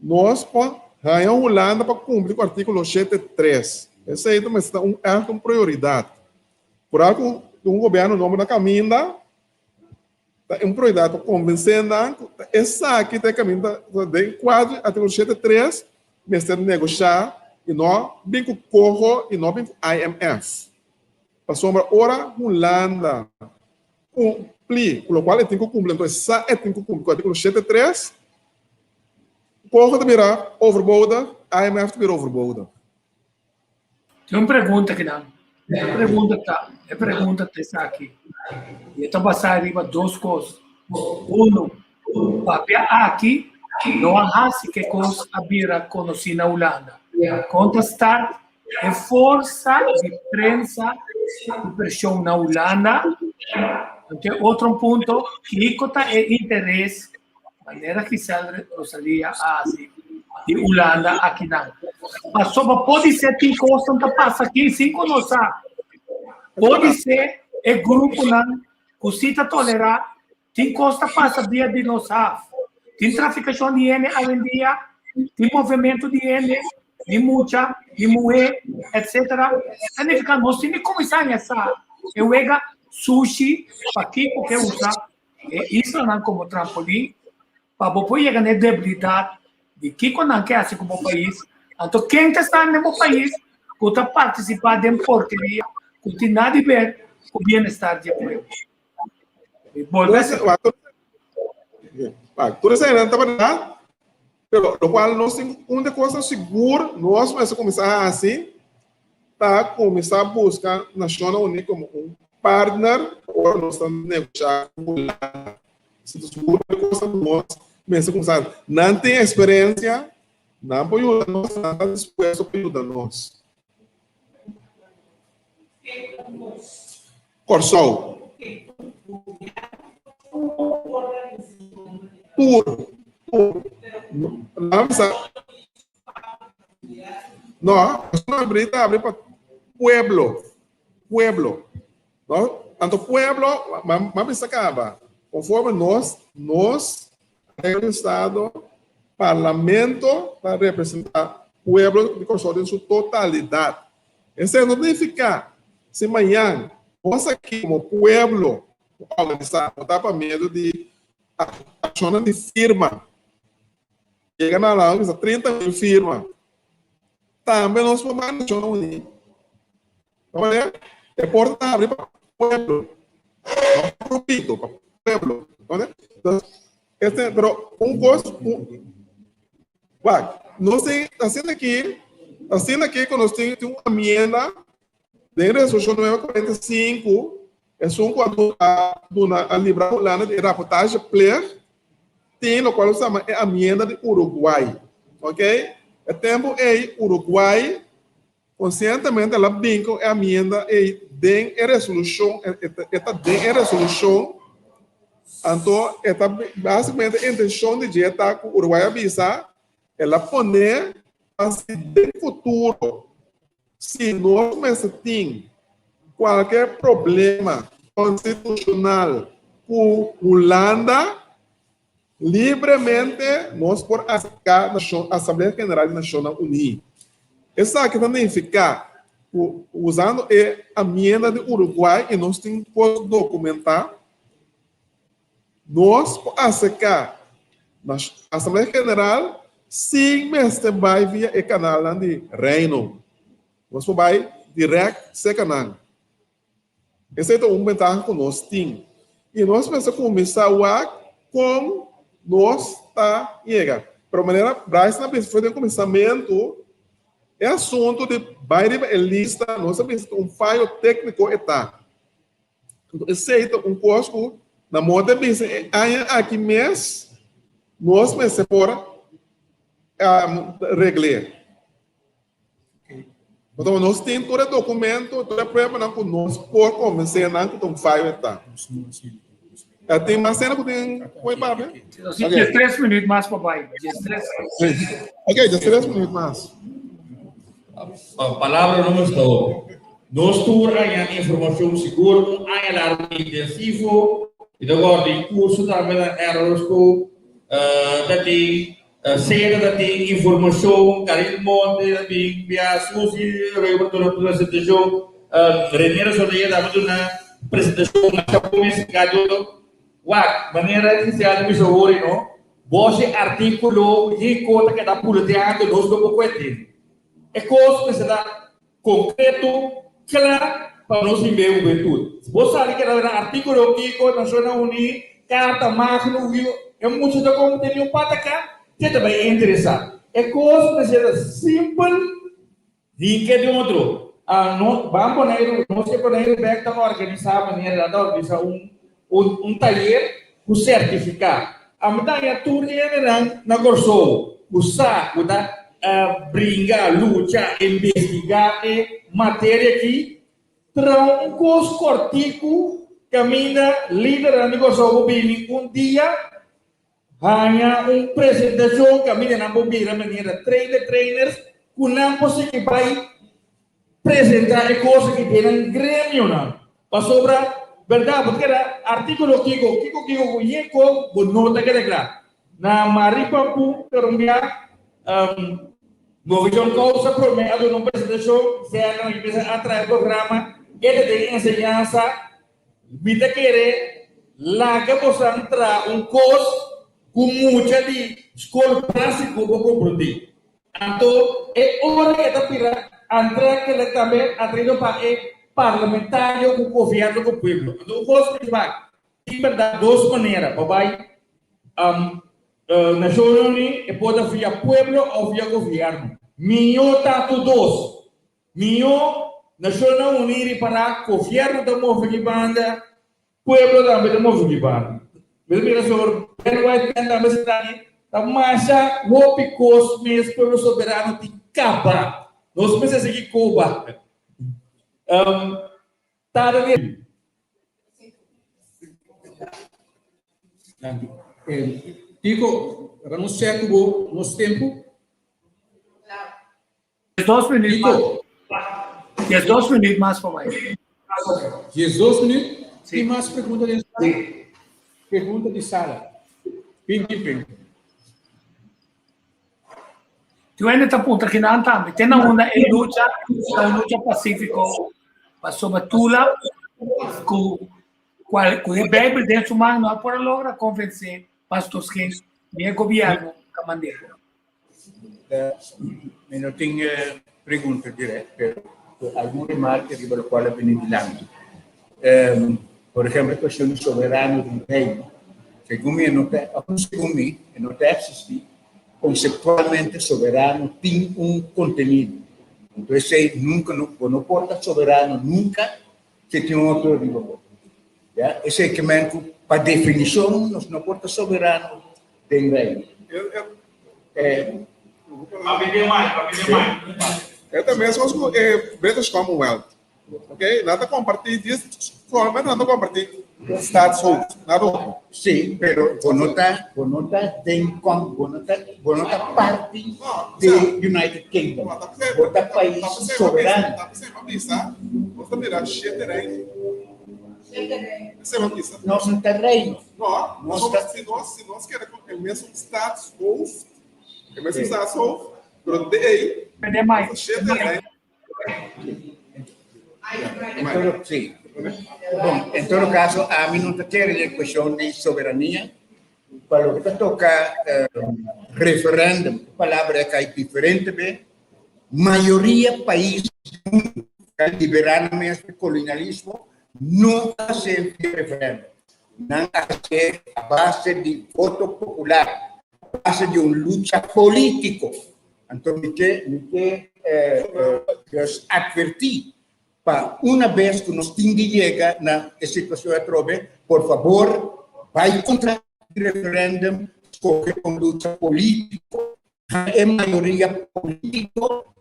nos por haña Hulanda pa kumpli ku artíkulo shete tres. Esei ta mester ta un ègt un prioridat. Por algu ku un gobièrnu nobo na kaminda, ta un prioridat pa konvensé nan ku ta esaki ta e kaminda ta den kuadro di artíkulo shete tres mester negoshá i no bin ku koho i no bin ku IMF. Pasobra ora Hulanda Kumpli ku lokual e tin ku kumpli, anto e sa e tin ku kumpli ku artíkulo shete tres, Koho ta bira overbodig, IMF ta bira overbodig. Tin un pregunta kinan. E pregunta ta, e pregunta ta esaki. I e ta basá riba dos kos. Uno, papia aki no a hasi ke kos a bira konosí na Hulanda. Kon ta start E forsa di prensa di preshon na Hulanda. Anto e otro punto, kiko ta e interes, manera Giselle Rosalia a hasi, di Hulanda akinan? Pasobra podisé tin kosnan ta pasa aki sin ku nos sa. Podisé e gruponan ku si ta tolerá Tin kos ta pasa dia di nos haf. Tin trafikashon di hende awendia, tin movementu di hende, di mucha, di muhé, etc. Ta nifiká nos tin di kuminsá haña sa e wega sushi pakiko ke usa e islanan komo trampolin pa bo por yega na e debilidat di kiko nan ke hasi ku bo pais. Anto ken ta sta den bo pais ku ta partisipá den porkeria ku tin nada di ber ku bienestar di e pueblo? Tur esei ta berdad, pero locual nos tin un de cosnan sigur nos mester cuminsa haci ta cuminsa busca Nacionnan Uni como un partner ora nos ta negosha cu Hulanda. Esei ta sigur un de cosnan cu nos mester cuminsa haci. Nan tin experiencia, nan por yuda nos, nan ta dispuesto pa yuda nos. Kòrsou. Tur, tur. Nan bisa, no, nos abri ta abri pa pueblo, pueblo. No, tanto pueblo, m'a bisa kaba, konforme nos, nos, regla di estado. Parlamento ta representá pueblo di Kòrsou den su totalidat. Esei no ta nifiká si mañan nos aki komo pueblo organisá, no ta pa medio di akshonnan di firma, yega na laga bisa 30 mil firma, tambe nos por bai Nashonnan Uní. Pasobra e porta ta habri pa pueblo, no pa grupito, pa pueblo. Este, pero un kos, un, wak, nos tin, asina aki, asina aki ku nos tin, tin un amienda den resolushon 945, esun ku a a duna, a libra Hulanda di e raportahe plicht, tin lokual nos yama e amienda di Uruguay. Ok? E tempu ei Uruguay Konsientemente el a bin ku e amienda ei den e resolushon, e ta den e resolushon, anto e ta básikamente e intenshon di dje ta ku Uruguay a bisa el a pone pa si den futuro si nos mester tin kualke problema konstitushonal ku Hulanda, Libremente nos por aserká Asamblea General di Nashonnan Uní. Esaki ta nifiká ku usando e amienda di Uruguay i nos tin por dokumentá, nos por aserká Asamblea General sin mester bai via e kanalnan di Reino. Nos por bai dirèkt serka nan. Esei ta un bentaha ku nos tin. I nos mester kuminsá wak kon nos ta yega. Pero manera Bryson a bisa for den kuminsamentu, e asuntu di bai riba e lista, nos a bisa ta un fayo tékniko e ta. Anto esei ta un kos ku na moda di bisa e aña aki mes nos mester por regl'é. Pasobra nos tin tur e documento, tur e pruebanan cu nos por convence nan cu ta un fayo e ta. E tin mas hende cu tin cu e papia? Nos tin diestres minuut mas pa bai. Diestres. Ok, diestres minuut mas. Palabra no mester hopi. Nos tur a haña informacion sigur un aña largo intensivo y ta worde e curso tambe na Aeroscope ta tin Sera ta tin informashon, Karin Monte ta bin bia Susi Reuber duna presentashon, Rene Rosolia tambe duna presentashon, masha bon mes Gado. Wak, manera Cristiano bisa hori no, bo si artíkulo rico ta keda puleteando nos lo por kuente. E kos mester ta konkreto, kla pa nos bin b'e hubentud. Bo sa di keda na artíkulo kiko Nashonnan Uní, Karta Magno, e mucha ta komo tene un pataka, ke ta bai interesá. E kos mester ta simpel, hinka di otro. No, ban Boneiru, nos ke Boneiru bèk ta organisá manera nan ta organisá un un tayer ku sertifiká. Ami ta haña tur hendenan na Kòrsou ku sa ku ta bringa, lucha, investigá e materia aki, traha un kos kòrtiku kaminda lidernan di Kòrsou por bini un dia haña un presentashon kaminda nan por bira manera trainer trainers ku nan por sigui bai presentá e kos aki den nan gremionan. Pasobra, bèrdat, bo ta keda artíkulo kiko, kiko kiko ku yeko, bo no ta keda kla. Na Maripapu, Colombia, Movishon Kousa Promé a duna un presentashon, Serna nan mester a traha e programa, e ta den enseñansa, mi ta kere laga bosan traha un kos ku mucha di skol básiko por komprondé. Anto e ora e ta bira aantrekkelijk tambe atraído pa e parlamentario ku gobierno ku pueblo. Anto un kos ku wak, tin berdad dos manera pa bai Nashonnan Uní, e por ta via pueblo òf via gobierno. Mihó ta tur dos. Mihó Nashonnan Uní ripará gobierno ta move di banda, Pueblo tambe ta move di banda. Mi ta mira sobre Ben White Ben tambe sa aki ta masha hopi kos mes pueblo soberano tin kaba. Nos mester sigui koba. Um, tada di. Danki. Eh, Tico, ra nos check bo nos tempo. 12 minuut mas. 12 minuut mas pa bai. 12 minuut? Tin mas pregunta den sala? Pregunta di sala. Pin, pin, pin. Tin hende ta puntra kinan tambe, te na unda e lucha ta un lucha pasífiko, pasobra Tula ku kual ku e Beibel den su man no a por a logra konvensé Pastor Schinck ni e gobièrnu ta mand'é. Mi no tin pregunta dirèkt, pero algun remarke riba lokual a bini dilanti. Por ehempel, e kuestion di soberano di un reino, segun mi e no ta, òf no segun mi, e no ta eksistí. Konseptualmente soberano tin un kontenido. Anto esei nunka no, bo no por ta soberano nunka si tin otro riba bo. Ya, esei ke men ku pa definishon nos no por ta soberano den reino. E ta meskos ku e British Commonwealth. Ok, nan ta kompartí dies, solamente nan ta kompartí staatshoofd, nada otro. Sí, pero bo no ta, bo no ta den com, bo no ta, bo no ta parti di United Kingdom. Bo ta pais soberano. Ta p'esei m'a bisa, nos ta mira shete reino. P'esei m'a bisa. Nos no ta reino. No, nos ta, si nos, si nos keda ku e mesun staatshoofd, e mesun staatshoofd, pero de ei, nos ta shete reino. En todo, sí. Bon, en todo caso, ami no ta kere den cuestion di soberania. Pa loke ta toca referendum, e palabra a cay diferente be. Mayoria pais di mundo cu a libera nan mes di colonialismo no a hace via referendum. Nan a hace a base di voto popular, a base di un lucha politico. Anto mi ke mi ke just atvertí pa una bes ku nos tin di yega na e situashon atrobe, por fabor bai kontra di referendum, skohe un lucha polítiko, haña e mayoria polítiko,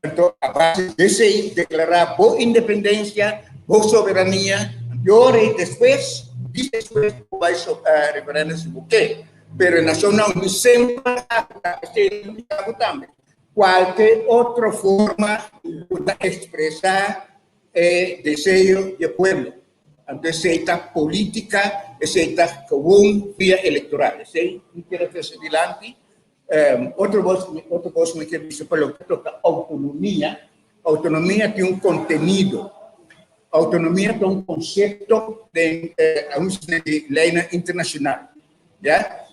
anto a base di esei deklará bo independensia, bo soberania, anto ora ei despues, di despues bo bai referendum si bo ke. Pero e Nacionnan Uní semper a acepta esei nan bisa bo tambe. Cualke otro forma cu ta expresa e deseo di e pueblo. Anto esei ta politica, esei ta gewoon via electoral. Esei mi kier a trece dilanti. Otro bos, otro cos mi kier bisa pa loke ta toca autonomia. Autonomia tin un contenido. Autonomia ta un concepto den e leynan internacional. Ya?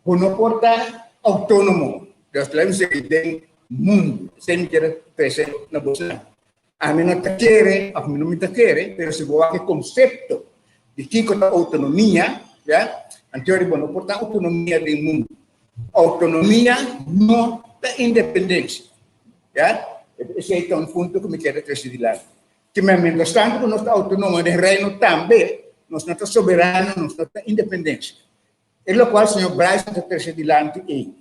Bo no por ta autónomo. Dios ta bisa den mundu. Esei mi kier trese na bosnan. Ami no ta kere, of mi no mi ta kere, pero si bo wak e konsepto di kiko ta outonomia, ya, anto bo no por ta outonomia den mundu. Outonomia no ta independensia. Ya? Esei ta un punto ku mi kier trese dilanti. Te men mientras tanto ku nos ta outonomo den Reino tambe, nos no ta soberano, nos no ta independensia. E lokual señor Bryson ta trese dilanti ei.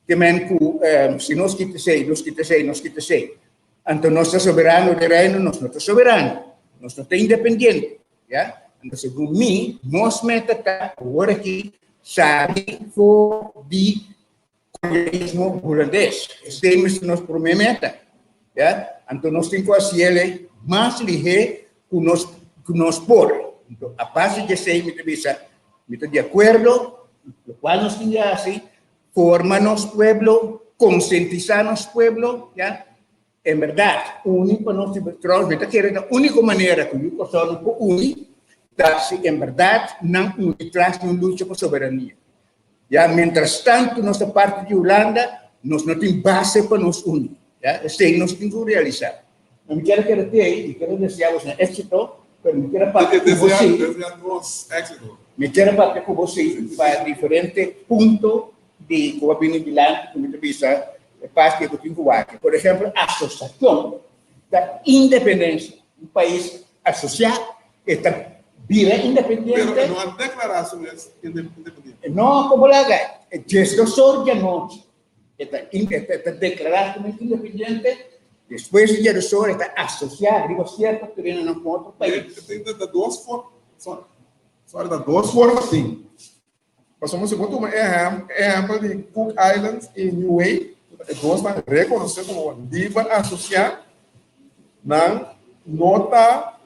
Te men ku si nos kita esei, nos kita esei, nos kita esei, anto nos ta soberano den Reino, nos no ta soberano, nos no ta independiente. Ya? Anto segun mi, nos meta ta awor aki sali for di kolonialismo hulandes. Esei mester nos promé meta. Ya? Anto nos tin ku hasiel mas lihé ku nos ku nos por. Anto a base di esei mi ta bisa, mi ta di akuerdo, lokual nos tin di hasi, forma nos pueblo, konsientisá nos pueblo, ya? En bèrdat, uni pa nos trouwens mi ta kere ta úniko manera ku yu Kòrsou no por uni ta si en bèrdat nan uni tras di un lucha pa soberania. Ya, mientras tantu nos ta parti di Hulanda, nos no tin base pa nos uni. Ya, esei nos tin ku realisá. No mi kier a keda te ei, mi kier a desea bosnan éksito, pero mi kier a papia ku bo sí. Mi kier a papia ku bo sí pa diferente punto di ku a bini dilanti ku mi ta bisa e pas ke ku tin ku wak. Por ehempel, asosiashon ta independensia. Un pais asosiá e ta bira independiente. Pero e no a deklará su mes independiente. No, komo laga e diesdos or di anochi e ta e ta deklará su mes independiente, despues di diesdos or e ta asosiá riba sierto terenonan ku otro pais. Ta dos forma, sorry, sorry, ta dos forma tin. Pasobra si bo tuma e ehèmpel di Cook Islands i Niue, e dosnan rekonosé komo liber asosiá, nan no ta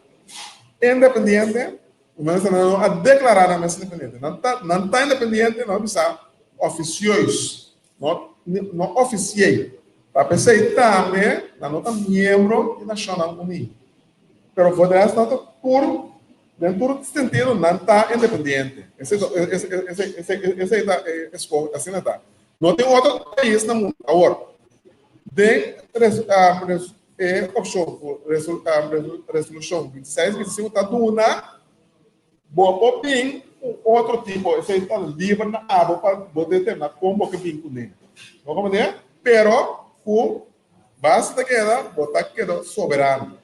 independiente, nan no a deklará nan mes independiente. Nan ta nan ta independiente, nan a bisa ofisieus, no no ofisiel. Ta p'esei tambe nan no ta miembro di Nashonnan Uní. Pero for de rest nan ta tur, den tur sentido nan ta independiente. Esei ta, esei ta e eskoho, asina ta. No tin otro pais na mundu. Awor, den e opshon ku resolushon 26 25 ta duna, Bo por bin ku otro tipo, esei ta liber na abo pa bo determiná kon bo ke bin kuné. Bo komprendé? Pero ku basta ta keda, bo ta keda soberano.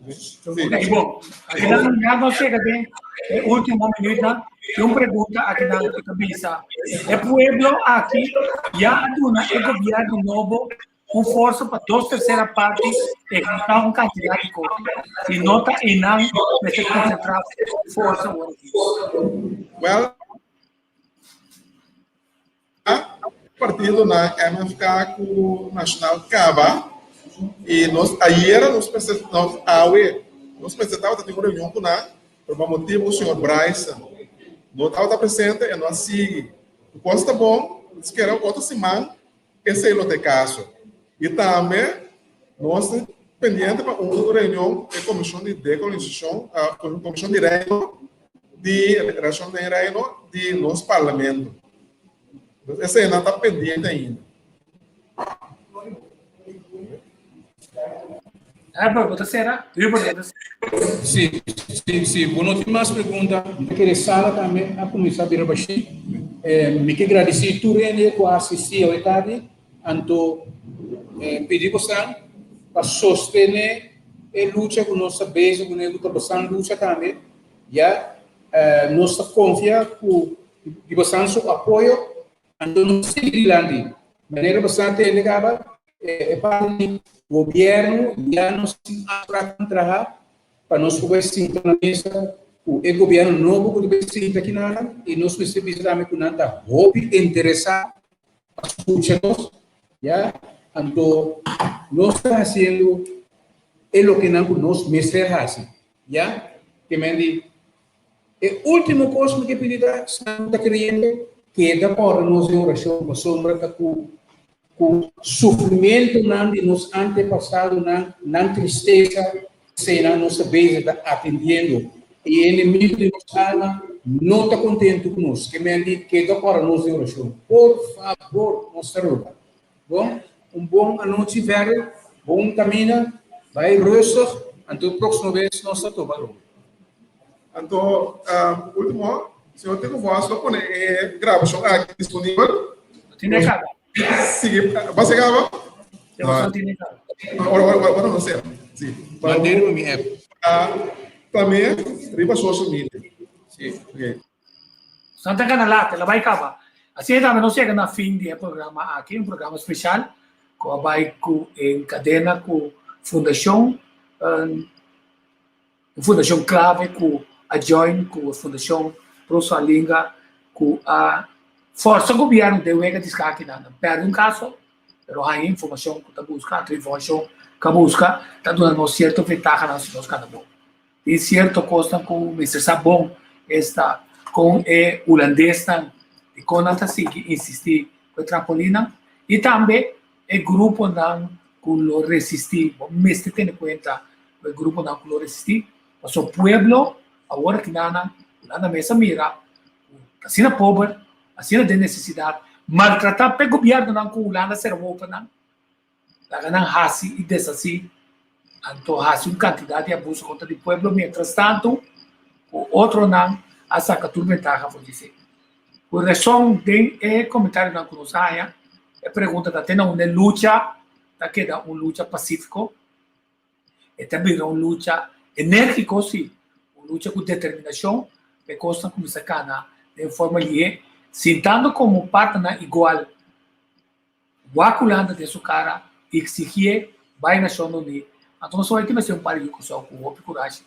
Sí. Ok, bon. Akinan ya nos chega den e último minuutnan. Tin un pregunta akinan ku ta bisa, e pueblo aki ya a duna e gobièrnu nobo un forsa pa dos tersera parti ehekutá un kantidat di kos. Si no ta einan mester konsentrá forsa ora di. Wèl, a partidonan MFK ku Nacional kaba i nos ayera nos mester nos awe nos mester tabata tin un reunion ku nan pero pa motibu ku señor Bryson no tabata presente e no a sigui. Ku kos ta bon, nos kere otro siman Esei lo ta e kaso. I tambe nos ta pendiente pa un reunion e Komishon di Dekolonisashon, Komishon di Reino, di Relashon den Reino di nos Parlamento. Eseinan ta pendiente ainda. Herbert, bo ta sera? Hubert, bo ta sera? Sí, sí, sí. Bo no tin mas pregunta? Mi ta kere sala tambe a kuminsá bira bashí. Mi ke gradisí tur hende ku a asistí awe tardi, anto pidi bosan pa sostené e lucha ku nos ta bezig kuné, ku ta bosan lucha tambe. Ya nos ta konfia ku di bosan su apoyo, anto nos sigui dilanti. Manera bosan a tende kaba, E parti di gobierno ya nos tin afspraaknan traha pa nos por bai sinta na mesa ku e gobierno nobo ku ta bai sinta kinanan i nos mester bisa tambe ku nan ta hopi interesá pa skucha nos ya anto nos ta hasiendo e lokenan ku nos mester hasi ya ke men di E ultimo kos mi ke pidi ta esnan ku ta kreyente keda kòrda nos den orashon pasobra ta ku ku sufrimentunan di nos antepasadonan, nan tristesa, eseinan nos ta bezig ta atendiendo. I e enemigu di nos alma no ta kontentu ku nos. Ke men di keda kòrda nos den orashon. Por fabor, nos ta roga. Bon, un bon anochi verder, bon camina, bai rustig, anto próximo bes nos ta topa atrobe. Anto, ultimo, señor Tico Vos lo pone e grabacion aki disponibel. Tiene caba. Sigui, ba ser caba? No tiene caba. Ora, ora, ora no ser. Si. Mandé mi app. Tambe riba social media. Si, okay. Santa Cana lata, la bai caba. Asina tambe nos yega na fin di e programa aki, un programa special cu a bai cu en cadena cu Fundacion, un fundacion clave cu a join cu Fundacion Pro Swalinga cu a forsa gobierno den wega di skakinan. Nan perde un caso, pero haña informacion cu ta busca, anto informacion cu a busca ta duna nos cierto ventahanan si nos cana bon. Tin sierto kosnan ku mester sa bon, esta kon e hulandesnan dikon nan ta sigui insistí ku e trampolinnan i tambe e gruponan ku lo resistí. Bo mester tene kuenta ku e gruponan ku lo resistí, pasobra pueblo awor aki nan Hulanda mes a mira ku ta asina pober, asina den nesesidat, maltratá p'e gobièrnunan ku Hulanda sera wowo pa nan. Laga nan hasi i deshasí, anto hasi un kantidat di abuso kontra di pueblo, mientras tantu ku otronan a saka tur bentaha for di esei. Ku rason den e komentarionan ku nos a haña, e pregunta ta te na unda e lucha ta keda un lucha pasífiko? E ta bira un lucha enérgiko, sí, un lucha ku determinashon pa e kosnan kuminsá kana den forma lihé, sintando komo partnernan igual. Wak Hulanda den su kara i eksigié bai Nashon Uní. Anto nos hoy tin mester un par di yu Kòrsou ku hopi kurashi.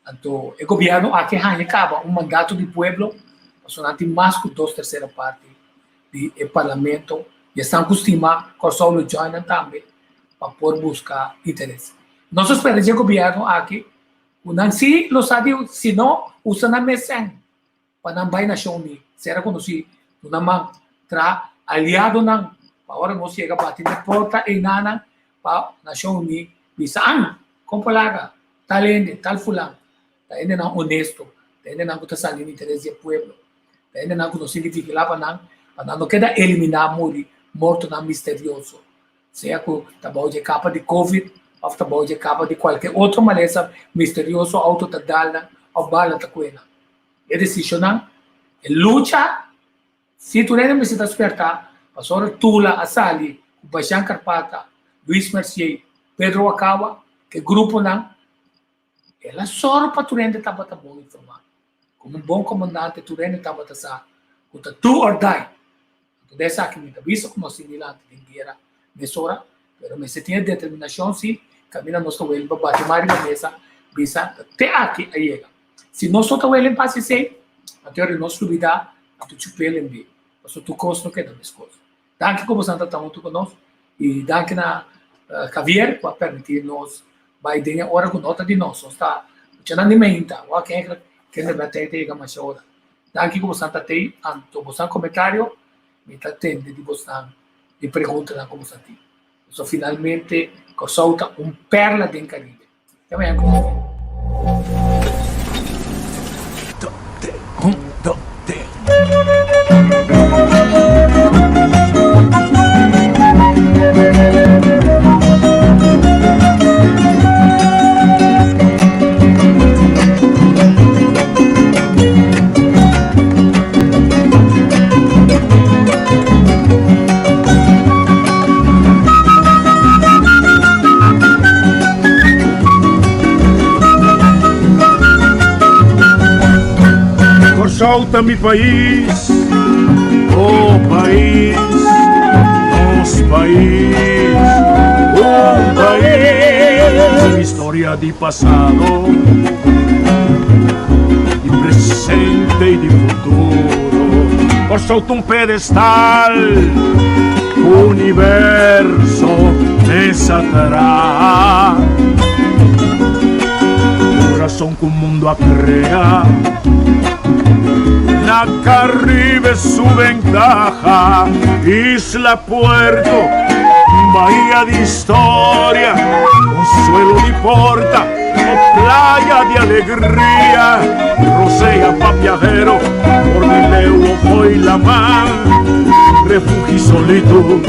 Anto e gobièrnu aki haña kaba un mandato di pueblo pasobra nan tin mas ku dos tersera parti di e parlamento i esnan ku stima Kòrsou lo join nan tambe pa por buska interes. Nos ta spera dje gobièrnu aki ku nan si lo sa di si no usa nan mes sèn pa nan bai Nashon Uní, sera konosí duna man tra aliadonan. Pa ora nos yega bati na porta einanan pa Nashon Uní bisa an, kon por laga tal hende, tal fulan, ta hendenan honesto, ta hendenan ku ta sali na interes di e pueblo, ta hendenan ku nos tin di vigilá pa nan, pa nan no keda eliminá, muri mortonan misterioso, sea ku ta bou di e kapa di covid òf ta bou di e kapa di kualke otro malesa misterioso, outo ta dal nan òf bala ta kue nan. E desishonnan, e lucha Si tur hende mester ta sperta, pasobra Tula a sali ku Bastian Karpata, Luis Mercier, Pedro Wakawa, ku e gruponan, el a sòru pa tur hende tabata bon informá. Komo un bon komandante tur hende tabata sa ku ta do or die. Anto den esaki mi ta bisa ku nos tin dilanti den guera mesora, pero mester tin e determinashon si kaminda nos ta weli pa bati man riba mesa bisa ta te aki a yega. Si nos no ta welen pa hasi esei, anto ora nos lubidá, anto chup'el en be, pasobra tur kos no keda meskos. Danki ku boso ta huntu ku nos i danki na Javier ku a permití nos bai den e ora ku no ta di nos. Nos ta muchanan di meinta, wak eigenlijk kende bia tei ta yega masha ora. Danki ku boso ta tei, anto boso komentario mi ta tende di boso di preguntanan ku boso tin. Pasobra finalmente Kòrsou ta un perla den Karibe. Te mañana ku nos. Kòrsou ta mi pais, oh pais, nos pais, un pais. Historia di pasado, di presente i di futuro. Kòrsou ta un pedestal. Universo mesa traha Corazón ku mundo a crea Na Caribe su ventaja Isla Puerto, bahía di historia Consuelo di porta o playa di alegria Rosea pa viajero por di leu o fo'i laman Refugio solitud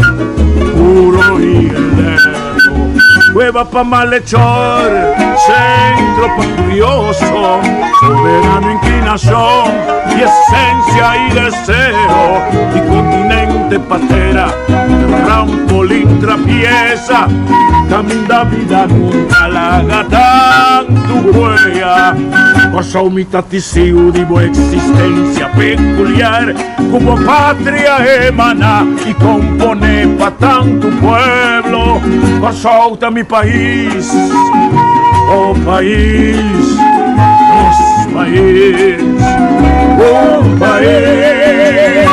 puro y eterno Cueva pa malhechor, centro pa curioso Soberano inclinación y esencia y deseo Y continente patera, trampolín trapieza Caminda vida nunca laga tantu huella Kòrsou mi ta tisiu di bo existencia peculiar Ku bo patria emana i komponé pa tantu pueblo Kòrsou ta mi pais, oh pais, nos pais, un pais.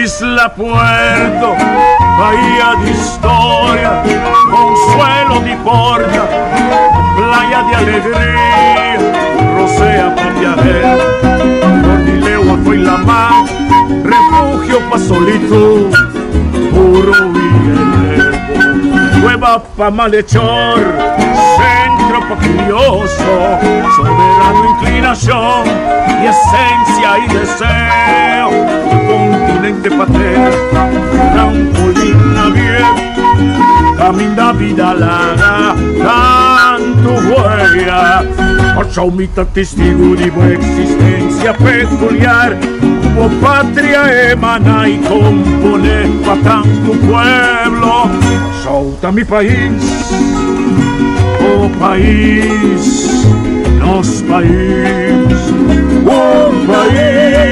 Isla Puerto, bahía di historia, consuelo di porta, playa di alegria, rosea pa viajero, for di lewa fo'i lamá, refugio pa solitud, puro i elevo, cueva pa malhechor, centro pa curioso, soberano inclinacion y esencia y deseo, continente patera, trampolín navier, Caminda vida laga tantu huella Kòrsou mi ta testigu di bo existencia peculiar Ku bo patria emana i kompone pa tantu pueblo Kòrsou ta mi pais, oh pais, nos pais, un pais.